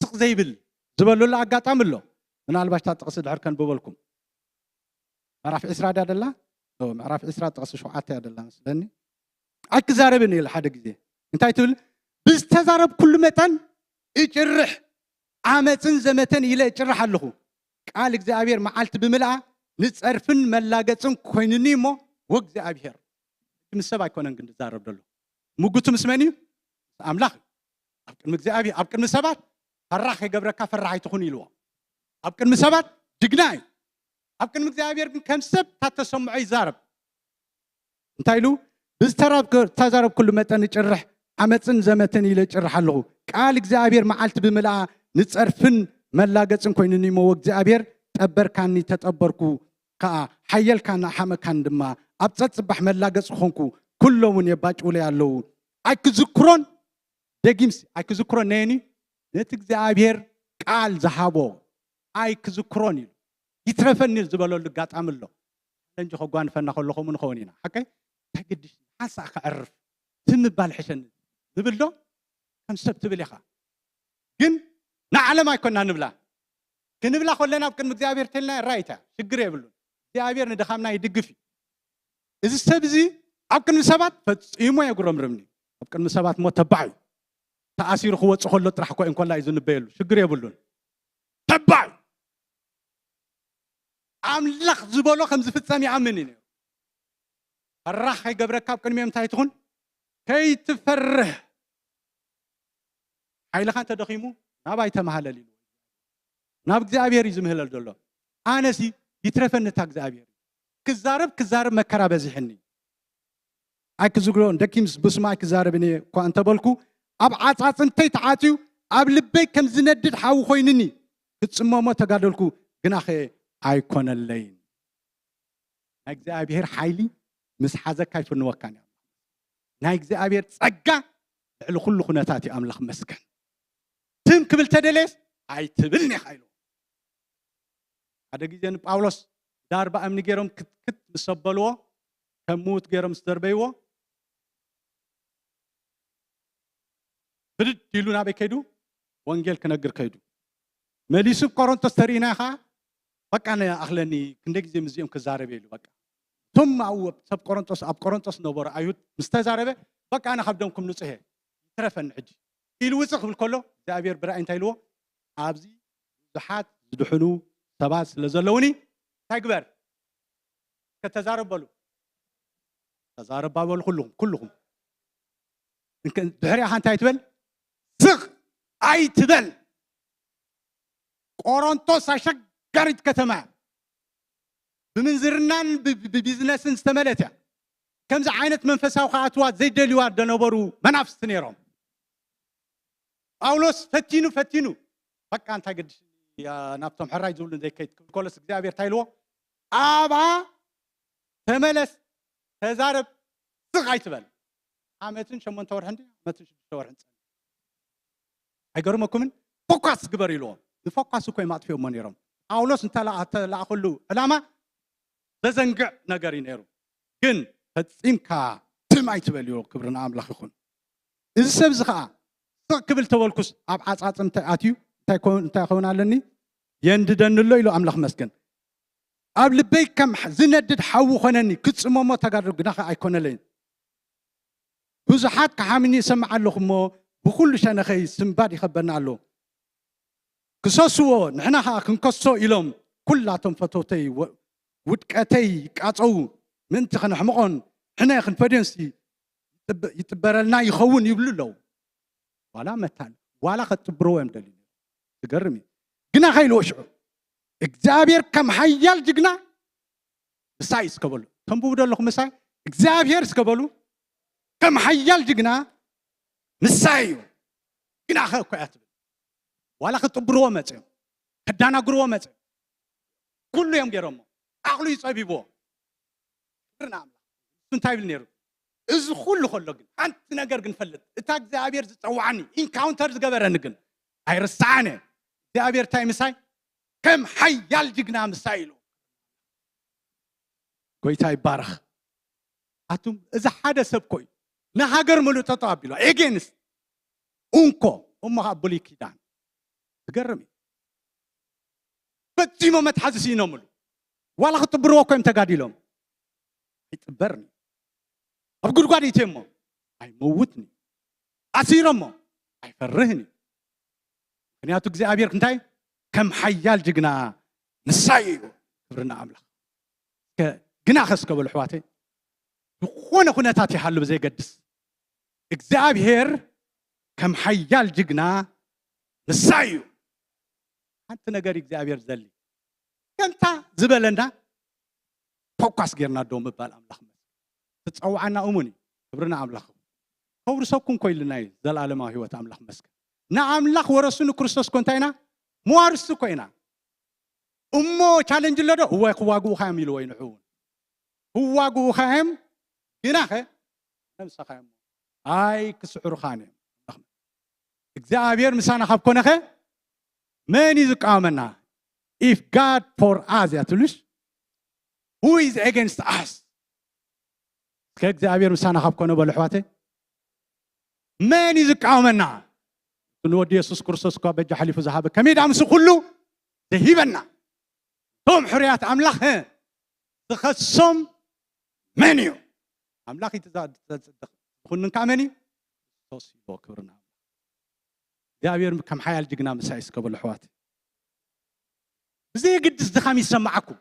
ስቕ ዘይብል ዝበለሉ ኣጋጣሚ ኣሎ ምናልባሽ እታ ጥቕሲ ድሕር ከንብበልኩም ምዕራፍ ዕስራ ድያ ደላ ምዕራፍ ዕስራ ጥቕሲ ሸውዓተ እያ ደላ መስለኒ ኣይክዛረብን ኢለ ሓደ ግዜ እንታይ ትብል ብዝተዛረብኩሉ መጠን እጭርሕ ዓመፅን ዘመተን ኢለ እጭርሕ ኣለኹ ቃል እግዚኣብሔር መዓልቲ ብምልኣ ንፀርፍን መላገፅን ኮይኑኒ እሞ ወእግዚኣብሔር ምስ ሰብ ኣይኮነን ግን ዝዛረብ ዘሎ ምጉቱ ምስ መን እዩ ኣምላኽ ኣብ ቅድሚ እግዚኣብሔር ኣብ ቅድሚ ሰባት ፈራሕ ከይገብረካ ፈራሕ ኣይትኹን ኢልዎ ኣብ ቅድሚ ሰባት ጅግና እዩ ኣብ ቅድሚ እግዚኣብሔር ግን ከም ሰብ ታተሰምዖ ይዛረብ እንታይ ኢሉ ብዝተዛረብኩሉ መጠን እጭርሕ ዓመፅን ዘመትን ኢለ እጭርሕ ኣለኹ ቃል እግዚኣብሔር መዓልቲ ብምልኣ ንፀርፍን መላገፅን ኮይኑኒ እሞ እግዚኣብሔር ጠበርካኒ ተጠበርኩ ከዓ ሓየልካን ኣሓመካን ድማ ኣብ ፀፅባሕ መላገፂ ኮንኩ ኩሎም እውን የባጭውለይ ኣለዉ ኣይክዝክሮን ደጊምሲ ኣይክዝክሮን ነየኒ ነቲ እግዚኣብሔር ቃል ዝሃቦ ኣይክዝክሮን ኢሉ ይትረፈኒ ዝበለሉ ኣጋጣሚ ኣሎ። ቻለንጅ ከጓንፈና ከሎ ከምኡ ንኸውን ኢና። ሓቀይ እንታይ ግድሽ ሓንሳእ ከዕርፍ ትምባል ሕሸኒ ዝብል ዶ ከም ሰብ ትብል ኢኻ። ግን ንዓለም ኣይኮና ንብላ። ክንብላ ከለና ኣብ ቅድሚ እግዚኣብሔር ተልና ራይታ ሽግር የብሉን። እግዚኣብሔር ንድኻምና ይድግፍ እዩ። እዚ ሰብ እዚ ኣብ ቅድሚ ሰባት ፈጺሙ የጉረምርምኒ። ኣብ ቅድሚ ሰባት ሞ ተባዕ እዩ። ተኣሲሩ ክወጽእ ከሎ ጥራሕ ኮ እንኮላ እዩ ዝንበየሉ። ሽግር የብሉን። ተባዕ እዩ። ኣምላኽ ዝበሎ ከም ዝፍጸም ይኣምን እዩ ነይሩ። ፈራሕ ከይገብረካ ኣብ ቅድሚኦም እንታይ ትኹን? ከይትፈርህ። ሓይልኻ እንተደኺሙ ናባይ ተመሃለል ኢሉ። ናብ እግዚኣብሔር እዩ ዝምህለል ዘሎ። ኣነሲ ይትረፈኒ እታ እግዚኣብሔር። ክዛረብ ክዛረብ መከራ በዚሕኒ። ኣይክዝግሮ ደኪምስ ብስማ ኣይክዛረብን እየ እኳ እንተበልኩ ኣብ ዓጻጽምተይ ተዓጽዩ ኣብ ልበይ ከም ዝነድድ ሓዊ ኮይንኒ ክጽመሞ ተጋደልኩ ግናኸ ኣይኮነለይን። ናይ እግዚኣብሔር ሓይሊ ምስ ሓዘካ ኣይፍንወካን እዩ። ናይ እግዚኣብሔር ጸጋ ልዕሊ ኩሉ ኩነታት እዩ። ኣምላኽ መስገን። ትም ክብል ተደለየስ ኣይትብልን ኢኻ ኢሉ። ሓደ ግዜ ንጳውሎስ ዳርባ እምኒ ገይሮም ክትክት ምስ ሰበልዎ ከም ምዉት ገይሮም ዝደርበይዎ ብድድ ኢሉ ናበይ ከይዱ? ወንጌል ክነግር ከይዱ። መሊሱ ቆሮንቶስ ተርእይና ኸዓ በቃ ነኣኽለኒ ክንደይ ግዜ ምስዚኦም ክዛረብ ኢሉ በቃ እቶም ኣብ ሰብ ቆሮንቶስ ኣብ ቆሮንቶስ ነበሩ ኣይሁድ ምስ ተዛረበ በቃ ኣነ ካብ ደምኩም ንጹህ እየ ይትረፈኒ ሕጂ ኢሉ ውፅእ ክብል ከሎ እግዚኣብሔር ብራእይ እንታይ ኢልዎ ኣብዚ ብዙሓት ዝድሕኑ ሰባት ስለ ዘለውኒ እንታይ ግበር ከተዛረብ በሉ ተዛረብ በሉ ኩልኹም ኩልኹም ድሕሪኻ እንታይ ትበል ስቕ ኣይትበል ቆሮንቶስ ኣሸጋሪት ከተማ ብምንዝርናን ብቢዝነስን ዝተመለት እያ ከምዚ ዓይነት መንፈሳዊ ከኣትዋ ዘይደልዋ ደነበሩ መናፍስቲ ነይሮም ጳውሎስ ፈቲኑ ፈቲኑ በቃ እንታይ ገድሽ ናብቶም ሕራይ ዝብሉ ዘይከይድ ክብል ከሎስ እግዚኣብሔር እንታይ ኢልዎ ኣብኣ ተመለስ ተዛረብ ስቕ ኣይትበል ዓመትን ሸሞንተ ወርሕን ዓመትን ሽዱሽተ ወርሕን ፀ ኣይገርመኩምን ፎኳስ ግበር ኢልዎም ንፎኳስ እኮ እዮም ኣጥፊኦሞ ነይሮም ጳውሎስ እንተለኣኸሉ ዕላማ ዘዘንግዕ ነገር እዩ ነይሩ ግን ፈፂምካ ትም ኣይትበል ይብሎ ክብሪ ንኣምላኽ ይኹን እዚ ሰብ እዚ ከዓ ስቕ ክብል ተበልኩስ ኣብ ዓፃፅምተ ኣትዩ እንታይ ይኸውን ኣለኒ የንድደኒ ኣሎ ኢሉ ኣምላኽ መስገን ኣብ ልበይ ከም ዝነድድ ሓዊ ኮነኒ ክፅመሞ ተጋድሎ ግናኸ ኣይኮነለይን ብዙሓት ክሓምኒ ይሰምዕ ኣለኹ እሞ ብኩሉ ሸነኸይ ስንባድ ይኸበና ኣሎ ክሰስዎ ንሕና ከዓ ክንከሶ ኢሎም ኩላቶም ፈተውተይ ውድቀተይ ይቃፀው ምእንቲ ከነሕምቖን ሕነ ክንፈድዮንሲ ይጥበረልና ይኸውን ይብሉ ኣለዉ ዋላ መታን ዋላ ከጥብርዎ እዮም ደልዩ ዝገርም እዩ ግና ከይልዎ ሽዑ እግዚኣብሔር ከም ሓያል ጅግና ምሳይ እስከበሉ ተንብቡ ደለኹ ምሳይ እግዚኣብሔር እስከበሉ ከም ሓያል ጅግና ምሳይ እዩ ግና ከ እኮ እያ ትብል ዋላ ክጥብርዎ መፅኦም ከዳናግርዎ መፅኦም ኩሉ እዮም ገይሮሞ ዓቕሉ ይፀቢብዎ ክብርና ኣምላኽ እንታይ ይብል ነይሩ እዚ ኩሉ ከሎ ግን ሓንቲ ነገር ግን ፈልጥ እታ እግዚኣብሔር ዝፀዋዕኒ ኢንካውንተር ዝገበረኒ ግን ኣይርስዓን እየ እግዚኣብሔር እንታይ ምሳይ ከም ሓያል ጅግና ምሳይ ኢሉ ጎይታ ይባረኽ ኣቱም እዚ ሓደ ሰብ ኮይ ንሃገር ምሉእ ጠጠው ኣቢሎ ኤጌንስ እንኮ እሞ ከዓ ብሉይ ኪዳን ዝገርም እዩ ፈጺሞ መትሓዚ ስኢኖምሉ ዋላ ክጥብርዎ እኮ እዮም ተጋዲሎም ኣይጥበርን ኣብ ጉድጓድ ይትየሞ ኣይመውትን ኣሲሮሞ ኣይፈርህን እዩ ምክንያቱ እግዚኣብሔር እንታይ ከም ሓያል ጅግና ንሳይ እዩ ክብርና ኣምላኽ ግና ከስከበሉ ኣሕዋተይ ዝኾነ ኩነታት ይሃሉ ብዘይገድስ እግዚኣብሔር ከም ሓያል ጅግና ንሳይ እዩ ሓንቲ ነገር እግዚኣብሔር ዘሊ ከምታ ዝበለና ፎኳስ ጌርና ዶ ምባል ኣምላኽ መስገን ትፀውዓና እሙን እዩ ክብርና ኣምላኽ ከውርሰኩም ኮይልና እዩ ዘላለማዊ ህይወት ኣምላኽ መስገን ንኣምላኽ ወረሱ ንክርስቶስ ኮ እንታይ ኢና መዋርስቲ ኮይና እሞ ቻለንጅ ኣሎ ዶ እዋይ ክዋግኡኻ እዮም ኢልዎ ይንሑ እውን ክዋግኡኻ እዮም ግናኸ ነብሰኻ እዮም ኣይ ክስዕሩኻን እዮም እግዚኣብሔር ምሳና ካብ ኮነኸ መን እዩ ዝቃወመና If God for us እያ ትብልሽ, who is against us? እስከ እግዚኣብሔር ምሳና ካብ ኮነ በሉ ኣሕዋተይ፣ መን እዩ ዝቃወመና? ንወዲ የሱስ ክርስቶስ እኳ በጃ ሓሊፉ ዝሃበ ከመይ ዳ ምስ ኩሉ ዝሂበና? እቶም ሕሩያት ኣምላኽ ዝኸሶም መን እዩ? ኣምላኽ እዩ ትዛ- ዘጽድቕ። ዝኹንን ከዓ መን እዩ? ክርስቶስ እዩ። ክብርና እግዚኣብሔር ከም ሓያል ጅግና ምሳይ እስከ በሉ ኣሕዋት። ብዘየግድስ ድኻም ይሰማዓኩም።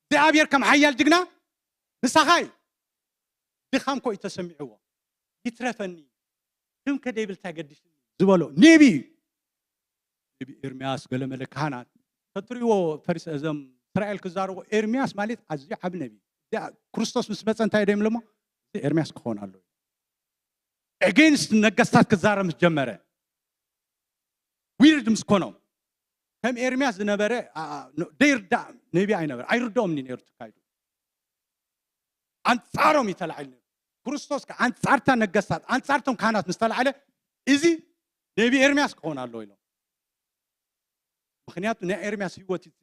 እግዚኣብሔር ከም ሓያል ጅግና ምሳኻ እዩ። ድኻም ኮ እዩ ተሰሚዕዎ። ይትረፈኒ፣ ድም ከደይብል እንታይ ገድሽኒ ዝበሎ ነቢ እዩ። ነቢ ኤርምያስ ገለመለ ካህናት ተትሪእዎ ፈሪስ እዞም እስራኤል ክዛረቡ ኤርምያስ ማለት ኣዝዩ ዓቢ ነቢ እዩ። እዚኣ ክርስቶስ ምስ መጸ እንታይ ደይምለሞ እዚ ኤርምያስ ክኸውን ኣሎ። ኤጌንስት ነገስታት ክዛረብ ምስ ጀመረ ዊርድ ምስ ኮኖም ከም ኤርምያስ ዝነበረ ደይርዳእ ነቢ ኣይነበረ ኣይርድኦም ነይሩ ተካይዱ። ኣንጻሮም ይተላዕል ነይሩ። ክርስቶስ ከ ኣንጻርታ ነገስታት ኣንጻርቶም ካህናት ምስ ተላዕለ እዚ ነቢ ኤርምያስ ክኸውን ኣለዎ ኢሎም። ምክንያቱ ናይ ኤርምያስ ህይወት እዩ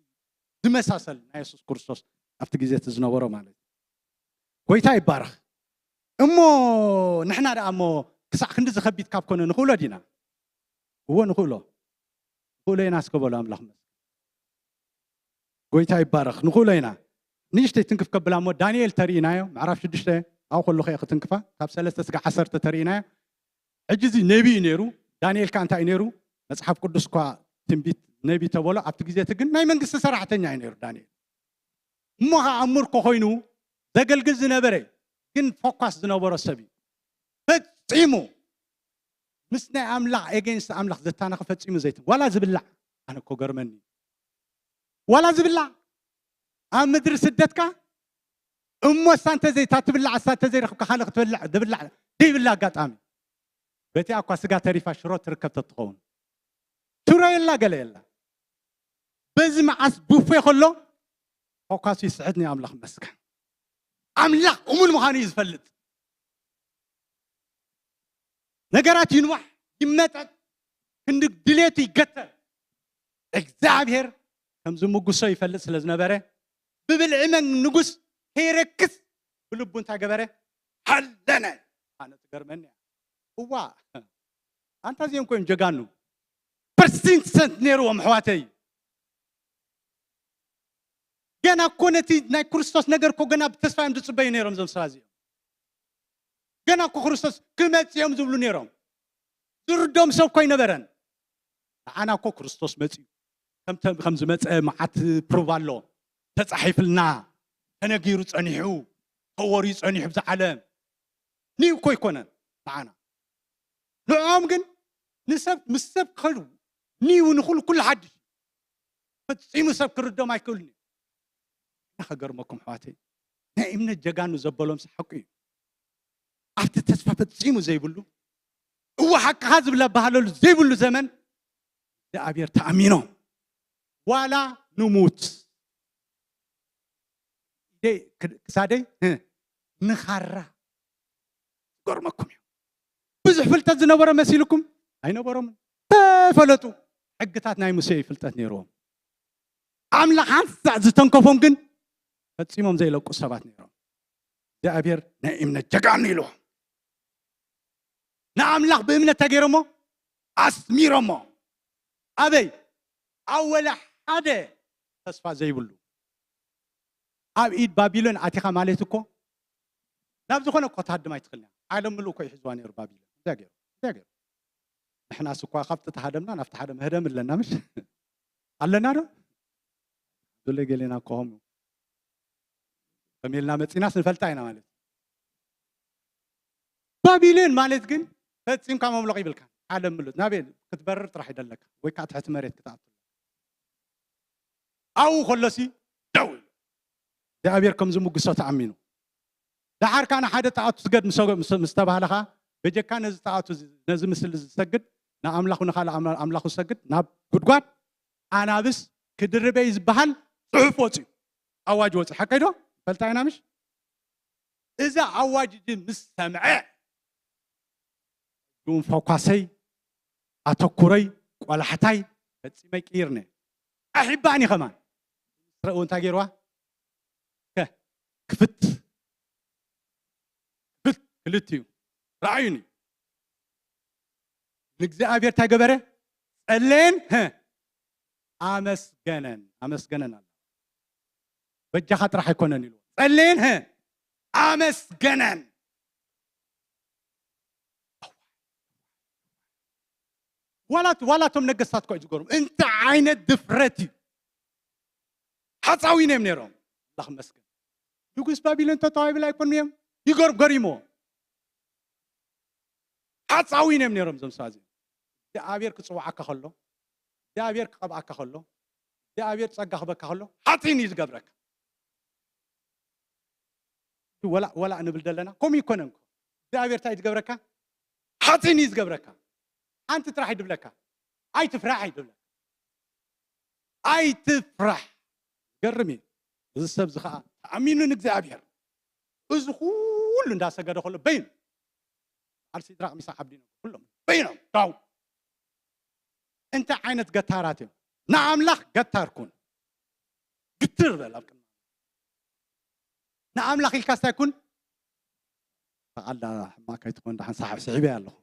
ዝመሳሰል ናይ የሱስ ክርስቶስ ኣብቲ ግዜ እቲ ዝነበሮ ማለት እዩ። ጎይታ ይባረኽ። እሞ ንሕና ደኣ እሞ ክሳዕ ክንዲ ዝኸቢድ ካብ ኮነ ንኽእሎ ዲና? እዎ ንኽእሎ። ንኽእሎ ኢና እስከ በሉ ኣምላኽ መስገን። ጎይታ ይባረኽ። ንኽእሎ ኢና። ንእሽተይ ትንክፍ ከብላ እሞ ዳንኤል ተርእይናዮ ምዕራፍ ሽዱሽተ ኣብኡ ከለኹ እየ ክትንክፋ ካብ ሰለስተ ስጋ ዓሰርተ ተርእይናዮ። ሕጂ እዚ ነቢ እዩ ነይሩ። ዳንኤል ከዓ እንታይ እዩ ነይሩ? መፅሓፍ ቅዱስ እኳ ትንቢት ነቢ ተበሎ ኣብቲ ግዜ እቲ ግን ናይ መንግስቲ ሰራሕተኛ እዩ ነይሩ ዳንኤል። እሞ ከዓ ኣብ ምርኮ ኮይኑ ዘገልግል ዝነበረ ግን ፎኳስ ዝነበሮ ሰብ እዩ። ፈፂሙ ምስ ናይ ኣምላኽ ኤጌንስት ኣምላኽ ዘታናኸ ፈፂሙ ዘይት ዋላ ዝብላዕ ኣነ እኮ ገርመኒ። ዋላ ዝብላዕ ኣብ ምድሪ ስደትካ እሞ እሳ እንተዘይታ ትብላዕ እሳ እንተዘይረኽብካ ካልእ ክትበልዕ ዝብላዕ ዘይብላ ኣጋጣሚ። በቲኣ እኳ ስጋ ተሪፋ ሽሮ ትርከብ ተትኸውን ሽሮ የላ ገለ የላ። በዚ መዓስ ቡፌ ከሎ ፎኳሱ ይስሕት ናይ ኣምላኽ መስገን። ኣምላኽ እሙን ምዃኑ እዩ ዝፈልጥ። ነገራት ይንዋሕ ይመጠጥ ክንዲ ድሌቱ ይገተር። እግዚኣብሔር ከም ዝምጉሶ ይፈልጥ ስለ ዝነበረ ብብልዒ መን ንጉስ ከይረክስ ብልቡ እንታይ ገበረ? ሃለነ። ኣነ ትገርመኒ እያ። እዋ ኣንታ እዚኦም ኮይም ጀጋኑ ፐርሲስተንት ነይርዎም ኣሕዋተይ። ገና እኮ ነቲ ናይ ክርስቶስ ነገር እኮ ገና ብተስፋ እዮም ዝፅበዩ ነይሮም እዞም ሰባት እዚኦም። ገና እኮ ክርስቶስ ክመፅእ እዮም ዝብሉ ነይሮም። ዝርዶም ሰብ እኮ ኣይነበረን። ንዓና እኮ ክርስቶስ መፅዩ ከም ዝመፀ መዓት ፕሩቭ ኣሎ። ተፃሒፍልና ተነጊሩ ፀኒሑ ተወርዩ ፀኒሑ ብዛ ዓለም ኒው እኮ ኣይኮነን ንዓና። ንዕኦም ግን ንሰብ ምስ ሰብ ክኸዱ ኒው ንኩሉ ኩሉ ሓድሽ ፈፂሙ ሰብ ክርዶም ኣይክእሉን እዩ። እና ከገርመኩም ኣሕዋተይ ናይ እምነት ጀጋኑ ዘበሎም ሓቁ እዩ። ኣብቲ ተስፋ ፈፂሙ ዘይብሉ እወ ሓቅኻ ዝብል ኣባሃለሉ ዘይብሉ ዘመን እግዚኣብሔር ተኣሚኖም ዋላ ንሙት ኢደይ ክሳደይ ንኻራ ዝገርመኩም እዩ። ብዙሕ ፍልጠት ዝነበሮ መሲልኩም ኣይነበሮምን። ተፈለጡ። ሕግታት ናይ ሙሴ ፍልጠት ነይርዎም። ኣምላኽ ሓንሳእ ዝተንከፎም ግን ፈጺሞም ዘይለቁ ሰባት ነይሮም። እግዚኣብሔር ናይ እምነት ጀጋኑ ኢልዎም። ንኣምላኽ ብእምነት ተገይሮሞ ኣስሚሮሞ። ኣበይ? ኣብ ወላ ሓደ ተስፋ ዘይብሉ ኣብ ኢድ ባቢሎን ኣቲኻ ማለት እኮ ናብ ዝኾነ እኮ ትሃድም ኣይትኽእልን እያ። ዓለም ምሉእ እኮ ይሕዝዋ ነይሩ ባቢሎን። እንታይ ገይሩ? እንታይ ገይሩ? ንሕናስ እኳ ካብቲ ተሃደምና ናብቲ ሓደ መህደም ኣለና ምሽ ኣለና ዶ? ብለ ገሌና እኮ ኸምኡ ከም ኢልና መፂናስ ንፈልጣ ኢና ማለት እዩ። ባቢሎን ማለት ግን ፈፂምካ መምለቕ ይብልካ። ዓለም ምሉእ ናበይ ክትበርር ጥራሕ ይደለካ ወይ ከዓ ትሕቲ መሬት ክትኣቱ። ኣብኡ ከሎሲ ደው ኢሉ እግዚኣብሔር ከም ዝምጉሶ ተኣሚኑ። ደሓር ከዓ ንሓደ ጣዖት ስገድ ምስ ተባሃለ ከዓ በጀካ ነዚ ጣዖት ነዚ ምስሊ ዝሰግድ ንኣምላኹ ንካልእ ኣምላኹ ዝሰግድ ናብ ጉድጓድ ኣናብስ ክድርበይ ዝበሃል ፅሑፍ ወፅዩ። ኣዋጅ ወፅዩ ሓቀይ ዶ? ፈልጣ ኢና ምሽ? እዚ ኣዋጅ እዚ ምስ ሰምዐ ውን ፎኳሰይ ኣተኩረይ ቆላሕታይ ፈፂመይ ቅይርነ። ኣሒባኒ ከማን። ስረኡ እንታይ ገይርዋ? ከ ክፍት ክፍት ክልቲኡ ረኣዩኒ። ንእግዚኣብሔር እንታይ ገበረ? ጸለየን፣ ህ፣ ኣመስገነን። ኣመስገነን ኣለ። በጃኻ ጥራሕ ኣይኮነን ኢሉ ጸለየን፣ ህ፣ ኣመስገነን። ዋላት ዋላቶም ነገስታት እኮ እዩ ዝገርሙ። እንታይ ዓይነት ድፍረት እዩ? ሓፃዊን እዮም ነይሮም። ኣምላኽ መስገን። ንጉስ ባቢሎን ተተባቢል ኣይኮኑ እዮም። ይገርም ገሪሞ ሓፃዊን እዮም ነይሮም። እዞም ሰባት እዚኦም እግዚኣብሔር ክፅውዓካ ከሎ፣ እግዚኣብሔር ክቐብኣካ ከሎ፣ እግዚኣብሔር ፀጋ ክበካ ከሎ ሓፂን እዩ ዝገብረካ። ወላ ወላ ንብል ዘለና ከምኡ ይኮነን። እግዚኣብሔር እንታይ ዝገብረካ? ሓፂን እዩ ዝገብረካ። ሓንቲ ጥራሕ ይድብለካ፣ ኣይትፍራሕ ይድብለካ። ኣይትፍራሕ። ገርም እዩ። እዚ ሰብ እዚ ከዓ ተኣሚኑ ንእግዚኣብሔር፣ እዚ ኩሉ እንዳሰገደ ከሎ በይኑ፣ ዓል ሲድራቅ ሚሳቅ ዓብዲነጎ ኩሎም በይኖም ዳው። እንታይ ዓይነት ገታራት እዮም? ንኣምላኽ ገታር ኩን። ግትር በል ኣብ ቅድሚ ንኣምላኽ ኢልካ ስታይ ኩን። ተቓልዳ ሕማቅ ኣይትኾን፣ ደሓን ሳሕብ ስሒበ ኣለኹ።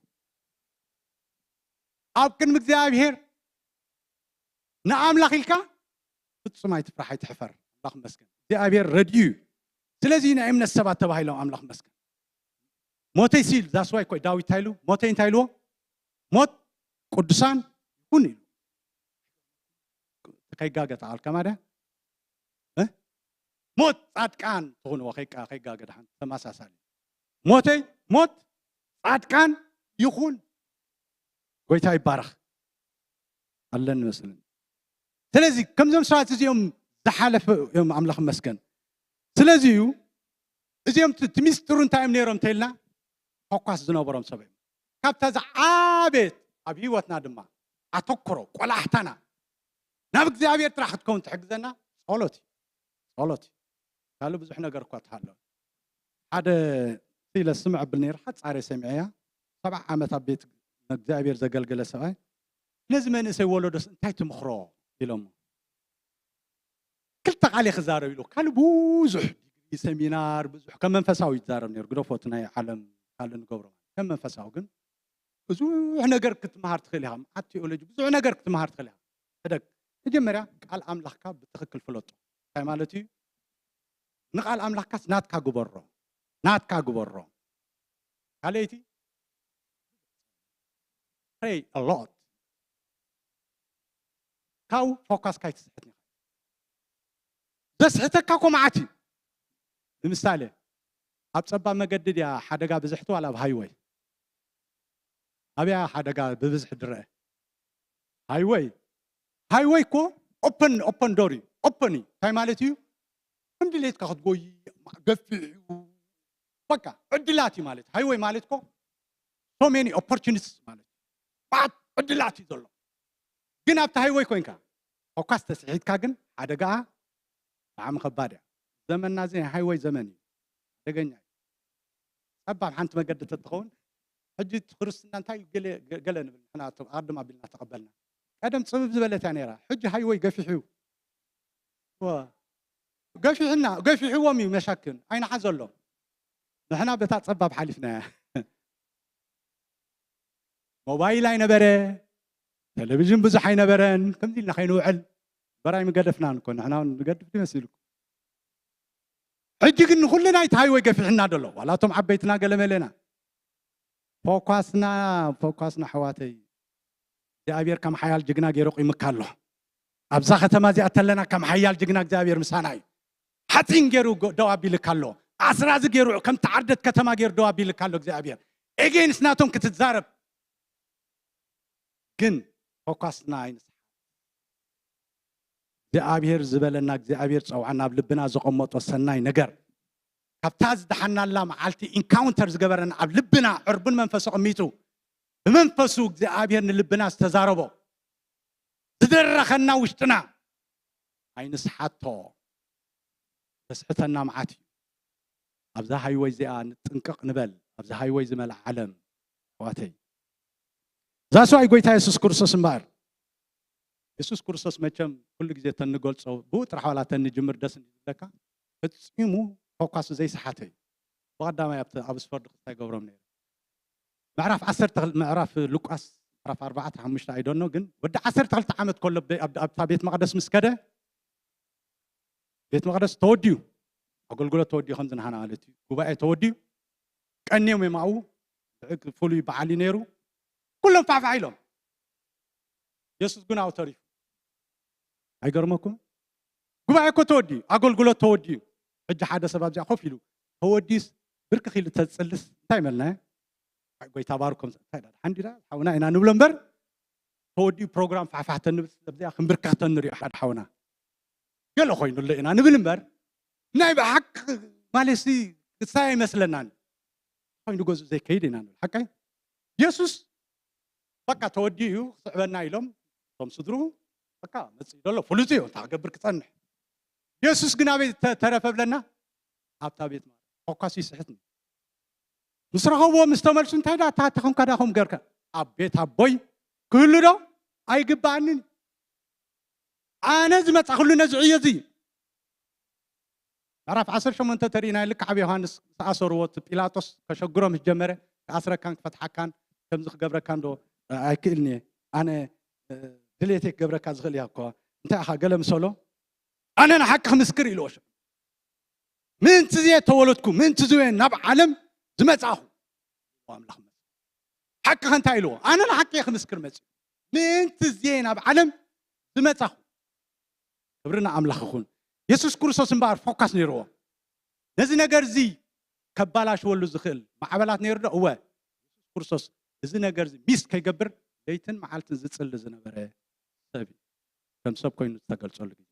ኣብ ቅድሚ እግዚኣብሔር ንኣምላኽ ኢልካ ፍጹም ኣይትፍራሕ፣ ኣይትሕፈር። ኣምላኽ መስገን። እግዚኣብሔር ረድዩ እዩ። ስለዚ ናይ እምነት ሰባት ተባሂሎም ኣምላኽ መስገን። ሞተይ ሲል ዛስዋይ ኮይ ዳዊት እንታይ ኢሉ? ሞተይ እንታይ ኢልዎ? ሞት ቅዱሳን ይኹን ኢሉ። ከይጋገ ተቓልካ ማድያ እ? ሞት ጻድቃን ትኹንዎ ከይቃ ከይጋገ ደሓን ተመሳሳሊ። ሞተይ ሞት ጻድቃን ይኹን። ጎይታ ይባረኽ። ኣለኒ መስለኒ። ስለዚ ከምዞም ሰባት እዚኦም ዝሓለፈ እዮም፣ ኣምላኽ መስገን። ስለዚ እዩ እዚኦም እቲ እቲ ሚስጥሩ እንታይ እዮም ነይሮም እንተኢልና፣ ፈኳስ ዝነበሮም ሰብ እዮም። ካብታ ዝዓበየት ኣብ ህይወትና ድማ ኣተኩሮ ቆላሕታና ናብ እግዚኣብሔር ጥራሕ ክትከውን ትሕግዘና ጸሎት እዩ። ጸሎት እዩ። ካልእ ብዙሕ ነገር እኳ ተሃሎ። ሓደ ኢለ ስምዕ ብል ነይረ፣ ሓጻረ ሰሚዐያ። ሰብዓ ዓመት ኣብ ቤት እግዚኣብሔር ዘገልገለ ሰብኣይ፣ ነዚ መንእሰይ ወለዶስ እንታይ ትምኽሮ ኢሎሞ። ክልተ ቃል እየ ክዛረብ ኢሉ፣ ካልእ ብዙሕ ዲግሪ፣ ሰሚናር፣ ብዙሕ ከም መንፈሳዊ ይዛረብ ነይሩ። ግደፎ እቲ ናይ ዓለም ካልእ ንገብሮ። ከም መንፈሳዊ ግን ብዙሕ ነገር ክትመሃር ትኽእል ኢኻ። መዓት ቴዎሎጂ ብዙሕ ነገር ክትመሃር ትኽእል ኢኻ። ሕደግ። መጀመርያ ቃል ኣምላኽካ ብትኽክል ፍለጦ። እንታይ ማለት እዩ? ንቃል ኣምላኽካስ ናትካ ግበሮ። ናትካ ግበሮ። ካልኣይቲ፣ pray a lot። ካብኡ ፎካስካ ኣይትስሕት ኢኻ። ዘስሕተካ እኮ መዓት እዩ። ንምሳሌ፣ ኣብ ጸባብ መገዲ ድያ ሓደጋ ብዝሕቲ ዋላ ኣብ ሃይወይ? ኣብያ ሓደጋ ብብዝሒ ድረአ? ሃይወይ። ሃይወይ እኮ ኦፐን፣ ኦፐን ዶር እዩ። ኦፐን እዩ። እንታይ ማለት እዩ? ከም ድሌትካ ክትጎይ ገፊሕ እዩ። በቃ ዕድላት እዩ ማለት። ሃይወይ ማለት እኮ so many opportunities ማለት እዩ። መዓት ዕድላት እዩ ዘሎ። ግን ኣብቲ ሃይወይ ኮይንካ ፎካስ ተስሒትካ ግን ሓደጋኣ ብጣዕሚ ከባድ እያ። ዘመንና እዚ ናይ ሃይወይ ዘመን እዩ። ሓደገኛ እዩ። ጸባብ ሓንቲ መገዲ ተትኸውን፣ ሕጂ እቲ ክርስትና እንታይ እዩ? ገለ ገለ ንብል ንሕና፣ ኣቶም ኣድም ኣቢልና ተቐበልና። ቀደም ጽብብ ዝበለት እያ ነይራ። ሕጂ ሃይወይ ገፊሕ እዩ። ዋ። ገፊሕና፣ ገፊሕዎም እዩ መሻክን። ኣይንሓዘሎም። ንሕና በታ ጸባብ ሓሊፍናያ። ሞባይል ኣይነበረ፣ ቴሌቪዥን ብዙሕ ኣይነበረን። ከምዚ ኢልና ከይንውዕል በራይ ምገደፍናን እኮ፣ ንሕና እውን ንገድፍ ድዩ መሲልኩም? ሕጂ ግን ንኹልና እቲ ሃይወይ ገፊሕና ደሎ፣ ዋላ እቶም ዓበይትና ገለመለና። ፎኳስና፣ ፎኳስና ኣሕዋተይ፣ እግዚኣብሔር ከም ሓያል ጅግና ገይሩ ቂምካ ኣሎ። ኣብዛ ከተማ እዚኣ ተለና ከም ሓያል ጅግና እግዚኣብሔር ምሳና እዩ። ሓፂን ገይሩ ጎ-፣ ደው ኣቢልካ ኣሎ። ኣስራዚ ገይሩ ከምቲ ዓርደት ከተማ ገይሩ ደው ኣቢልካ ኣሎ እግዚኣብሔር። ኤጌንስ ናቶም ክትዛረብ ግን ፎኳስና ኣይንስሓት። እግዚኣብሔር ዝበለና፣ እግዚኣብሔር ጸውዓና፣ ኣብ ልብና ዘቐመጦ ሰናይ ነገር፣ ካብታ ዝደሓናላ መዓልቲ ኢንካውንተር ዝገበረና፣ ኣብ ልብና ዕርቡን መንፈሱ ኣቐሚጡ ብመንፈሱ እግዚኣብሔር ንልብና ዝተዛረቦ፣ ዝደረኸና ውሽጥና ኣይንስሓቶ። ዘስሕተና መዓት እዩ። ኣብዛ ሃይወይ እዚኣ ንጥንቅቕ ንበል። ኣብዛ ሃይወይ ዝመልኣ ዓለም፣ ኣሕዋተይ። ዛስዋይ ጎይታ የሱስ ክርስቶስ እምበኣር የሱስ ክርስቶስ መቸም ኩሉ ግዜ ተንገልጾ ብኡ ጥራሕ ዋላ ተንጅምር ደስ ዝብለካ፣ ፈጺሙ ፎካሱ ዘይሰሓተ እዩ። ብቐዳማይ ኣብቲ ኣብ ስፈርዲ ክስታይ ገብሮም ነይሩ። ምዕራፍ ዓሰርተ ክልተ፣ ምዕራፍ ሉቃስ ምዕራፍ ኣርባዕተ ሓሙሽተ ኣይደኖ፣ ግን ወዲ ዓሰርተ ክልተ ዓመት ከሎ ብ-፣ ኣብ-፣ ኣብታ ቤት መቕደስ ምስ ከደ፣ ቤት መቕደስ ተወዲኡ፣ ኣገልግሎት ተወዲኡ፣ ከምዚ ንሃና ማለት እዩ፣ ጉባኤ ተወዲኡ፣ ቀንዮም እዮም ኣብኡ። ብዕግ ፍሉይ በዓል እዩ ነይሩ። ኩሎም ፋሕፋሕ ኢሎም፣ የሱስ ግን ኣብኡ ተሪፉ። ኣይገርመኩም? ጉባኤ እኮ ተወዲኡ፣ ኣገልግሎት ተወዲኡ። ሕጂ ሓደ ሰብ ኣብዚኣ ኮፍ ኢሉ፣ ተወዲኡስ ብርክኽ ኢሉ ተጽልስ እንታይ መልና? ኣይ፣ ጎይታ ባርኮም፣ እንታይ ዳ ሓንዲዳ ሓውና ኢና ንብሎ እምበር፣ ተወዲኡ ፕሮግራም ፋሕፋሕ ተንብል፣ ኣብዚኣ ክንብርከኽ ተንሪኦ ሓደ ሓውና። ገለ ኮይኑ ኣሎ ኢና ንብል እምበር፣ ናይ ብሓቂ ማለትሲ ክሳይ ኣይመስለናን። ኮይኑ ገዝኡ ዘይከይድ ኢና ንብል። ሓቀይ? የሱስ በቃ ተወዲኡ እዩ፣ ክስዕበና ኢሎም እቶም ስድርኡ፣ በቃ መጽእ ዘሎ ፍሉጥ እዩ፣ እንታይ ክገብር ክጸንሕ። የሱስ ግን ኣበይ ተ-፣ ተረፈ ብለና? ኣብታ ቤት ማርያም። ፎካሱ ይስሕትኒ። ምስ ረኸብዎ ምስ ተመልሱ፣ እንታይ ዳ፣ እታ ተኸምካ ዳኹም ገርካ? ኣብ ቤት ኣቦይ ክህሉ ዶ? ኣይግባኣንን። ኣነ ዝመጻኹሉ ነዚ ዕዮ እዚ። ምዕራፍ ዓሰርተ ሸሞንተ ተሪእና፣ ልክዕ ኣብ ዮሃንስ ዝኣሰርዎ፣ እቲ ጲላጦስ ከሸግሮ ምስ ጀመረ፣ ክኣስረካን ክፈትሓካን ከምዚ ክገብረካን ዶ ኣይክእልን እየ? ኣነ፣ እ፣ ድሌተይ ክገብረካ ዝኽእል እያ እኮ። እንታይ ኢኻ ገለ ምሰሎ? ኣነ ንሓቂ ክምስክር ኢልዎ። ሽዑ ምእንቲ ዝየ ተወለድኩ፣ ምእንቲ ዝየ ናብ ዓለም ዝመጻኹ። ኣምላኽ መጽእ። ሓቂ ከ እንታይ ኢልዎ? ኣነ ንሓቂ እየ ክምስክር መጽእ። ምእንቲ ዝየ ናብ ዓለም ዝመጻኹ። ክብሪ ንኣምላኽ ይኹን። የሱስ ክርስቶስ እምበኣር ፎካስ ነይርዎ። ነዚ ነገር እዚ ከባላሽወሉ ዝኽእል ማዕበላት ነይሩ ዶ? እወ። የሱስ ክርስቶስ እዚ ነገር እዚ ሚስ ከይገብር ለይትን መዓልትን ዝጽሊ ዝነበረ ሰብ እዩ። ከም ሰብ ኮይኑ ዝተገልጸሉ ግዜ።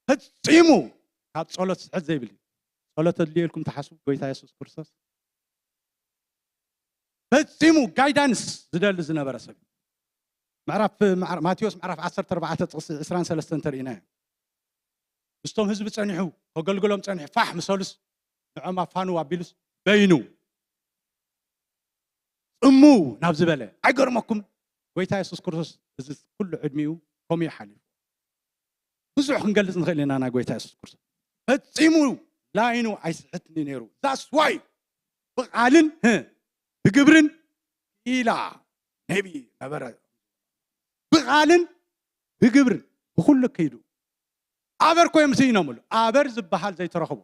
ፈጺሙ ካብ ጸሎት ስሕት ዘይብል እዩ። ጸሎት ኣድልየልኩም ትሓስቡ? ጎይታ የሱስ ክርስቶስ ፈጺሙ ጋይዳንስ ዝደሊ ዝነበረ ሰብ እዩ። ምዕራፍ፣ ምዕራ-፣ ማቴዎስ ምዕራፍ ዓሰርተ ኣርባዕተ ጥቕሲ ዕስራን ሰለስተን ተርእይና እዩ። ምስቶም ህዝቢ ጸኒሑ ከገልግሎም ጸኒሑ ፋሕ ምሰሉስ ንዖም ኣፋኑ ኣቢሉስ በይኑ ጽሙ ናብ ዝበለ። ኣይገርመኩም? ጎይታ የሱስ ክርስቶስ እዚ ኩሉ ዕድሚኡ ከምኡ እዩ ሓሊፉ። ብዙሕ ክንገልጽ ንኽእል ኢና ናይ ጎይታ የሱስ ክርስቶስ። ፈጺሙ ላይኑ ኣይስሕትኒ ነይሩ። That's why ብቓልን፣ ህ፣ ብግብርን ኢላ ነቢ ነበረ። ብቓልን ብግብርን ብኹሉ ከይዱ። ኣበር ኮ እዮም ስኢኖምሉ። ኣበር ዝበሃል ዘይተረኽቦ።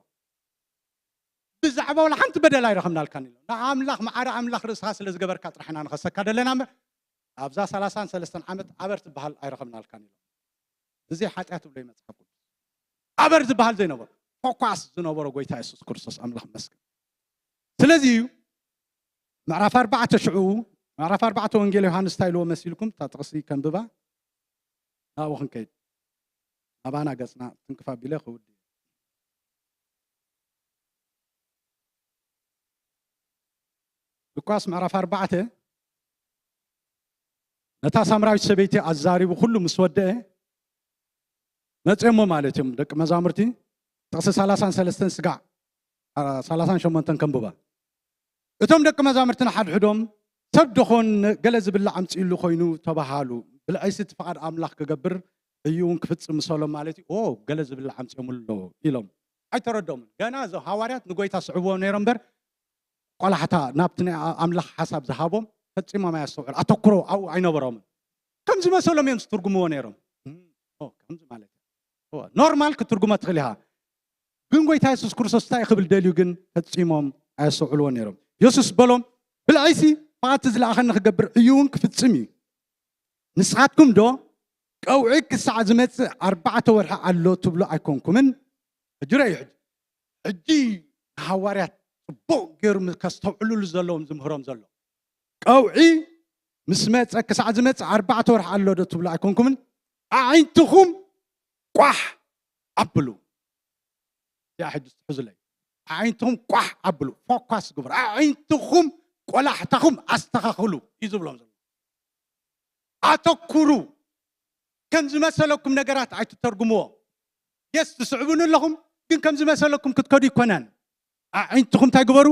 ብዛዕባ ዋላ ሓንቲ በደል ኣይረኸብናልካን ኢሎም። ንኣምላኽ፣ ማዕረ ኣምላኽ ርእስኻ ስለ ዝገበርካ ጥራሕ ኢና ንኸሰካ ደለና እምበር፣ ኣብዛ ሰላሳን ሰለስተን ዓመት ኣበር ትበሃል ኣይረኸብናልካን ኢሎም። ብዘይ ሓጢኣት ትብሎ እዩ መጽሓፍ ቅዱስ። ኣበር ዝበሃል ዘይነበሮ፣ ፎኳስ ዝነበሮ ጎይታ የሱስ ክርስቶስ ኣምላኽ መስገን። ስለዚ እዩ ምዕራፍ ኣርባዕተ ሽዑ፣ ምዕራፍ ኣርባዕተ ወንጌል ዮሃንስ እንታይ ኢልዎ መሲልኩም? እታ ጥቕሲ ከንብባ፣ ናብኡ ክንከይድ። ናባና ገጽና ትንክፍ ኣቢለ ክውድ። ሉቃስ ምዕራፍ ኣርባዕተ፣ ነታ ሳምራዊት ሰበይቲ ኣዛሪቡ ኩሉ ምስ ወደአ፣ መጽኦሞ ማለት እዮም ደቂ መዛሙርቲ። ጥቕሲ ሰላሳን ሰለስተን ስጋዕ፣ አ፣ ሰላሳን ሸሞንተን ከንብባ። እቶም ደቂ መዛሙርቲ ንሓድሕዶም፣ "ሰብ ደኾን ገለ ዝብላዕ ኣምጽእሉ ኮይኑ?" ተባሃሉ። ብልዐይሲ እቲ ፍቓድ ኣምላኽ ክገብር እዩ እውን ክፍጽም ምሰሎም ማለት እዩ። "ኦ፣ ገለ ዝብላዕ ኣምጽኦምሉ ኣለዉ" ኢሎም። ኣይተረድኦምን። ገና እዞም ሃዋርያት ንጎይታ ስዕብዎ ነይሮም እምበር፣ ቆላሕታ ናብቲ ናይ ኣ-፣ ኣምላኽ ሓሳብ ዝሃቦም ፈጺሞም ኣየስተውዕሉ። ኣተኩሮ ኣብኡ ኣይነበሮምን። ከም ዝመሰሎም እዮም ዝትርጉምዎ ነይሮም። እም፣ ኦ፣ ከምዚ ማለት እዩ። ኦ፣ ኖርማል ክትርጉሞ ትኽእል ኢኻ። ግን ጎይታ የሱስ ክርስቶስ እንታይ ክብል ደልዩ ግን ፈጺሞም ኣየስተውዕልዎ ነይሮም። የሱስ በሎም፣ "ብልዐይሲ ፍቓድ እቲ ዝለኣኸኒ ክገብር እዩ እውን ክፍጽም እዩ። ንስኻትኩም ዶ ቀውዒ ክሳዕ ዝመጽእ ኣርባዕተ ወርሒ ኣሎ ትብሉ ኣይኮንኩምን?" ሕጂ ረእዩ፣ ሕጂ፣ ሕጂ ንሃዋርያት ጽቡቕ ገይሩ ከስተውዕሉሉ ዘለዎም ዝምህሮም ዘሎ። "ቀውዒ ምስ መጸ ክሳዕ ዝመጽእ ኣርባዕተ ወርሒ ኣሎ ዶ ትብሉ ኣይኮንኩምን? ኣዒንትኹም ቋሕ ኣብሉ።" እዚኣ ሕጂ ትሕዙለይ። "ኣዒንትኹም ቋሕ ኣብሉ፣ ፎኳስ ግበሩ። ኣዒንትኹም ቆላሕታኹም ኣስተኻኽሉ" እዩ ዝብሎም ዘሎ። ኣተኩሩ። ከም ዝመሰለኩም ነገራት ኣይትተርጉምዎ። የስ ትስዕቡኒ ኣለኹም፣ ግን ከም ዝመሰለኩም ክትከዱ ይኮነን። ኣዒንትኹም እንታይ ግበሩ?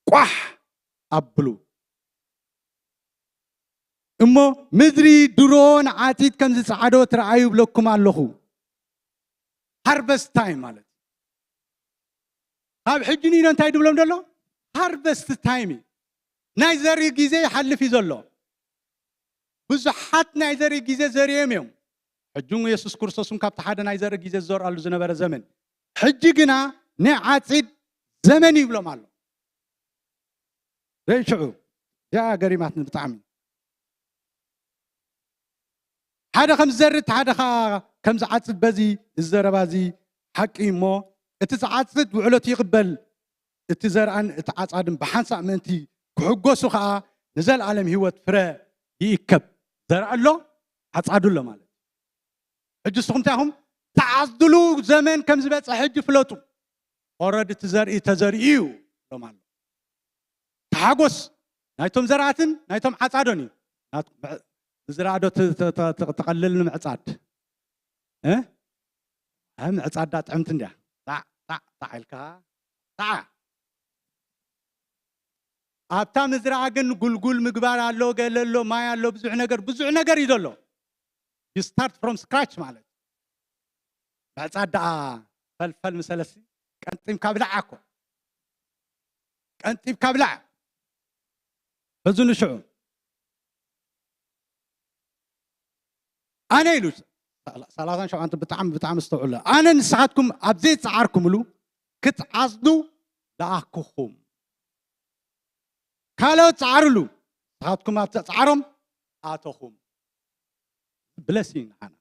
ቋሕ ኣብሉ። እሞ ምድሪ ድሮ ንዓጺድ ከም ዝጸዓዶ ትረኣዩ እብለኩም ኣለኹ። ሃርቨስት ታይም ማለት ካብ ሕጂ ንኢኖ እንታይ ድብሎም ዘሎ? ሃርቨስት ታይም እዩ። ናይ ዘርኢ ግዜ ይሓልፍ እዩ ዘሎ። ብዙሓት ናይ ዘርኢ ግዜ ዘርእዮም እዮም። ሕጂ እውን የሱስ ክርስቶስ እውን ካብቲ ሓደ ናይ ዘርኢ ግዜ ዝዘርኣሉ ዝነበረ ዘመን፣ ሕጂ ግና ናይ ዓጺድ ዘመን ይብሎም ኣሎ። ዘይ ሽዑ እዚኣ ገሪማትኒ ብጣዕሚ። ሓደ ከም ዝዘርእ ሓደ ኸዓ ከም ዝዓጽድ፣ በዚ እዚ ዘረባ እዚ ሓቂ እዩ እሞ፣ እቲ ዝዓጽድ ውዕለቱ ይቕበል፣ እቲ ዘርኣን እቲ ዓጻድን ብሓንሳእ ምእንቲ ክሕጎሱ ኸዓ ንዘለኣለም ህይወት ፍረ ይእከብ። ዘርኣ ኣሎ፣ ዓጻዱ ኣሎ ማለት እዩ። ሕጂ ንስኹም እንታይ ኢኹም? ትዓጽድሉ ዘመን ከም ዝበጽሐ ሕጂ ፍለጡ። ኦረዲ እቲ ዘርኢ ተዘሪኡ እዩ ኢሎም ኣሎ። ተሓጎስ ናይቶም ዘራእትን ናይቶም ዓጻዶን እዩ። ናት-፣ ምዕ-፣ ምዝራእ ዶ ት-፣ ት-፣ ት-፣ ት-፣ ትቐልል ንምዕጻድ? እ? እ፣ ምዕጻድ ዳ ጥዕምቲ እንድያ። ጣዕ፣ ጣዕ፣ ጣዕ ኢልካ፣ ጣዕ። ኣብታ ምዝራእ ግን ጉልጉል ምግባር ኣሎ፣ ገለ ኣሎ፣ ማይ ኣሎ፣ ብዙሕ ነገር፣ ብዙሕ ነገር እዩ ዘሎ። You start from scratch ማለት። ምዕጻድ ደኣ ፈልፈል ምሰለሲ ቀንጢብካ ብላዕ እኮ። ቀንጢብካ ብላዕ። ሕዚ ንሽዑ ኣነ ኢሉ ሰላሳን ሸውዓተን ብጣዕሚ፣ ብጣዕሚ ኣስተውዕሎ። ኣነ ንስኻትኩም ኣብ ዘይጸዓርኩምሉ ክትዓጽዱ ለኣክኹም። ካልኦት ጸዓርሉ፣ ንስኻትኩም ኣብ ተጻዕሮም ኣተኹም። ብለሲንግ ንዓና።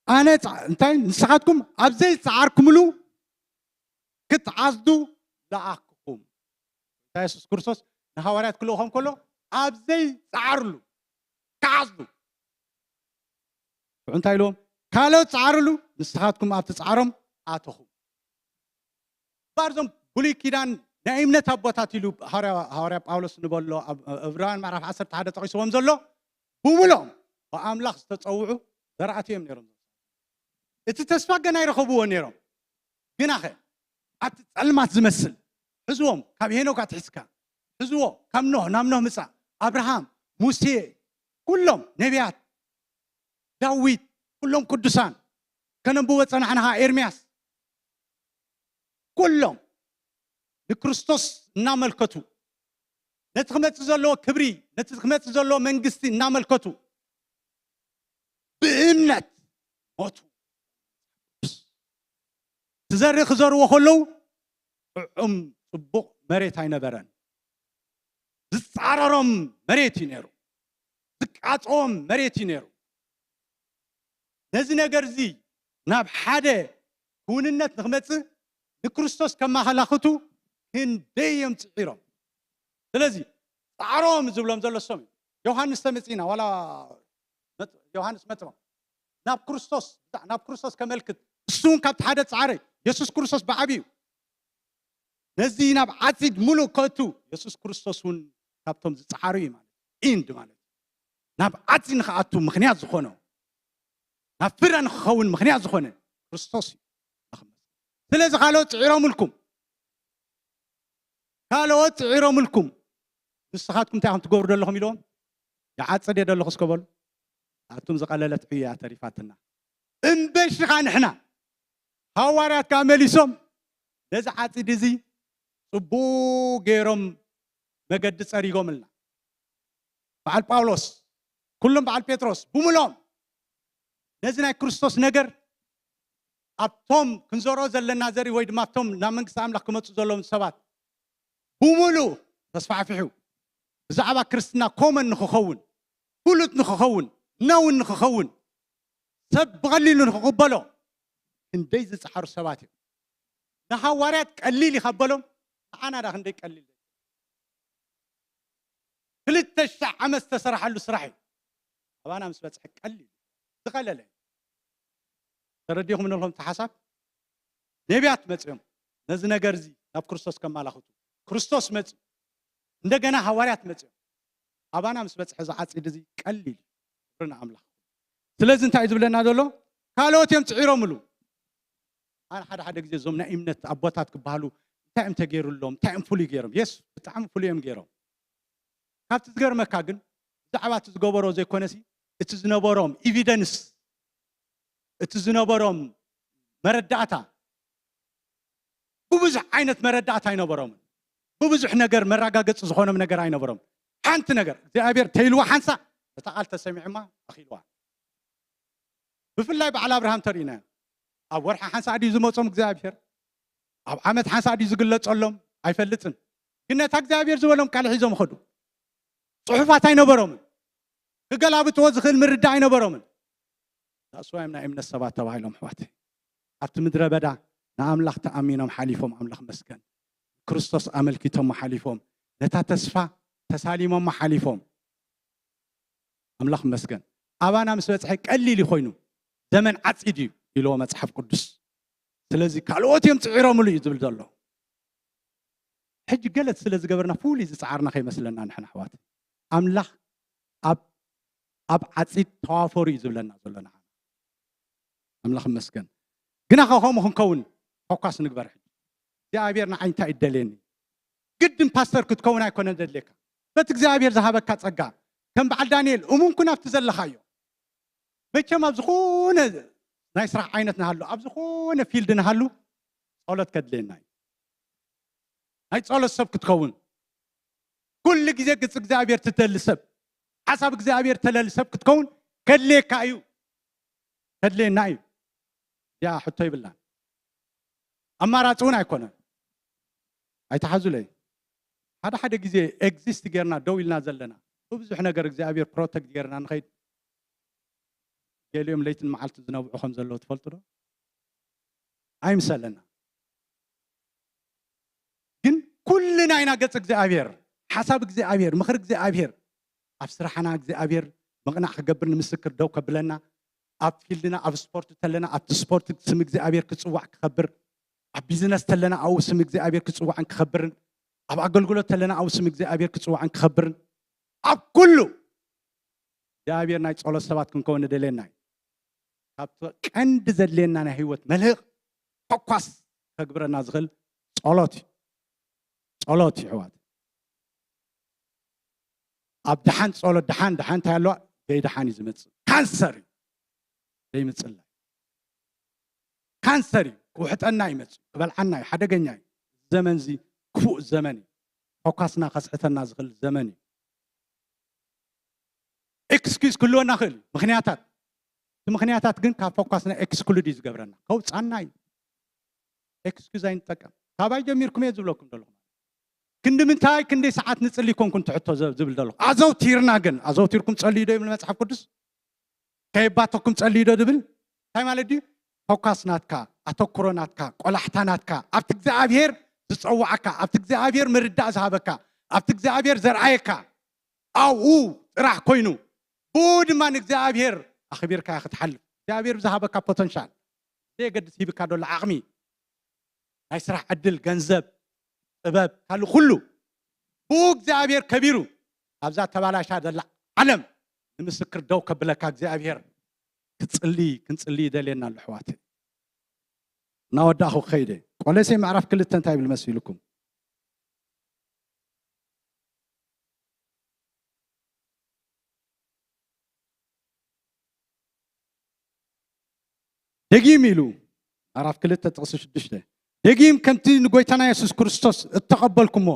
ኣነ ጻ-፣ እንታይ ንስኻትኩም ኣብ ዘይጸዓርኩምሉ ክትዓጽዱ ለኣክኹም። እንታይ የሱስ ክርስቶስ ንሃዋርያት ክልእኾም ከሎ ኣብ ዘይጸዓርሉ ክዓጽዱ። ሽዑ እንታይ ኢልዎም? ካልኦት ጸዓርሉ፣ ንስኻትኩም ኣብ ትጻዕሮም ኣተኹም። እምበኣር እዞም ብሉይ ኪዳን ናይ እምነት ኣቦታት ኢሉ ሃዋርያ፣ ሃዋርያ ጳውሎስ ንበሎ ኣብ ዕብራውያን ምዕራፍ ዓሰርተ ሓደ ጠቒስዎም ዘሎ፣ ብምልኦም ብኣምላኽ ዝተጸውዑ ዘራእቲ እዮም ነይሮም። እቲ ተስፋ ገና ይረኸብዎ ነይሮም። ግናኸ ኣብቲ ጸልማት ዝመስል ሕዝዎም፣ ካብ ሄኖክ ኣትሒዝካ ሕዝዎ፣ ካብ ኖህ ናብ ኖህ ምጻእ፣ ኣብርሃም፣ ሙሴ፣ ኩሎም ነቢያት፣ ዳዊት፣ ኩሎም ቅዱሳን ከነንብቦ ጸናሕና፣ ኤርምያስ፣ ኩሎም ንክርስቶስ እናመልከቱ፣ ነቲ ክመጽእ ዘለዎ ክብሪ፣ ነቲ ክመጽእ ዘለዎ መንግስቲ እናመልከቱ ብእምነት ሞቱ። ትዘርእ ክዘርዎ ከለዉ ጥዑም ጽቡቕ መሬት ኣይነበረን። ዝጻረሮም መሬት እዩ ነይሩ። ዝቃጽዎም መሬት እዩ ነይሩ። ነዚ ነገር እዚ ናብ ሓደ ክውንነት ንክመጽእ ንክርስቶስ ከመላኽቱ ክንደይ እዮም ጽዒሮም። ስለዚ ጻዕሮም ዝብሎም ዘሎ እሶም እዩ። ዮሃንስ ተመጺእና ዋላ መጥ-፣ ዮሃንስ መጥምቕ ናብ ክርስቶስ፣ ናብ ክርስቶስ ከመልክት፣ እሱ እውን ካብቲ ሓደ ጻዕረ፣ የሱስ ክርስቶስ ብዓብዩ ነዚ ናብ ዓጺድ ሙሉእ ከእቱ የሱስ ክርስቶስ እውን ካብቶም ዝጸዓሩ እዩ ማለት እዩ። ኢንድ ማለት እዩ። ናብ ዓጺድ ንኽኣቱ ምኽንያት ዝኾኖ፣ ናብ ፍረ ንኽኸውን ምኽንያት ዝኾነ ክርስቶስ እዩ። ስለዚ ካልኦት ጽዒሮምልኩም፣ ካልኦት ጽዒሮምልኩም፣ ንስኻትኩም እንታይ ኢኹም ትገብሩ ዘለኹም ኢልዎም፣ ይዓጽድ እየ ዘለኹ እስከ በሉ። ኣቱም ዝቐለለት ዕዮ እያ ተሪፋትና። እምበሺ ኸኣ ንሕና ሃዋርያት ከኣ መሊሶም ነዚ ዓጺድ እዚ ጽቡቕ ገይሮም መገዲ ጸሪጎምልና። በዓል ጳውሎስ፣ ኩሎም በዓል ጴጥሮስ፣ ብምልኦም ነዚ ናይ ክርስቶስ ነገር ኣብቶም ክንዘርኦ ዘለና ዘርኢ ወይ ድማ ኣብቶም ናብ መንግስቲ ኣምላኽ ክመጹ ዘለዎም ሰባት ብምሉእ ተስፋሕፊሑ ብዛዕባ ክርስትና ኮመን ንኽኸውን፣ ፍሉጥ ንኽኸውን፣ ነውን ንኽኸውን፣ ሰብ ብቐሊሉ ንኽቕበሎ ክንደይ ዝጸዓሩ ሰባት እዮም። ንሃዋርያት ቀሊል እዩ ከበሎም፣ ንዓና ዳ ክንደይ ቀሊል? ክልተ ሽሕ ዓመት ዝተሰርሓሉ ስራሕ እዩ። ኣባና ምስ በጽሐ ቀሊል እዩ። ዝቐለለ እዩ። ተረዲኹም ንልኩም እቲ ሓሳብ? ነቢያት መጽዮም ነዚ ነገር እዚ ናብ ክርስቶስ ከመላኽቱ። ክርስቶስ መጽዩ። እንደገና ሃዋርያት መጽዮም። ኣባና ምስ በጽሐ እዚ ዓጺድ እዚ ቀሊል እዩ። ክብሪ ንኣምላኽ። ስለዚ እንታይ እዩ ዝብለና ዘሎ? ካልኦት እዮም ጽዒሮምሉ። ኣነ ሓደ ሓደ ግዜ እዞም ናይ እምነት ኣቦታት ክበሃሉ እንታይ እዮም ተገይሩሎም? እንታይ እዮም ፍሉይ ገይሮም? የስ፣ ብጣዕሚ ፍሉይ እዮም ገይሮም። ካብቲ ዝገርመካ ግን ብዛዕባ እቲ ዝገበሮ ዘይኮነሲ፣ እቲ ዝነበሮም ኤቪደንስ፣ እቲ ዝነበሮም መረዳእታ፣ ብብዙሕ ዓይነት መረዳእታ ኣይነበሮምን። ብብዙሕ ነገር መረጋገፂ ዝኾኖም ነገር ኣይነበሮም። ሓንቲ ነገር እግዚኣብሔር ተይልዋ ሓንሳ፣ እታ ቃል ተሰሚዕማ ኣኺልዋ። ብፍላይ በዓል ኣብርሃም ተሪእና፣ ኣብ ወርሒ ሓንሳ ድዩ ዝመጾም እግዚኣብሔር? ኣብ ዓመት ሓንሳ ድዩ ዝግለጸሎም? ኣይፈልጥን። ግን ነታ እግዚኣብሔር ዝበሎም ቃል ሒዞም ኸዱ። ጽሑፋት ኣይነበሮምን። ክገላብጥዎ ዝኽእል ምርዳእ ኣይነበሮምን። ዳስዋዮም ናይ እምነት ሰባት ተባሂሎም ኣሕዋት። ኣብቲ ምድረ በዳ ንኣምላኽ ተኣሚኖም ሓሊፎም፣ ኣምላኽ መስገን። ክርስቶስ ኣመልኪቶሞ ሓሊፎም። ነታ ተስፋ ተሳሊሞሞ ሓሊፎም። ኣምላኽ መስገን። ኣባና ምስ በጽሐ ቀሊል እዩ ኮይኑ፣ ዘመን ዓጺድ እዩ ኢልዎ መጽሓፍ ቅዱስ። ስለዚ ካልኦት እዮም ጽዒሮምሉ እዩ ዝብል ዘሎ። ሕጂ ገለት ስለ ዝገበርና ፍሉይ ዝጸዓርና ከይመስለና ንሕና ኣሕዋት። ኣምላኽ ኣብ፣ ኣብ ዓጺድ ተዋፈሩ እዩ ዝብለና ዘሎ ንዓና። ኣምላኽ መስገን። ግና ከ ከምኡ ክንከውን ፎካስ ንግበር። ሕጂ እግዚኣብሔር ንዓይ እንታይ ይደልየኒ? ግድን ፓስተር ክትከውን ኣይኮነን ዘድልየካ። በቲ እግዚኣብሔር ዝሃበካ ጸጋ ከም በዓል ዳንኤል እሙን ኩን ኣብቲ ዘለኻዮ። መቸም ኣብ ዝኾነ ናይ ስራሕ ዓይነት ንሃሉ፣ ኣብ ዝኾነ ፊልድ ንሃሉ ጸሎት ከድልየና እዩ። ናይ ጸሎት ሰብ ክትከውን፣ ኩሉ ግዜ ግጽ እግዚኣብሔር ትደሊ ሰብ፣ ሓሳብ እግዚኣብሔር ተለሊ ሰብ ክትከውን ከድልየካ እዩ። ከድልየና እዩ። ያ ሕቶ ይብላን። ኣማራጺ እውን ኣይኮነን። ኣይተሓዙለይ። ሓደ ሓደ ግዜ ኤግዚስት ጌርና ደው ኢልና ዘለና፣ ብብዙሕ ነገር እግዚኣብሔር ፕሮቴክት ጌርና ንኸይድ፣ ገሊኦም ለይትን መዓልቲ ዝነብዑ ከም ዘለዉ ትፈልጡ ዶ? ኣይምሰለና። ግን ኩልና ኢና ገጽ እግዚኣብሔር፣ ሓሳብ እግዚኣብሔር፣ ምኽሪ እግዚኣብሔር፣ ኣብ ስራሕና እግዚኣብሔር ምቕናዕ ክገብር ንምስክር ደው ከብለና፣ ኣብ ፊልድና፣ ኣብ ስፖርት ተለና፣ ኣብቲ ስፖርት ስም እግዚኣብሔር ክጽዋዕ ክኸብር፣ ኣብ ቢዝነስ ተለና፣ ኣብኡ ስም እግዚኣብሔር ክጽዋዕን ክኸብርን፣ ኣብ ኣገልግሎት ተለና፣ ኣብኡ ስም እግዚኣብሔር ክጽዋዕን ክኸብርን፣ ኣብ ኩሉ እግዚኣብሔር ናይ ጸሎት ሰባት ክንከውን ንደልየና እዩ። ካብቲ ቀንዲ ዘድልየና ናይ ህይወት መልህቕ ፎኳስ ከግብረና ዝኽእል ጸሎት እዩ። ጸሎት እዩ፣ ኣሕዋት። ኣብ ደሓን ጸሎት፣ ደሓን፣ ደሓን እንታይ ኣለዋ? ዘይደሓን እዩ ዝመጽእ። ካንሰር እዩ ዘይምጽላይ። ካንሰር እዩ፣ ክውሕጠና ይመጽእ፣ ክበልዓና እዩ፣ ሓደገኛ እዩ። እዚ ዘመን እዚ ክፉእ ዘመን እዩ። ፎካስና ከስሕተና ዝኽእል ዘመን እዩ። ኤክስኪዩዝ ክህልወና ይኽእል እዩ፣ ምኽንያታት። እቲ ምኽንያታት ግን ካብ ፎካስና ኤክስክሉድ እዩ ዝገብረና፣ ከውጻና እዩ። ኤክስኪዩዝ ኣይንጠቀም። ካባይ ጀሚርኩም እየ ዝብለኩም ዘለኹ። ክንዲ ምንታይ፣ ክንደይ ሰዓት ንጽሊ ኮንኩን ትሕቶ ዘ-፣ ዝብል ዘለኹ። ኣዘውቲርና ግን፣ ኣዘውቲርኩም ጸልዩ ዶ ይብል መጽሓፍ ቅዱስ? ከየባተኩም ጸልዩ ዶ ዝብል? እንታይ ማለት ድዩ? ፎካስ ናትካ፣ ኣተኩሮ ናትካ፣ ቆላሕታ ናትካ፣ ኣብቲ እግዚኣብሔር ዝጸዋዓካ፣ ኣብቲ እግዚኣብሔር ምርዳእ ዝሃበካ፣ ኣብቲ እግዚኣብሔር ዘርኣየካ፣ ኣብኡ ጥራሕ ኮይኑ፣ ብኡ ድማ ንእግዚኣብሔር ኣኽቢርካ ክትሓልፍ። እግዚኣብሔር ብዝሃበካ ፖተንሻል፣ ዘየገድስ ሂብካ ዘሎ ዓቕሚ፣ ናይ ስራሕ ዕድል፣ ገንዘብ፣ ጥበብ፣ ካልእ ኩሉ፣ ብኡ እግዚኣብሔር ከቢሩ፣ ኣብዛ ተባላሻ ዘላ ዓለም ንምስክር ደው ከብለካ እግዚኣብሔር ክትጽሊ፣ ክንጽሊ ይደልየና ኣሎ፣ ኣሕዋት። እናወዳእኹ ክኸይደ፣ ቆሎሴ ምዕራፍ ክልተ እንታይ ይብል መሲልኩም? ደጊም ኢሉ፣ ምዕራፍ ክልተ ጥቕሲ ሽዱሽተ፣ ደጊም ከምቲ ንጎይታና የሱስ ክርስቶስ እተቐበልኩሞ፣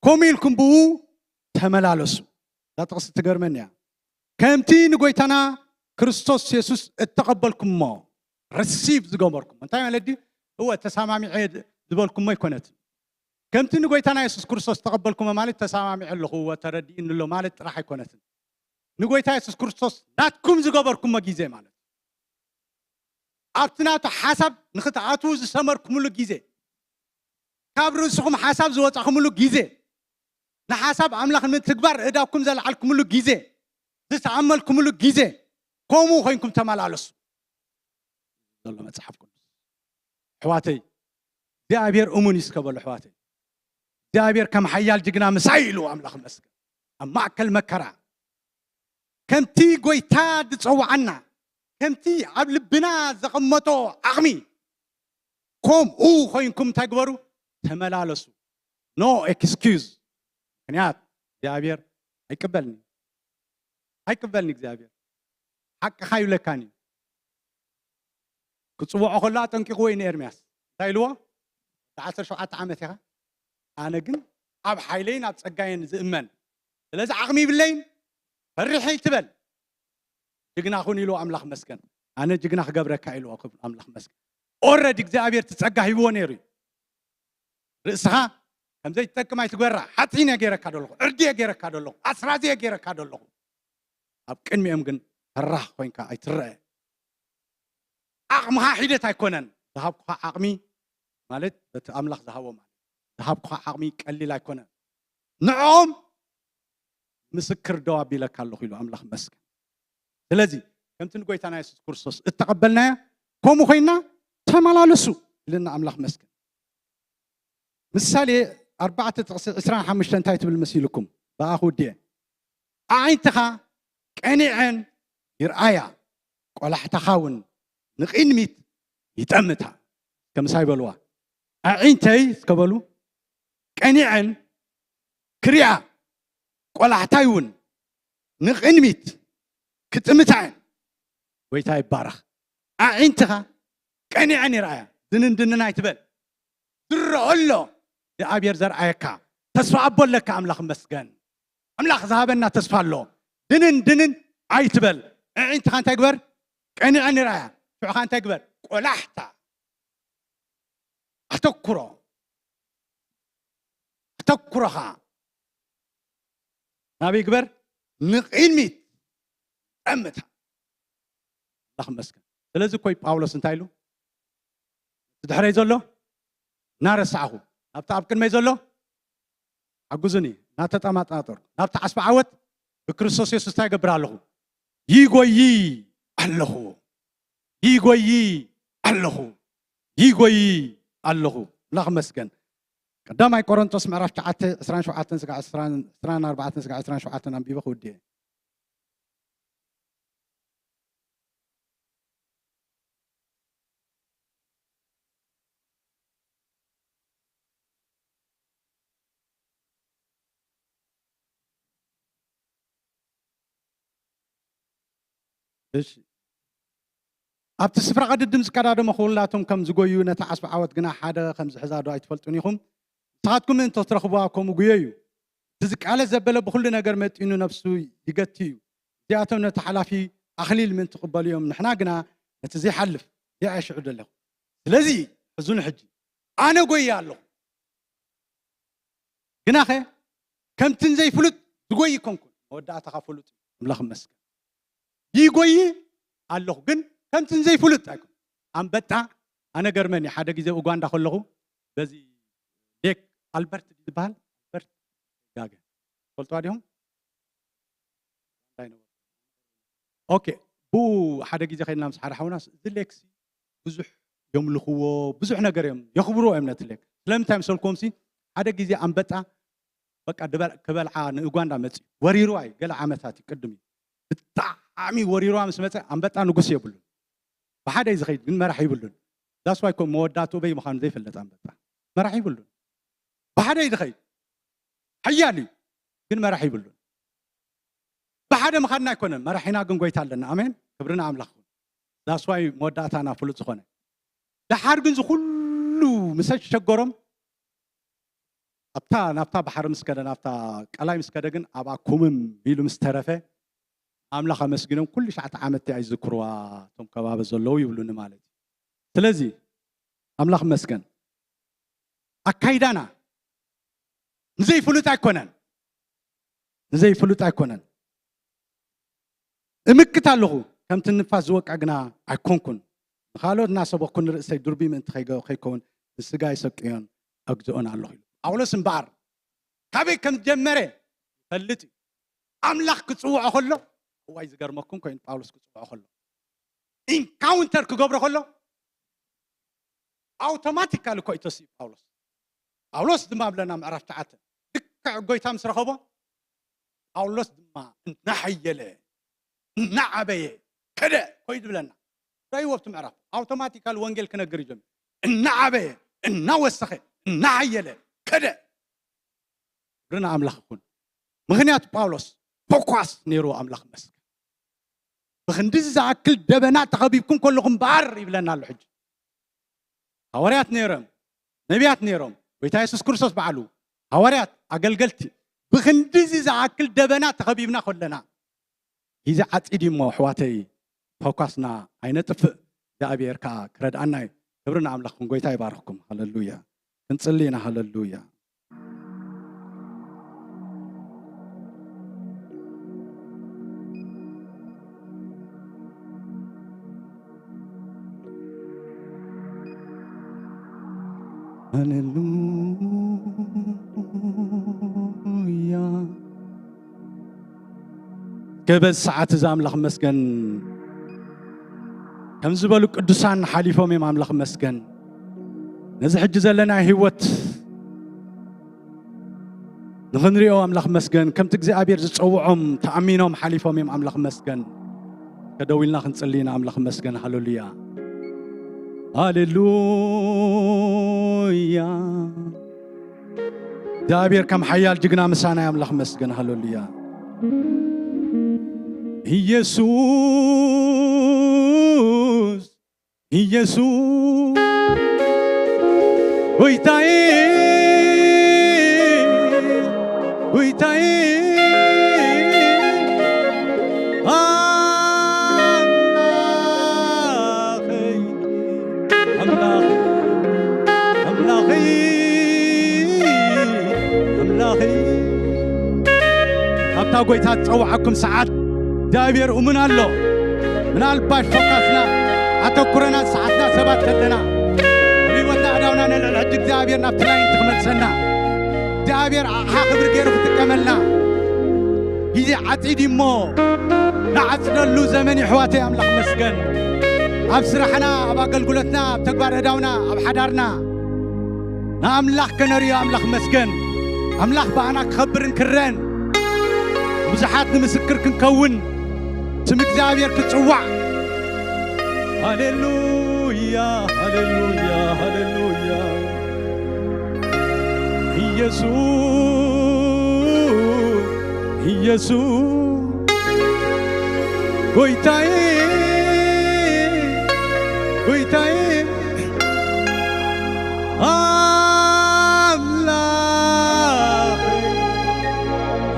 ከምኡ ኢልኩም ብኡ ተመላለሱ። እዛ ጥቕሲ ትገርመኒ እያ። ከምቲ ንጎይታና ክርስቶስ የሱስ እተቐበልኩሞ፣ ሪሲቭ ዝገበርኩሞ። እንታይ ማለት ድዩ? እወ፣ ተሰማሚዐ ዝበልኩሞ ኣይኮነትን። ከምቲ ንጎይታና የሱስ ክርስቶስ እተቐበልኩሞ ማለት ተሰማሚዐ ኣለኹ፣ እወ፣ ተረዲእኒ ኣሎ ማለት ጥራሕ ኣይኮነትን። ንጎይታ የሱስ ክርስቶስ ናትኩም ዝገበርኩሞ ግዜ ማለት፣ ኣብቲ ናቱ ሓሳብ ንኽትኣትዉ ዝሰመርኩምሉ ግዜ፣ ካብ ርእስኹም ሓሳብ ዝወጻኹምሉ ግዜ፣ ንሓሳብ ኣምላኽ ንምትግባር እዳኩም ዘልዓልኩምሉ ግዜ፣ ዝተኣመልኩምሉ ግዜ፣ ከምኡ ኮይንኩም ተመላለሱ ዘሎ መጽሓፍ ቅዱስ። ኣሕዋተይ፣ እግዚኣብሔር እሙን እዩ እስከ በሉ፣ ኣሕዋተይ። እግዚኣብሔር ከም ሓያል ጅግና ምሳይ ኢሉ ኣምላኽ መስገን። ኣብ ማእከል መከራ ከምቲ ጎይታ ዝጸውዓና፣ ከምቲ ኣብ ልብና ዘቐመጦ ዓቕሚ፣ ከምኡ ኮይንኩም እንታይ ግበሩ? ተመላለሱ። ኖ ኤክስኪዩዝ። ምኽንያት እግዚኣብሔር ኣይቅበልኒ። ኣይቅበልኒ እግዚኣብሔር። ሓቅኻ ይብለካን እዩ። ክፅውዖ ከሎ ኣጠንቂቕዎ እዩ ንኤርምያስ። እንታይ ኢልዎ? "ወዲ ዓሰርተ ሸውዓተ ዓመት ኢኻ፣ ኣነ ግን ኣብ ሓይለይን ኣብ ፀጋየን ዝእመን፣ ስለዚ ዓቕሚ ይብለይን፣ ፈሪሕ ኣይትበል፣ ጅግና ኩን" ኢልዎ። ኣምላኽ መስገን። "ኣነ ጅግና ክገብረካ" ኢልዎ። ክብ-፣ ኣምላኽ መስገን። ኦረዲ እግዚኣብሔር እቲ ፀጋ ሂብዎ ነይሩ እዩ። ርእስኻ ከምዘይትጠቅም ኣይትግበራ። ሓፂን እየ ገይረካ ዘለኹ፣ ዕርዲ እየ ገይረካ ዘለኹ፣ ኣስራዚ እየ ገይረካ ዘለኹ። ኣብ ቅድሚኦም ግን ፈራህ ኮይንካ ኣይትረአ። ዓቕምኻ ሒደት ኣይኮነን። ዝሃብኩኻ ዓቕሚ ማለት በቲ ኣምላኽ ዝሃቦ ማለት፣ ዝሃብኩኻ ዓቕሚ ቀሊል ኣይኮነን። ንዕኦም ምስክር ደው ኣቢለካ ኣለኹ ኢሉ ኣምላኽ መስገን። ስለዚ ከምቲ ንጎይታና የሱስ ክርስቶስ እተቐበልናዮ ከምኡ ኮይና ተመላለሱ ኢልና ኣምላኽ መስገን። ምሳሌ ኣርባዕተ ጥቕሲ ዕስራን ሓሙሽተን እንታይ ትብል መሲልኩም? ብኣኹ ውድየ። "ኣዒንትኻ ቀኒዐን ይርኣያ፣ ቆላሕታኻ እውን ንቕድሚት ይጠምታ።" እስከ ምሳይ በልዋ። "ኣዒንተይ" እስከ በሉ፣ "ቀኒዐን ክሪኣ፣ ቆላሕታይ እውን ንቕድሚት ክጥምታ እየን።" ጎይታ ይባረኽ። ኣዒንትኻ ቀኒዐን ይርኣያ። ድንን ድንን ኣይትበል። ዝረኦ ኣሎ እግዚኣብሔር ዘርኣየካ ተስፋ ኣቦ ኣለካ። ኣምላኽ መስገን። ኣምላኽ ዝሃበና ተስፋ ኣሎ። ድንን ድንን ኣይትበል። ኣዒንትኻ እንታይ ግበር? ቀኒዐን ይርኣያ። ሽዑኻ እንታይ ግበር? ቆላሕታ። ኣተኩሮ። ኣተኩሮኻ ናበይ ግበር? ንቕድሚት ጠምታ። ኣምላኽ መስገን። ስለዚ እኮ እዩ ጳውሎስ እንታይ ኢሉ? "እቲ ድሕረይ ዘሎ እናረሳዕኹ፣ ናብቲ ኣብ ቅድመይ ዘሎ ሓግዙኒ፣ እናተጠማጣጠርኩ፣ ናብቲ ዓስቢ ዓወት ብክርስቶስ የሱስ እንታይ ይገብር ኣለኹ? ይጎዪ ኣለኹ፣ ይጎዪ ኣለኹ፣ ይጎዪ ኣለኹ።" ኣምላኽ መስገን። ቀዳማይ ቆሮንቶስ ምዕራፍ ትሽዓተ፣ ዕስራን ሸውዓተን ስጋዕ ዕስራን፣ ዕስራን ኣርባዕተን ስጋዕ ዕስራን ሸውዓተን ኣንቢበ ክውድእ እየ። እሺ። ኣብቲ ስፍራ ቅድድም ዝቀዳደሙ ኩላቶም ከም ዝጎዩ፣ ነታ ዓስቢ ዓወት ግና ሓደ ከም ዝሕዛ ዶ ኣይትፈልጡን ኢኹም? ንስኻትኩም ምእንቲ ክትረኽቡዋ ከምኡ ጉየዩ። እቲ ዝቃለስ ዘበለ ብኹሉ ነገር መጢኑ ነብሱ ይገቲ እዩ። እዚኣቶም ነቲ ሓላፊ ኣኽሊል ምእንቲ ክቕበሉ እዮም፣ ንሕና ግና ነቲ ዘይሓልፍ። እዚኣ ሽዑ ደለኹ። ስለዚ ሕዙኒ ሕጂ፣ ኣነ ጎየ ኣለኹ። ግናኸ ከምቲ ንዘይፍሉጥ ዝጎይ ይኮንኩን። መወዳእታኻ ፍሉጥ እዩ። ኣምላኽ ይመስገን። ይጎይ ኣለኹ፣ ግን ከምቲ ንዘይፍሉጥ ኣይኮን። ኣንበጣ ኣነ ገርመኒ። ሓደ ግዜ ኡጋንዳ ከለኹ በዚ ሌክ ኣልበርት ዝበሃል፣ ኣልበርት ጋገ ትፈልጥዋ ዲኹም? ኦኬ፣ ብኡ ሓደ ግዜ ከይድና ምስ ሓደ ሓውናስ፣ እዚ ሌክሲ ብዙሕ የምልኽዎ፣ ብዙሕ ነገር እዮም የኽብርዎ እዮም ነቲ ሌክ። ስለምንታይ መሰልኩምሲ፣ ሓደ ግዜ ኣንበጣ በቃ ድበል-፣ ክበልዓ ንኡጋንዳ መጽዩ፣ ወሪርዋ እዩ፣ ገለ ዓመታት እዩ ቅድም እዩ። ብጣዕሚ ወሪርዋ ምስ መጸ፣ ኣንበጣ ንጉስ የብሉን። ብሓደ እዩ ዝኸይድ፣ ግን መራሕ ይብሉን። ዳስዋይ ኮ መወዳእትኡ በይ ምዃኑ ዘይፈልጥ ኣንበጣ። መራሕ ይብሉን። ብሓደ እዩ ዝኸይድ። ሓያል እዩ፣ ግን መራሕ ይብሉን። ብሓደ ምኻድና ኣይኮነን፣ መራሒና ግን ጎይታ ኣለና። ኣሜን። ክብሪ ንኣምላኽ ይኹን። ዳስዋይ መወዳእታና ፍሉጥ ዝኾነ። ደሓር ግን ዝኹሉ ምስ ኣሸገሮም፣ ኣብታ፣ ናብታ ባሕሪ ምስ ከደ፣ ናብታ ቀላይ ምስ ከደ ግን ኣብኣ ኩምም ኢሉ ምስ ተረፈ፣ ኣምላኽ ኣመስጊኖም ኩሉ ሸዓተ ዓመት እቲኣ ይዝክርዋ እቶም ከባቢ ዘለዉ ይብሉኒ ማለት እዩ። ስለዚ ኣምላኽ መስገን። ኣካይዳና ንዘይፍሉጥ ኣይኮነን፣ ንዘይፍሉጥ ኣይኮነን። እምክት ኣለኹ፣ ከምቲ ንፋስ ዝወቅዕ ግና ኣይኮንኩን። ንኻልኦት እናሰበኽኩ ንርእሰይ ዱርቢ ምእንቲ ከይገ-፣ ከይከውን ንስጋይ ሰቅዮን ኣግዝኦን ኣለኹ ኢሉ። ጳውሎስ እምበኣር ካበይ ከም ዝጀመረ ይፈልጥ እዩ። ኣምላኽ ክጽውዖ ከሎ፣ እዋይ ዝገርመኩም ኮይኑ ጳውሎስ ክጽውዖ ከሎ፣ ኢንካውንተር ክገብሮ ከሎ፣ ኣውቶማቲካሊ እኮ እዩ ተስኡ ጳውሎስ። ጳውሎስ ድማ ብለና ምዕራፍ ትሽዓተ፣ ልክዕ ጎይታ ምስ ረኸቦ፣ ጳውሎስ ድማ እናሓየለ፣ እናዓበየ ከደ፣ ኮይኑ ዝብለና። ዳይዎ ኣብቲ ምዕራፍ፣ ኣውቶማቲካሊ ወንጌል ክነግር ይጀምር። እናዓበየ፣ እናወሰኸ፣ እናሓየለ ከደ። ክብሪ ንኣምላኽ ይኹን። ምኽንያቱ ጳውሎስ ፎኳስ ነይሩ ኣምላኽ መስገን። ብክንድዚ ዝኣክል ደበና ተኸቢብኩም ከለኹም በኣር ይብለና ኣሎ። ሕጂ ሃዋርያት ነይሮም፣ ነቢያት ነይሮም፣ ጎይታ የሱስ ክርስቶስ ባዕሉ፣ ሃዋርያት፣ ኣገልገልቲ፣ ብክንድዚ ዝኣክል ደበና ተኸቢብና ከለና፣ ግዜ ዓጺድ እሞ ኣሕዋተይ፣ ፎካስና ኣይነጥፍእ። እግዚኣብሔር ከኣ ክረድኣና እዩ። ክብሪ ንኣምላኽኩም። ጎይታ ይባርኽኩም። ሃለሉያ። ክንጽሊ ኢና። ሃለሉያ። ሃሌሉያ። ከበዝ ሰዓት እዛ ኣምላኽ መስገን። ከም ዝበሉ ቅዱሳን ሓሊፎም እዮም ኣምላኽ መስገን። ነዚ ሕጂ ዘለና ህይወት ንኽንሪኦ ኣምላኽ መስገን። ከምቲ እግዚኣብሔር ዝጸውዖም ተኣሚኖም ሓሊፎም እዮም ኣምላኽ መስገን። ከደው ኢልና ክንጽሊ ኢና። ኣምላኽ መስገን። ሃሌሉያ። ሃሌሉያ። እግዚኣብሔር ከም ሓያል ጅግና ምሳና ኣምላኽ መስገን። ሃሌሉያ። ኢየሱስ፣ ኢየሱስ፣ ጎይታዬ፣ ጎይታዬ፣ ኣምላኸይ፣ ኣምላኸይ፣ ኣምላኸይ፣ ኣምላኸይ። ካብታ ጎይታ ዝጸውዓኩም ሰዓት እግዚኣብሔር እሙን ኣሎ። ምናልባት ፎካስና፣ ኣተኩረና፣ ሰዓትና ሰባት ከለና፣ ኣብ ህይወትና ኣእዳውና ነልዕል። ሕጂ እግዚኣብሔር ናብቲ ላይንቲ ክመልሰና፣ እግዚኣብሔር ኣቕሓ ክብሪ ገይሩ ክጥቀመልና፣ ግዜ ዓጺድ እሞ ንዓጽደሉ ዘመን የሕዋተይ ኣምላኽ መስገን። ኣብ ስራሕና፣ ኣብ ኣገልግሎትና፣ ኣብ ተግባር ኣእዳውና፣ ኣብ ሓዳርና ንኣምላኽ ከነርእዮ ኣምላኽ መስገን። ኣምላኽ ብኣና ክኸብርን ክረን፣ ብዙሓት ንምስክር ክንከውን፣ ስም እግዚኣብሔር ክጽዋዕ። ሃሌሉያ፣ ሃሌሉያ፣ ሃሌሉያ። ኢየሱስ፣ ኢየሱስ፣ ጎይታዬ፣ ጎይታዬ፣ ኣምላኸይ፣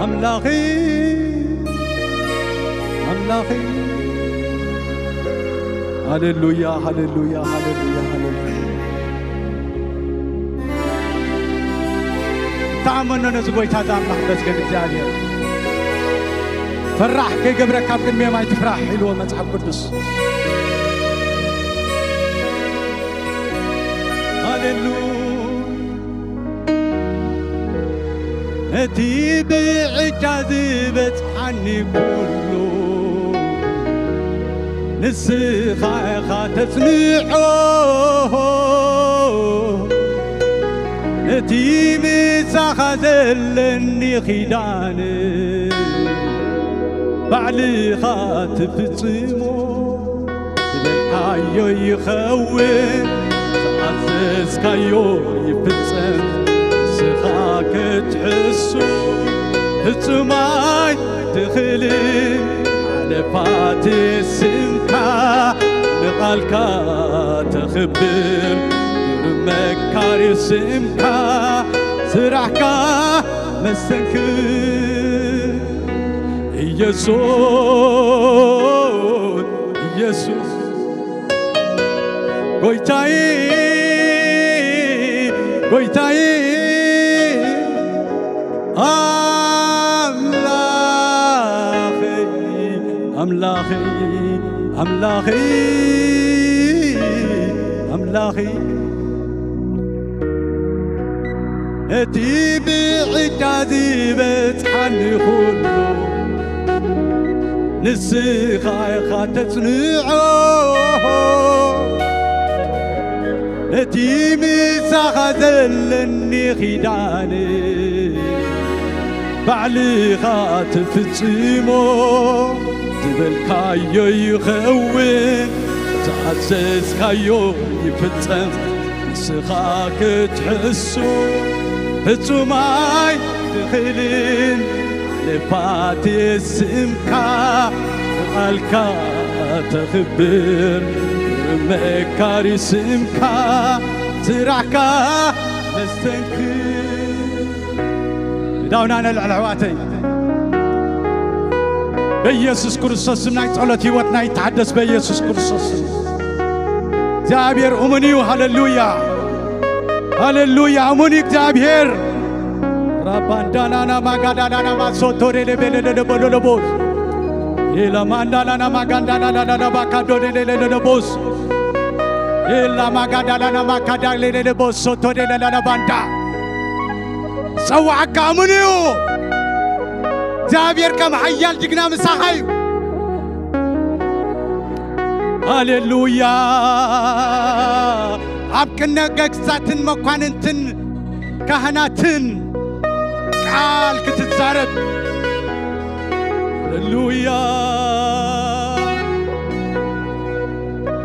ኣምላኸይ፣ ኣምላኸይ። ሃሌሉያ፣ ሃሌሉያ፣ ሃሌሉያ፣ ሃሌሉያ። ተኣመኖ ነዚ ጎይታ እዚ ኣምላኽ መስገን እግዚኣብሔር። ፈራሕ ከይገብረካ ኣብ ቅድሚኦም ኣይትፍራሕ ኢልዎ መጽሓፍ ቅዱስ። ሃሌሉያ። ነቲ ብዕጃ ዝበጽሓኒ ኩሉ ንስኻ ኢኻ ተጽንዖ። ነቲ ምሳኻ ዘለኒ ኺዳን ባዕልኻ ትፍጽሞ። ዝበልካዮ ይኸውን፣ ዝኣዘዝካዮ ይፍጸም። ንስኻ ክትሕሱ ፍጹም ኣይትኽእልን። ሓለፋቲ ስምካ፣ ንቓልካ ተኽብር። ግሩም መካሪ ስምካ፣ ስራሕካ መስተንክር። ኢየሱስ፣ ኢየሱስ፣ ጎይታዬ፣ ጎይታዬ፣ ኣምላኸይ፣ ኣምላኸይ፣ ኣምላኸይ፣ ኣምላኸይ። ነቲ ብዕዳ ዝበጽሓኒ ኩሉ ንስኻ ኢኻ ተጽንዖ። ነቲ ምሳኻ ዘለኒ ኺዳን ባዕልኻ ትፍጽሞ። ዝበልካዮ ይኸውን፣ ዝኣዘዝካዮ ይፍጸም። ንስኻ ክትሕሱ ፍጹም ኣይትኽእልን። ልፋት ስምካ ቃልካ ተኽብር፣ መካሪ ስምካ ስራሕካ መስተንክር። ዳውና ነልዕል ኣሕዋተይ። በኢየሱስ ክርስቶስ ስም ናይ ጸሎት ህይወትና ይተሓደስ። በኢየሱስ ክርስቶስ ስም እግዚኣብሔር እሙን እዩ። ሃሌሉያ፣ ሃሌሉያ። እሙን እዩ እግዚኣብሔር። ራባንዳናና ማጋዳናና ማሶቶሬ ለቤለለለቦሎሎቦስ ኢላማንዳናና ማጋንዳናናና ባካዶሬ ለለለለቦስ ኢላማጋዳናና ማካዳ ለለለቦስ ሶቶሬ ለለለባንዳ ጸዋዕካ እሙን እዩ። እግዚኣብሔር ከም ሓያል ጅግና ምሳኻ እዩ። ሃሌሉያ። ኣብ ቅነ ነገስታትን መኳንንትን ካህናትን ቃል ክትዛረብ። ሃሌሉያ።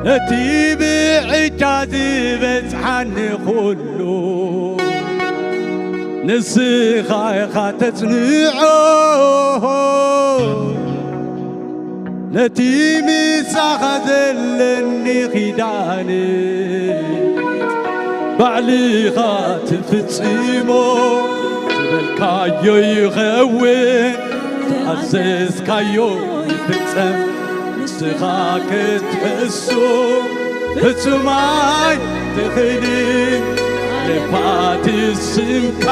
ነቲ ብዕዳ ዝበጽሓኒ ኩሉ ንስኻ ኢኻ ተጽንዖ። ነቲ ምሳኻ ዘለኒ ኺዳን ባዕልኻ ትፍጽሞ። ዝበልካዮ ይኸውን፣ ዝኣዘዝካዮ ይፍጸም። ንስኻ ክትሕሱ ፍጹም ኣይትኽእልን። ልፋት ስምካ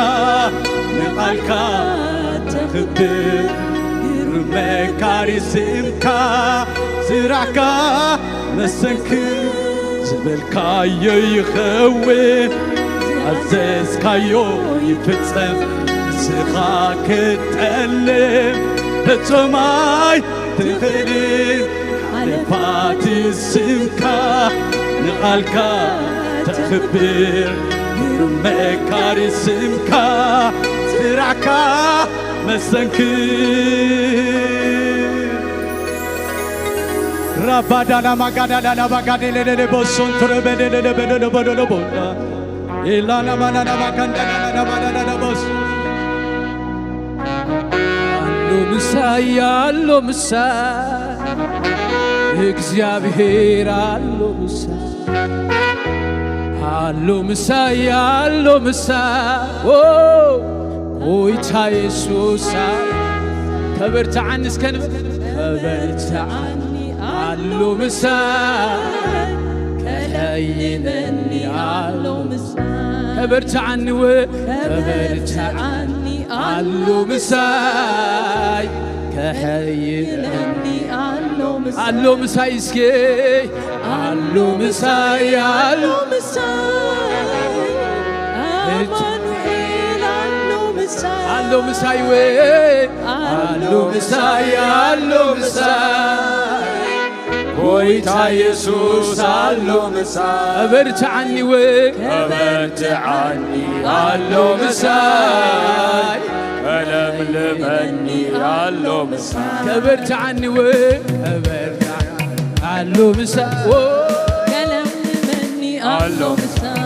ንቓልካ ተኽብር። ግሩም መካሪ ስምካ ስራሕካ መሰንክር። ዝበልካዮ ይኸውን፣ ኣዘዝካዮ ይፍጸም። ንስኻ ክትጠልም ፍጹም ኣይትኽእልን። ሓለፋቲ ስምካ ንቓልካ ተኽብር። ግሩም መካሪ ስምካ ስራሕካ መሰንክር። ራባዳና ማጋዳዳና ባጋዴ ለለለ ቦሶን ትረበለለለ በለለ በለለ ቦንዳ ኢላና ማናና ማጋንዳና ማናና ቦስ ኣሎ ምሳይ፣ ኣሎ ምሳይ፣ እግዚኣብሔር ኣሎ ምሳይ፣ ኣሎ ምሳይ፣ ኣሎ ምሳይ፣ ኦ፣ ጎይታ የሱስ ከበርትዓኒ እስከ ንበል። ከበርትዓኒ ኣሎ ምሳይ፣ ከሐይለኒ ኣሎ ምሳይ፣ ከበርትዓኒ ወ-፣ ከበርትዓኒ ኣሎ ምሳይ፣ ከሐይለኒ ኣሎ ምሳይ፣ ኣሎ ምሳይ እስኪ ኣሎ ምሳይ፣ ኣሎ ምሳይ፣ ኣማኑኤል ኣሎ ምሳይ፣ ኣሎ ምሳይ ወ-፣ ኣሎ ምሳይ፣ ኣሎ ምሳይ፣ ጎይታ የሱስ ኣሎ ምሳይ፣ ከበርትዓኒ ወ-፣ ከበርትዓኒ ኣሎ ምሳይ፣ ከለምልመኒ ኣሎ ምሳይ፣ ከበርትዓኒ ወ-፣ ከበርትዓኒ ኣሎ ምሳይ፣ ኦ፣ ከለምልመኒ ኣሎ ምሳይ፣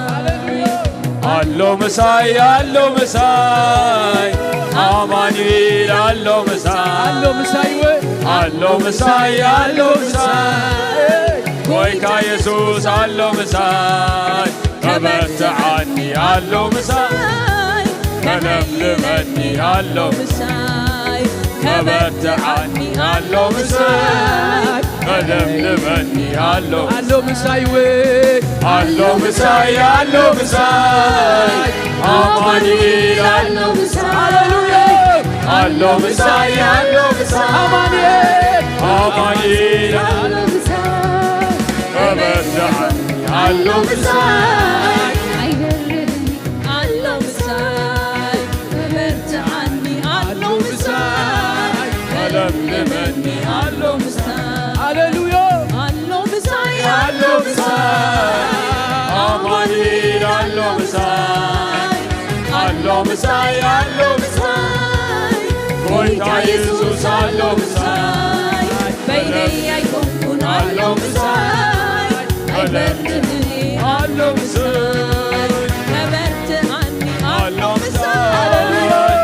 ኣሎ ምሳይ፣ ኣሎ ምሳይ፣ ኣማኑኤል ኣሎ ምሳይ፣ ኣሎ ምሳይ ወ-፣ ኣሎ ምሳይ፣ ኣሎ ምሳይ፣ ጎይታ የሱስ ኣሎ ምሳይ፣ ከበርትዓኒ ኣሎ ምሳይ፣ ከለምልመኒ ኣሎ ምሳይ፣ ከበርትዓኒ ኣሎ ምሳይ፣ ከለምልመኒ ኣሎ ኣሎ ምሳይ ወ-፣ ኣሎ ምሳይ፣ ኣሎ ምሳይ፣ ኣማኑኤል ኣሎ ምሳይ፣ ሃሌሉያ፣ ኣሎ ምሳይ፣ ኣሎ ምሳይ፣ ኣማኑኤል፣ ኣማኑኤል ኣሎ ምሳይ፣ ከበርትዓኒ ኣሎ ምሳይ፣ ኣይበርህኒ ኣሎ ምሳይ፣ ከበርትዓኒ ኣሎ ምሳይ፣ ከለምልመኒ ኣሎ ምሳይ፣ ሃሌሉያ፣ ኣሎ ምሳይ፣ ኣሎ ምሳይ፣ ኣማኑኤል ኣሎ ምሳይ፣ ኣሎ ምሳይ፣ ኣሎ ምሳይ፣ ጎይታ የሱስ ኣሎ ምሳይ፣ በይነይ ኣይኮንኩን ኣሎ ምሳይ፣ ኣይበርትዕኒ ኣሎ ምሳይ፣ ከበርትዓኒ ኣሎ ምሳይ፣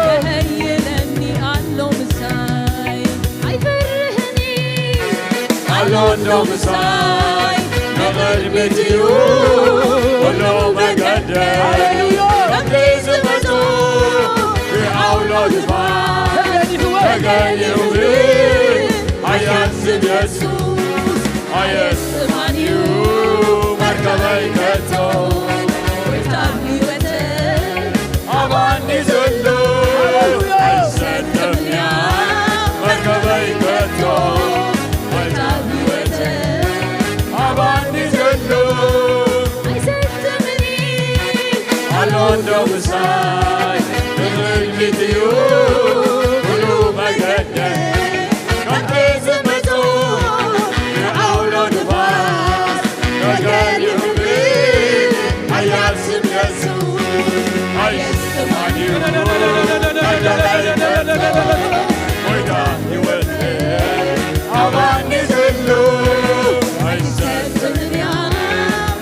ከሀይለኒ ኣሎ ምሳይ፣ ሓያል ስም የሱስ ኣየስማንዩ መርከበይ ከቶ። ጎይታ ህይወተይ ኣባኒ ዘሎ ኣይሰጥምያ መርከበይ ከቶ። ጎይታ ህይወተይ ኣባኒ ዘሎ ኣይሰጥምኒ ኣሎ እንዶ ምሳይ ብቕድሚት እዩ ኩሉ መገደይ። ከምቲ ዝመጾ ንዓውሎ ንፋስ ተገሊዑኒ ሓያል ስም የሱስ ኣይስማን እዩ። ጎይታ ህይወት ኣባኒ ዘሎ ኣይሰጥምያ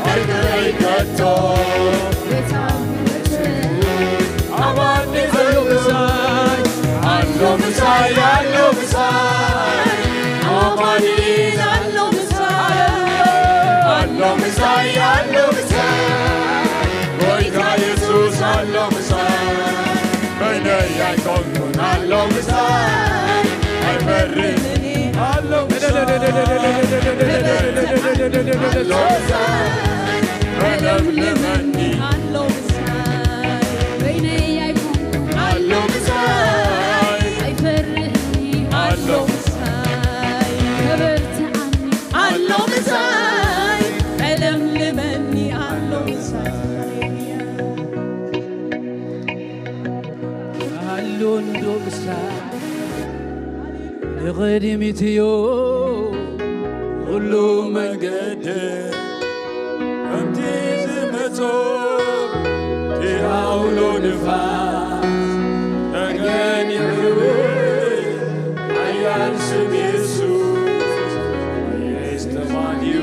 መርከበይ ከቶ። ኣባኒ ዘሎ ኣሎ ምሳይ ኣሎ ምሳይ ኣባኒ ኣሎ ምሳይ ኣሎ ምሳይ ኣሎ ምሳይ ጎይታ የሱስ ኣሎ ምሳይ በይነይ ኣይኮንኩን ኣሎ ምሳይ ኣይፈርህን ኣሎ ምሳይ ኣሎ ምሳይ ኣለምልመኒ ኣሎ ምሳይ በይነይ ኣይኮንኩን ኣሎ ምሳይ ኣይፈርህኒ ኣሎ ምሳይ ከበርትዓኒ ኣሎ ምሳይ ኣለምልመኒ ኣሎ ምሳይ ኣሎ እንዶ ምሳይ ንቕድሚት እዩ ኩሉ መንገድ ከምቲ ዝመጾ እቲ ኣውሎ ንፋስ ተገሊዑ ሓያል ስም የሱስ የስተማንዩ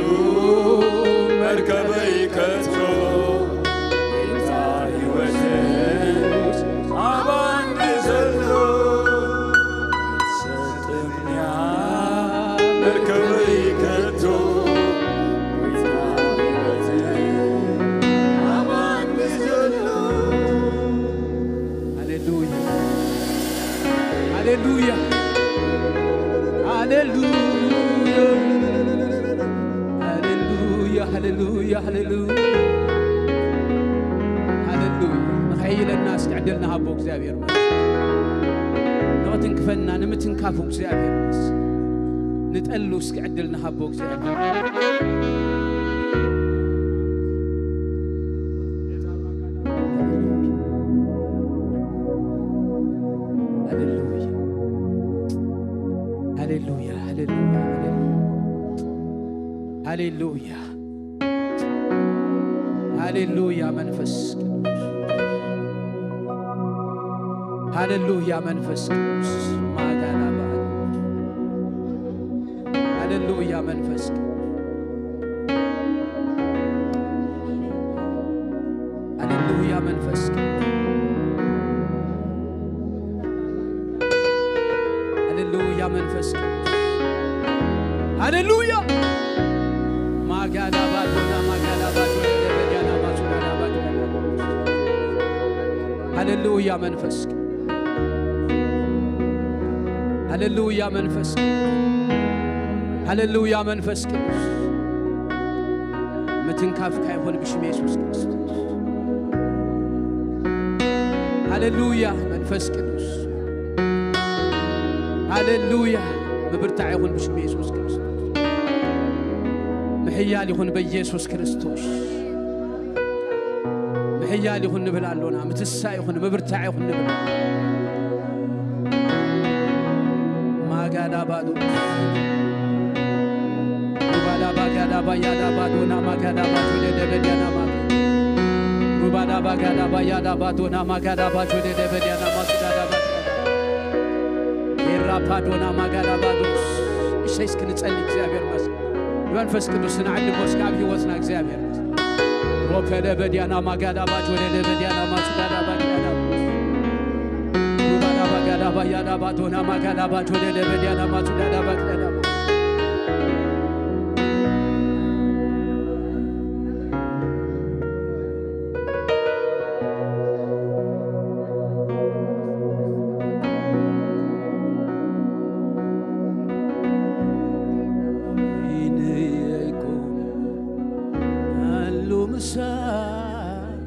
መርከበይ ከቶ ጌታ ህይወተይ ኣባኒ ዘሎ ሰጥምያ መርከበይ ከቶ ጌታ ህይወተይ ኣባኒ ዘሎ ሃሌሉያ፣ ሃሌሉያ፣ ሃሌሉያ፣ ሃሌሉያ፣ ሃሌሉያ፣ ሃሌሉያ፣ ሃሌሉያ። ንኸይለና እስኪ ዕድል ንሃቦ እግዚኣብሔር ይመስገን። ንኽትንክፈና ንምትንካፉ እግዚኣብሔር ይመስገን። ንጠሉ እስኪ ዕድል ንሃቦ እግዚኣብሔር። ሃሌሉያ። ሃሌሉያ፣ ሃሌሉያ፣ ሃሌሉያ። ሃሌሉያ መንፈስ ቅዱስ። ሃሌሉያ መንፈስ ቅዱስ። ማጋና ባዶ። ሃሌሉያ መንፈስ ቅዱስ። ሃሌሉያ መንፈስ ቅዱስ። ሃሌሉያ መንፈስ ቅዱስ። ሃሌሉያ ማጋዳ ባዶና ማጋዳ ባዶ ለበዲያና ማሱዳና ባዶ። ሃሌሉያ መንፈስ ቅዱስ። ሃሌሉያ መንፈስ ቅዱስ። ሃሌሉያ መንፈስ ቅዱስ። ምትንካፍካ ይኹን ብሽም የሱስ ክርስቶስ። ሃሌሉያ መንፈስ ቅዱስ። ሃሌሉያ ምብርታዕ ይኹን ብሽም የሱስ ክርስቶስ። ምሕያል ይኹን በኢየሱስ ክርስቶስ። ምሕያል ይኹን ንብል ኣሎና። ምትሳ ይኹን ምብርታዕ ይኹን ንብል። ማጋዳ ባዶ ሩባዳ ባጋዳ ባያዳ ባዶና ማጋዳ ባጆ ደደበዲያና ማ ሩባዳ ባጋዳ ባያዳ ባዶና ማጋዳ ባጆ ደደበዲያና ማስዳዳ ባጋዳ ኤራ ፓዶና ማጋዳ ባዶስ። እሰይ እስኪ ንጸሊ እግዚኣብሔር መስ መንፈስ ቅዱስ ንዓድሞ እስኪ ኣብ ህይወትና እግዚኣብሔር መስ ሮከደ በዲያና ማጋዳ ባጆ ደደበዲያና ማስዳዳ ባጋዳ ሩባዳ ባጋዳ ባያዳ ባዶና ማጋዳ ባጆ ደደበዲያና ማስዳዳ ባጋዳ ቅዱሳን።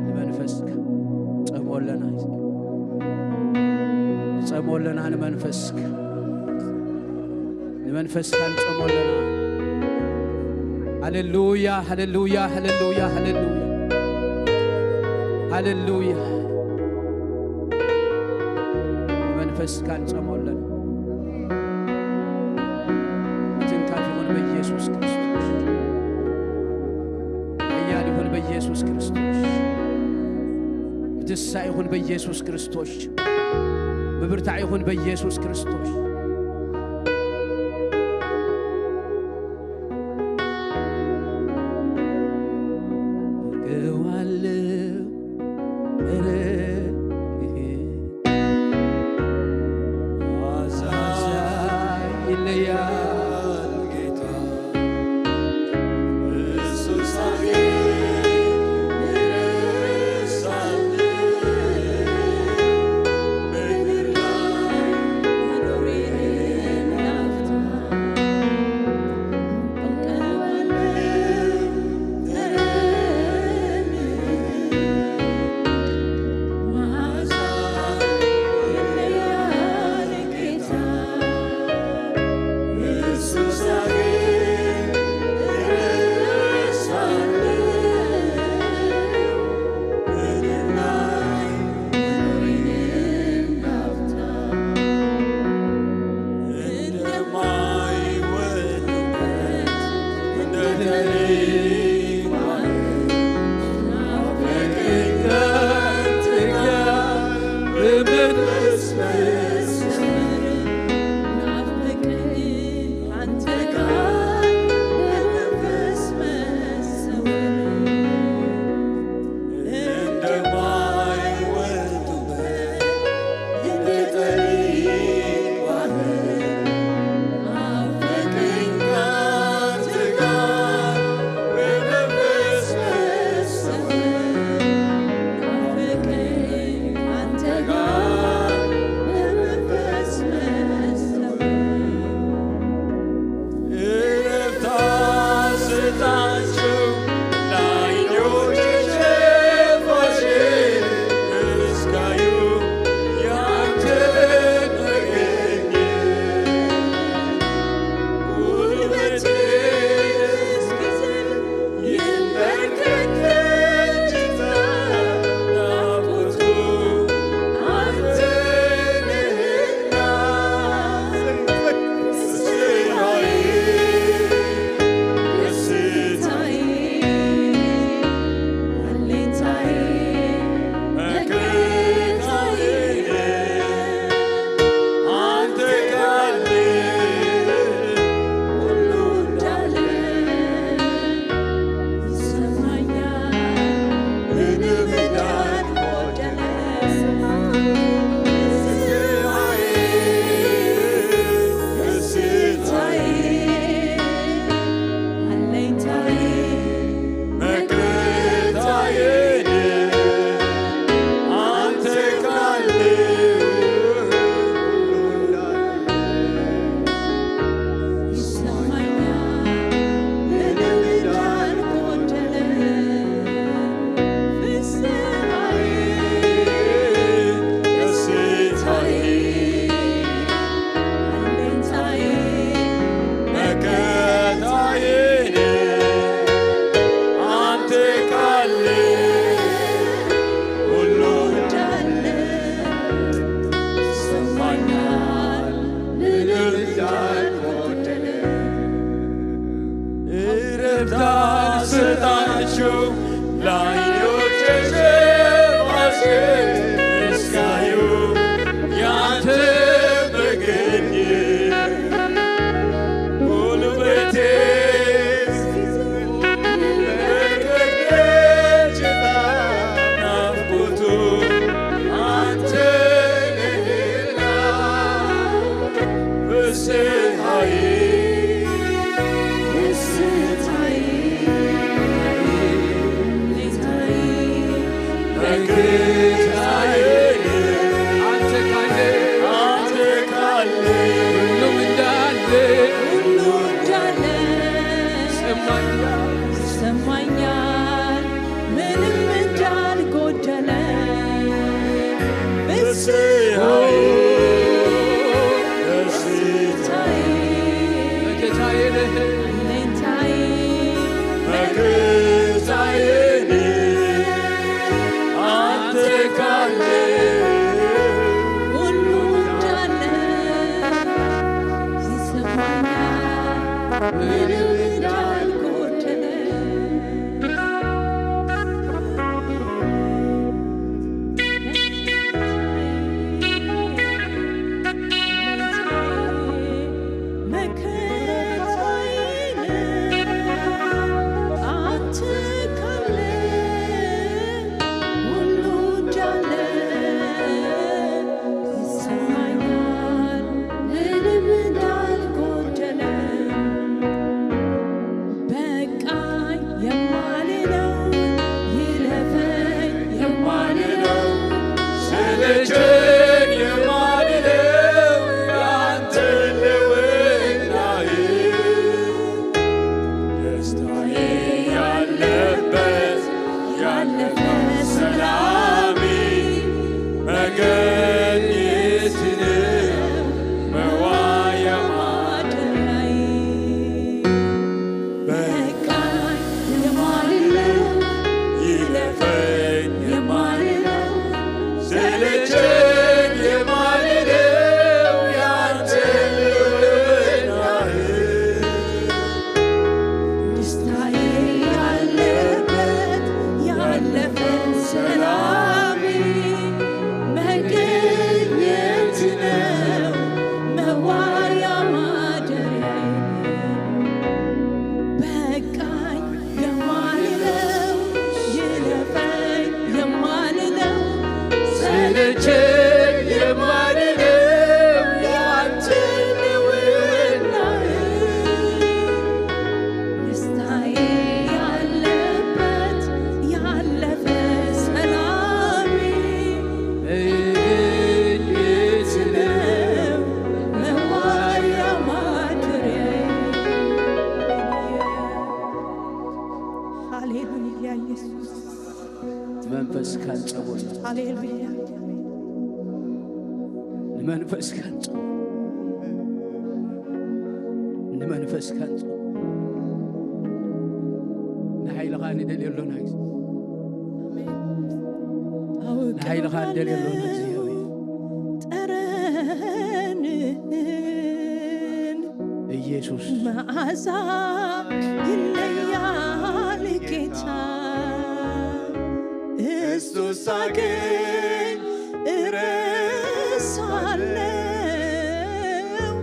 ንመንፈስካ ጸምኦ ኣለና፣ ጸምኦ ኣለና ንመንፈስካ። ንመንፈስካ ንጸምኦ ኣለና። ሃሌሉያ፣ ሃሌሉያ፣ ሃሌሉያ፣ ሃሌሉያ፣ ሃሌሉያ። ንመንፈስካ ንጸምኦ ኣለና። ምትንካፍ ይኹን በኢየሱስ ክርስቶስ። ሓያል ይኹን በኢየሱስ ክርስቶስ። ምትሳእ ይኹን በኢየሱስ ክርስቶስ። ምብርታዕ ይኹን በኢየሱስ ክርስቶስ። እገዋለሁ እረ ይሄ አዛኝ ይለያል ጌታ። እሱ ሳይረሳል በምድር ላይ መኖሬን ናፍታ። ጌታዬ፣ አንተ ካለ፣ አንተ ካለ፣ ሁሉም እንዳለ፣ ሁሉ እንዳለ ይሰማኛል። ይሰማኛል፣ ምንም እንዳልጎደለ። ፍስሐዬ፣ ደስታዬ፣ መከታዬ ነህ። አለኝታዬ፣ መከታዬ ነህ። አንተ ካለ፣ ሁሉ እንዳለ ይሰማኛል፣ ምንም እንዳልጎደለ። መከታዬ ነህ፣ አንተ ካለ ሁሉ እንዳለ ይሰማኛል፣ ምንም እንዳልጎደለ። በቃኝ የማልለው፣ ይለፈኝ የማልለው፣ ሰለቸኝ የማልለው ያንተ ልውናዬ፣ ደስታዬ ያለበት ያለፈ ሰላሜ መገኘት ነው መዋያ ማደሪያዬ። በቃኝ የማልለው፣ ይለፈኝ የማልለው፣ ሰለቸኝ የማልለው ያንተ ልውናዬ፣ ደስታዬ ያለበት ያለፈ ሰላሜ መገኘት ነው መዋያ ማደሪያዬ። በቃኝ የማልለው፣ ይለፈኝ የማልለው፣ ሰለቸኝ የማልለው ያንተ ልውናዬ፣ ደስታዬ ያለበት ያለፈ ሰላሜ መገኘት ነው መዋያ ማደሪያዬ። ሃሌሉያ ኢየሱስ። መንፈስካን ጸውዕ። ሃሌሉያ። ንመንፈስካን ጸውዕ። ንመንፈስካን ጸውዕ። ንሓይልኻ ንደልዮ ኣሎና። ንሓይልኻ ንደልዮ ኣሎና እግዚኣብሔር። ጠረንህን ኢየሱስ መዓዛ ይለያል ጌታ። እሱ ሳገኝ እረሳለሁ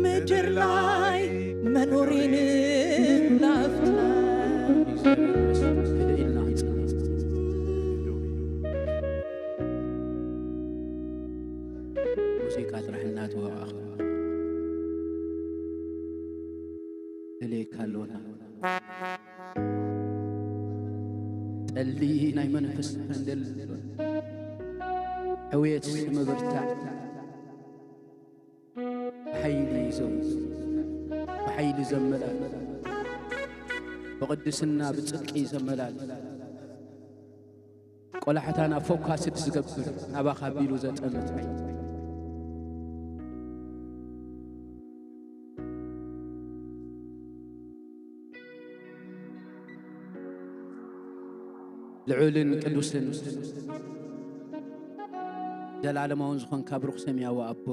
ምድር ላይ መኖሬን ላፍታ። ሙዚቃ ጥራሕ እናተወቃኹ እልየካ ኣለኹ። ጠሊ ናይ መንፈስ ፈንደል፣ ዕውየት ምብርታዕ፣ ብሓይሊ ዘው-፣ ብሓይሊ ዘመላል፣ ብቕድስና ብጽድቂ ዘመላል፣ ቆላሕታና ፎካስድ ዝገብር፣ ናባኻ ቢሉ ዘጠምት ሓይሊ። ልዑልን ቅዱስን ዘላለማውን ዝኾንካ ብሩኽ ሰማያዊ ኣቦ፣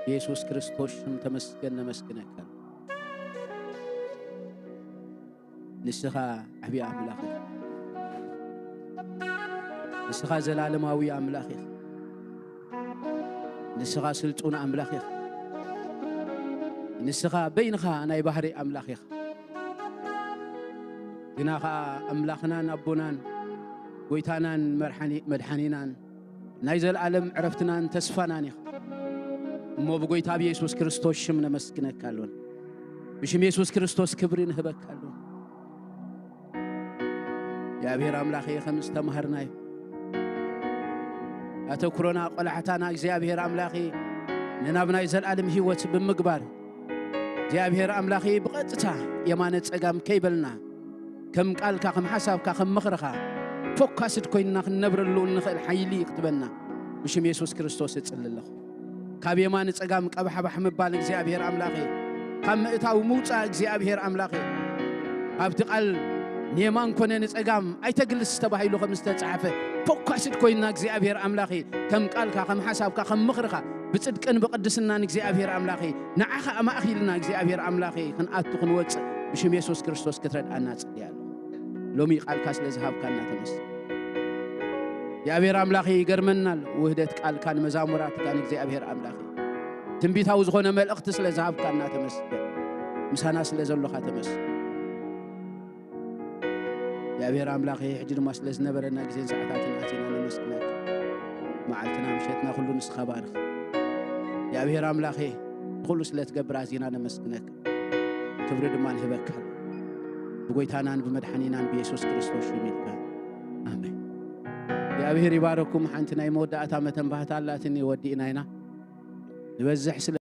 ብየሱስ ክርስቶስ ሽም ተመስገን፣ ነመስግነካ። ንስኻ ዓብዪ ኣምላኽ ኢኻ። ንስኻ ዘላለማዊ ኣምላኽ ኢኻ። ንስኻ ስልጡን ኣምላኽ ኢኻ። ንስኻ በይንኻ ናይ ባህሪ ኣምላኽ ኢኻ። ግና ኸኣ ኣምላኽናን ኣቦናን ጎይታናን መርሓኒ-፣ መድሓኒናን ናይ ዘለኣለም ዕረፍትናን ተስፋናን ኢኻ። እሞ ብጎይታ ብየሱስ ክርስቶስ ሽም ነመስግነካ ኣሎና። ብሽም የሱስ ክርስቶስ ክብሪ ንህበካ ኣሎና። እግዚኣብሔር ኣምላኸ፣ ከም ዝተማሃርናዮ ኣተኩሮና፣ ቆላሕታና እግዚኣብሔር ኣምላኸ ንናብ ናይ ዘላለም ህይወት ብምግባር፣ እግዚኣብሔር ኣምላኸ ብቐጥታ የማነ ጸጋም ከይበልና፣ ከም ቃልካ፣ ከም ሓሳብካ፣ ከም ምኽርኻ ፎካስድ ኮይንና ክንነብረሉ እንኽእል ሓይሊ ይክትበና፣ ብሽም የሱስ ክርስቶስ እጽሊ ኣለኹ። ካብ የማን ጸጋም ቀባሕባሕ ምባል እግዚኣብሔር ኣምላኸ፣ ካብ ምእታው ምውጻእ እግዚኣብሔር ኣምላኸ፣ ካብቲ ቃል ንየማን ኮነ ንጸጋም ኣይተግልስ ተባሂሉ ከም ዝተጻሕፈ፣ ፎካስድ ኮይንና እግዚኣብሔር ኣምላኸ፣ ከም ቃልካ፣ ከም ሓሳብካ፣ ከም ምኽርኻ፣ ብጽድቅን ብቕድስናን እግዚኣብሔር ኣምላኸ፣ ንዓኻ ኣማእኺልና እግዚኣብሔር ኣምላኸ፣ ክንኣቱ ክንወጽእ ብሽም የሱስ ክርስቶስ ክትረድኣና እጽሊ ኣለኹ። ሎሚ ቃልካ ስለ ዝሃብካና ተመስገን። እግዚኣብሔር ኣምላኸ፣ ይገርመናል ውህደት ቃልካን መዛሙራትካን እግዚኣብሔር ኣምላኸ፣ ትንቢታዊ ዝኾነ መልእኽቲ ስለ ዝሃብካና ተመስገን። ምሳና ስለ ዘሎኻ ተመስገን። እግዚኣብሔር ኣምላኸ፣ ሕጂ ድማ ስለ ዝነበረና ግዜን ሰዓታትን ኣዚና ነመስግነካ። መዓልትና ምሸትና ኩሉ ንስኻ ባርኽ። እግዚኣብሔር ኣምላኸ፣ ንኹሉ ስለ ትገብር ኣዚና ነመስግነካ። ክብሪ ድማ ንህበካ። ብጎይታናን ብመድሓኒናን ብየሱስ ክርስቶስ ሽም ኢልካ። ኣሜን። እግዚኣብሔር ይባረኩም። ሓንቲ ናይ መወዳእታ መተንባህታ ኣላትኒ፣ ወዲእና ኢና። ዝበዝሕ ስለ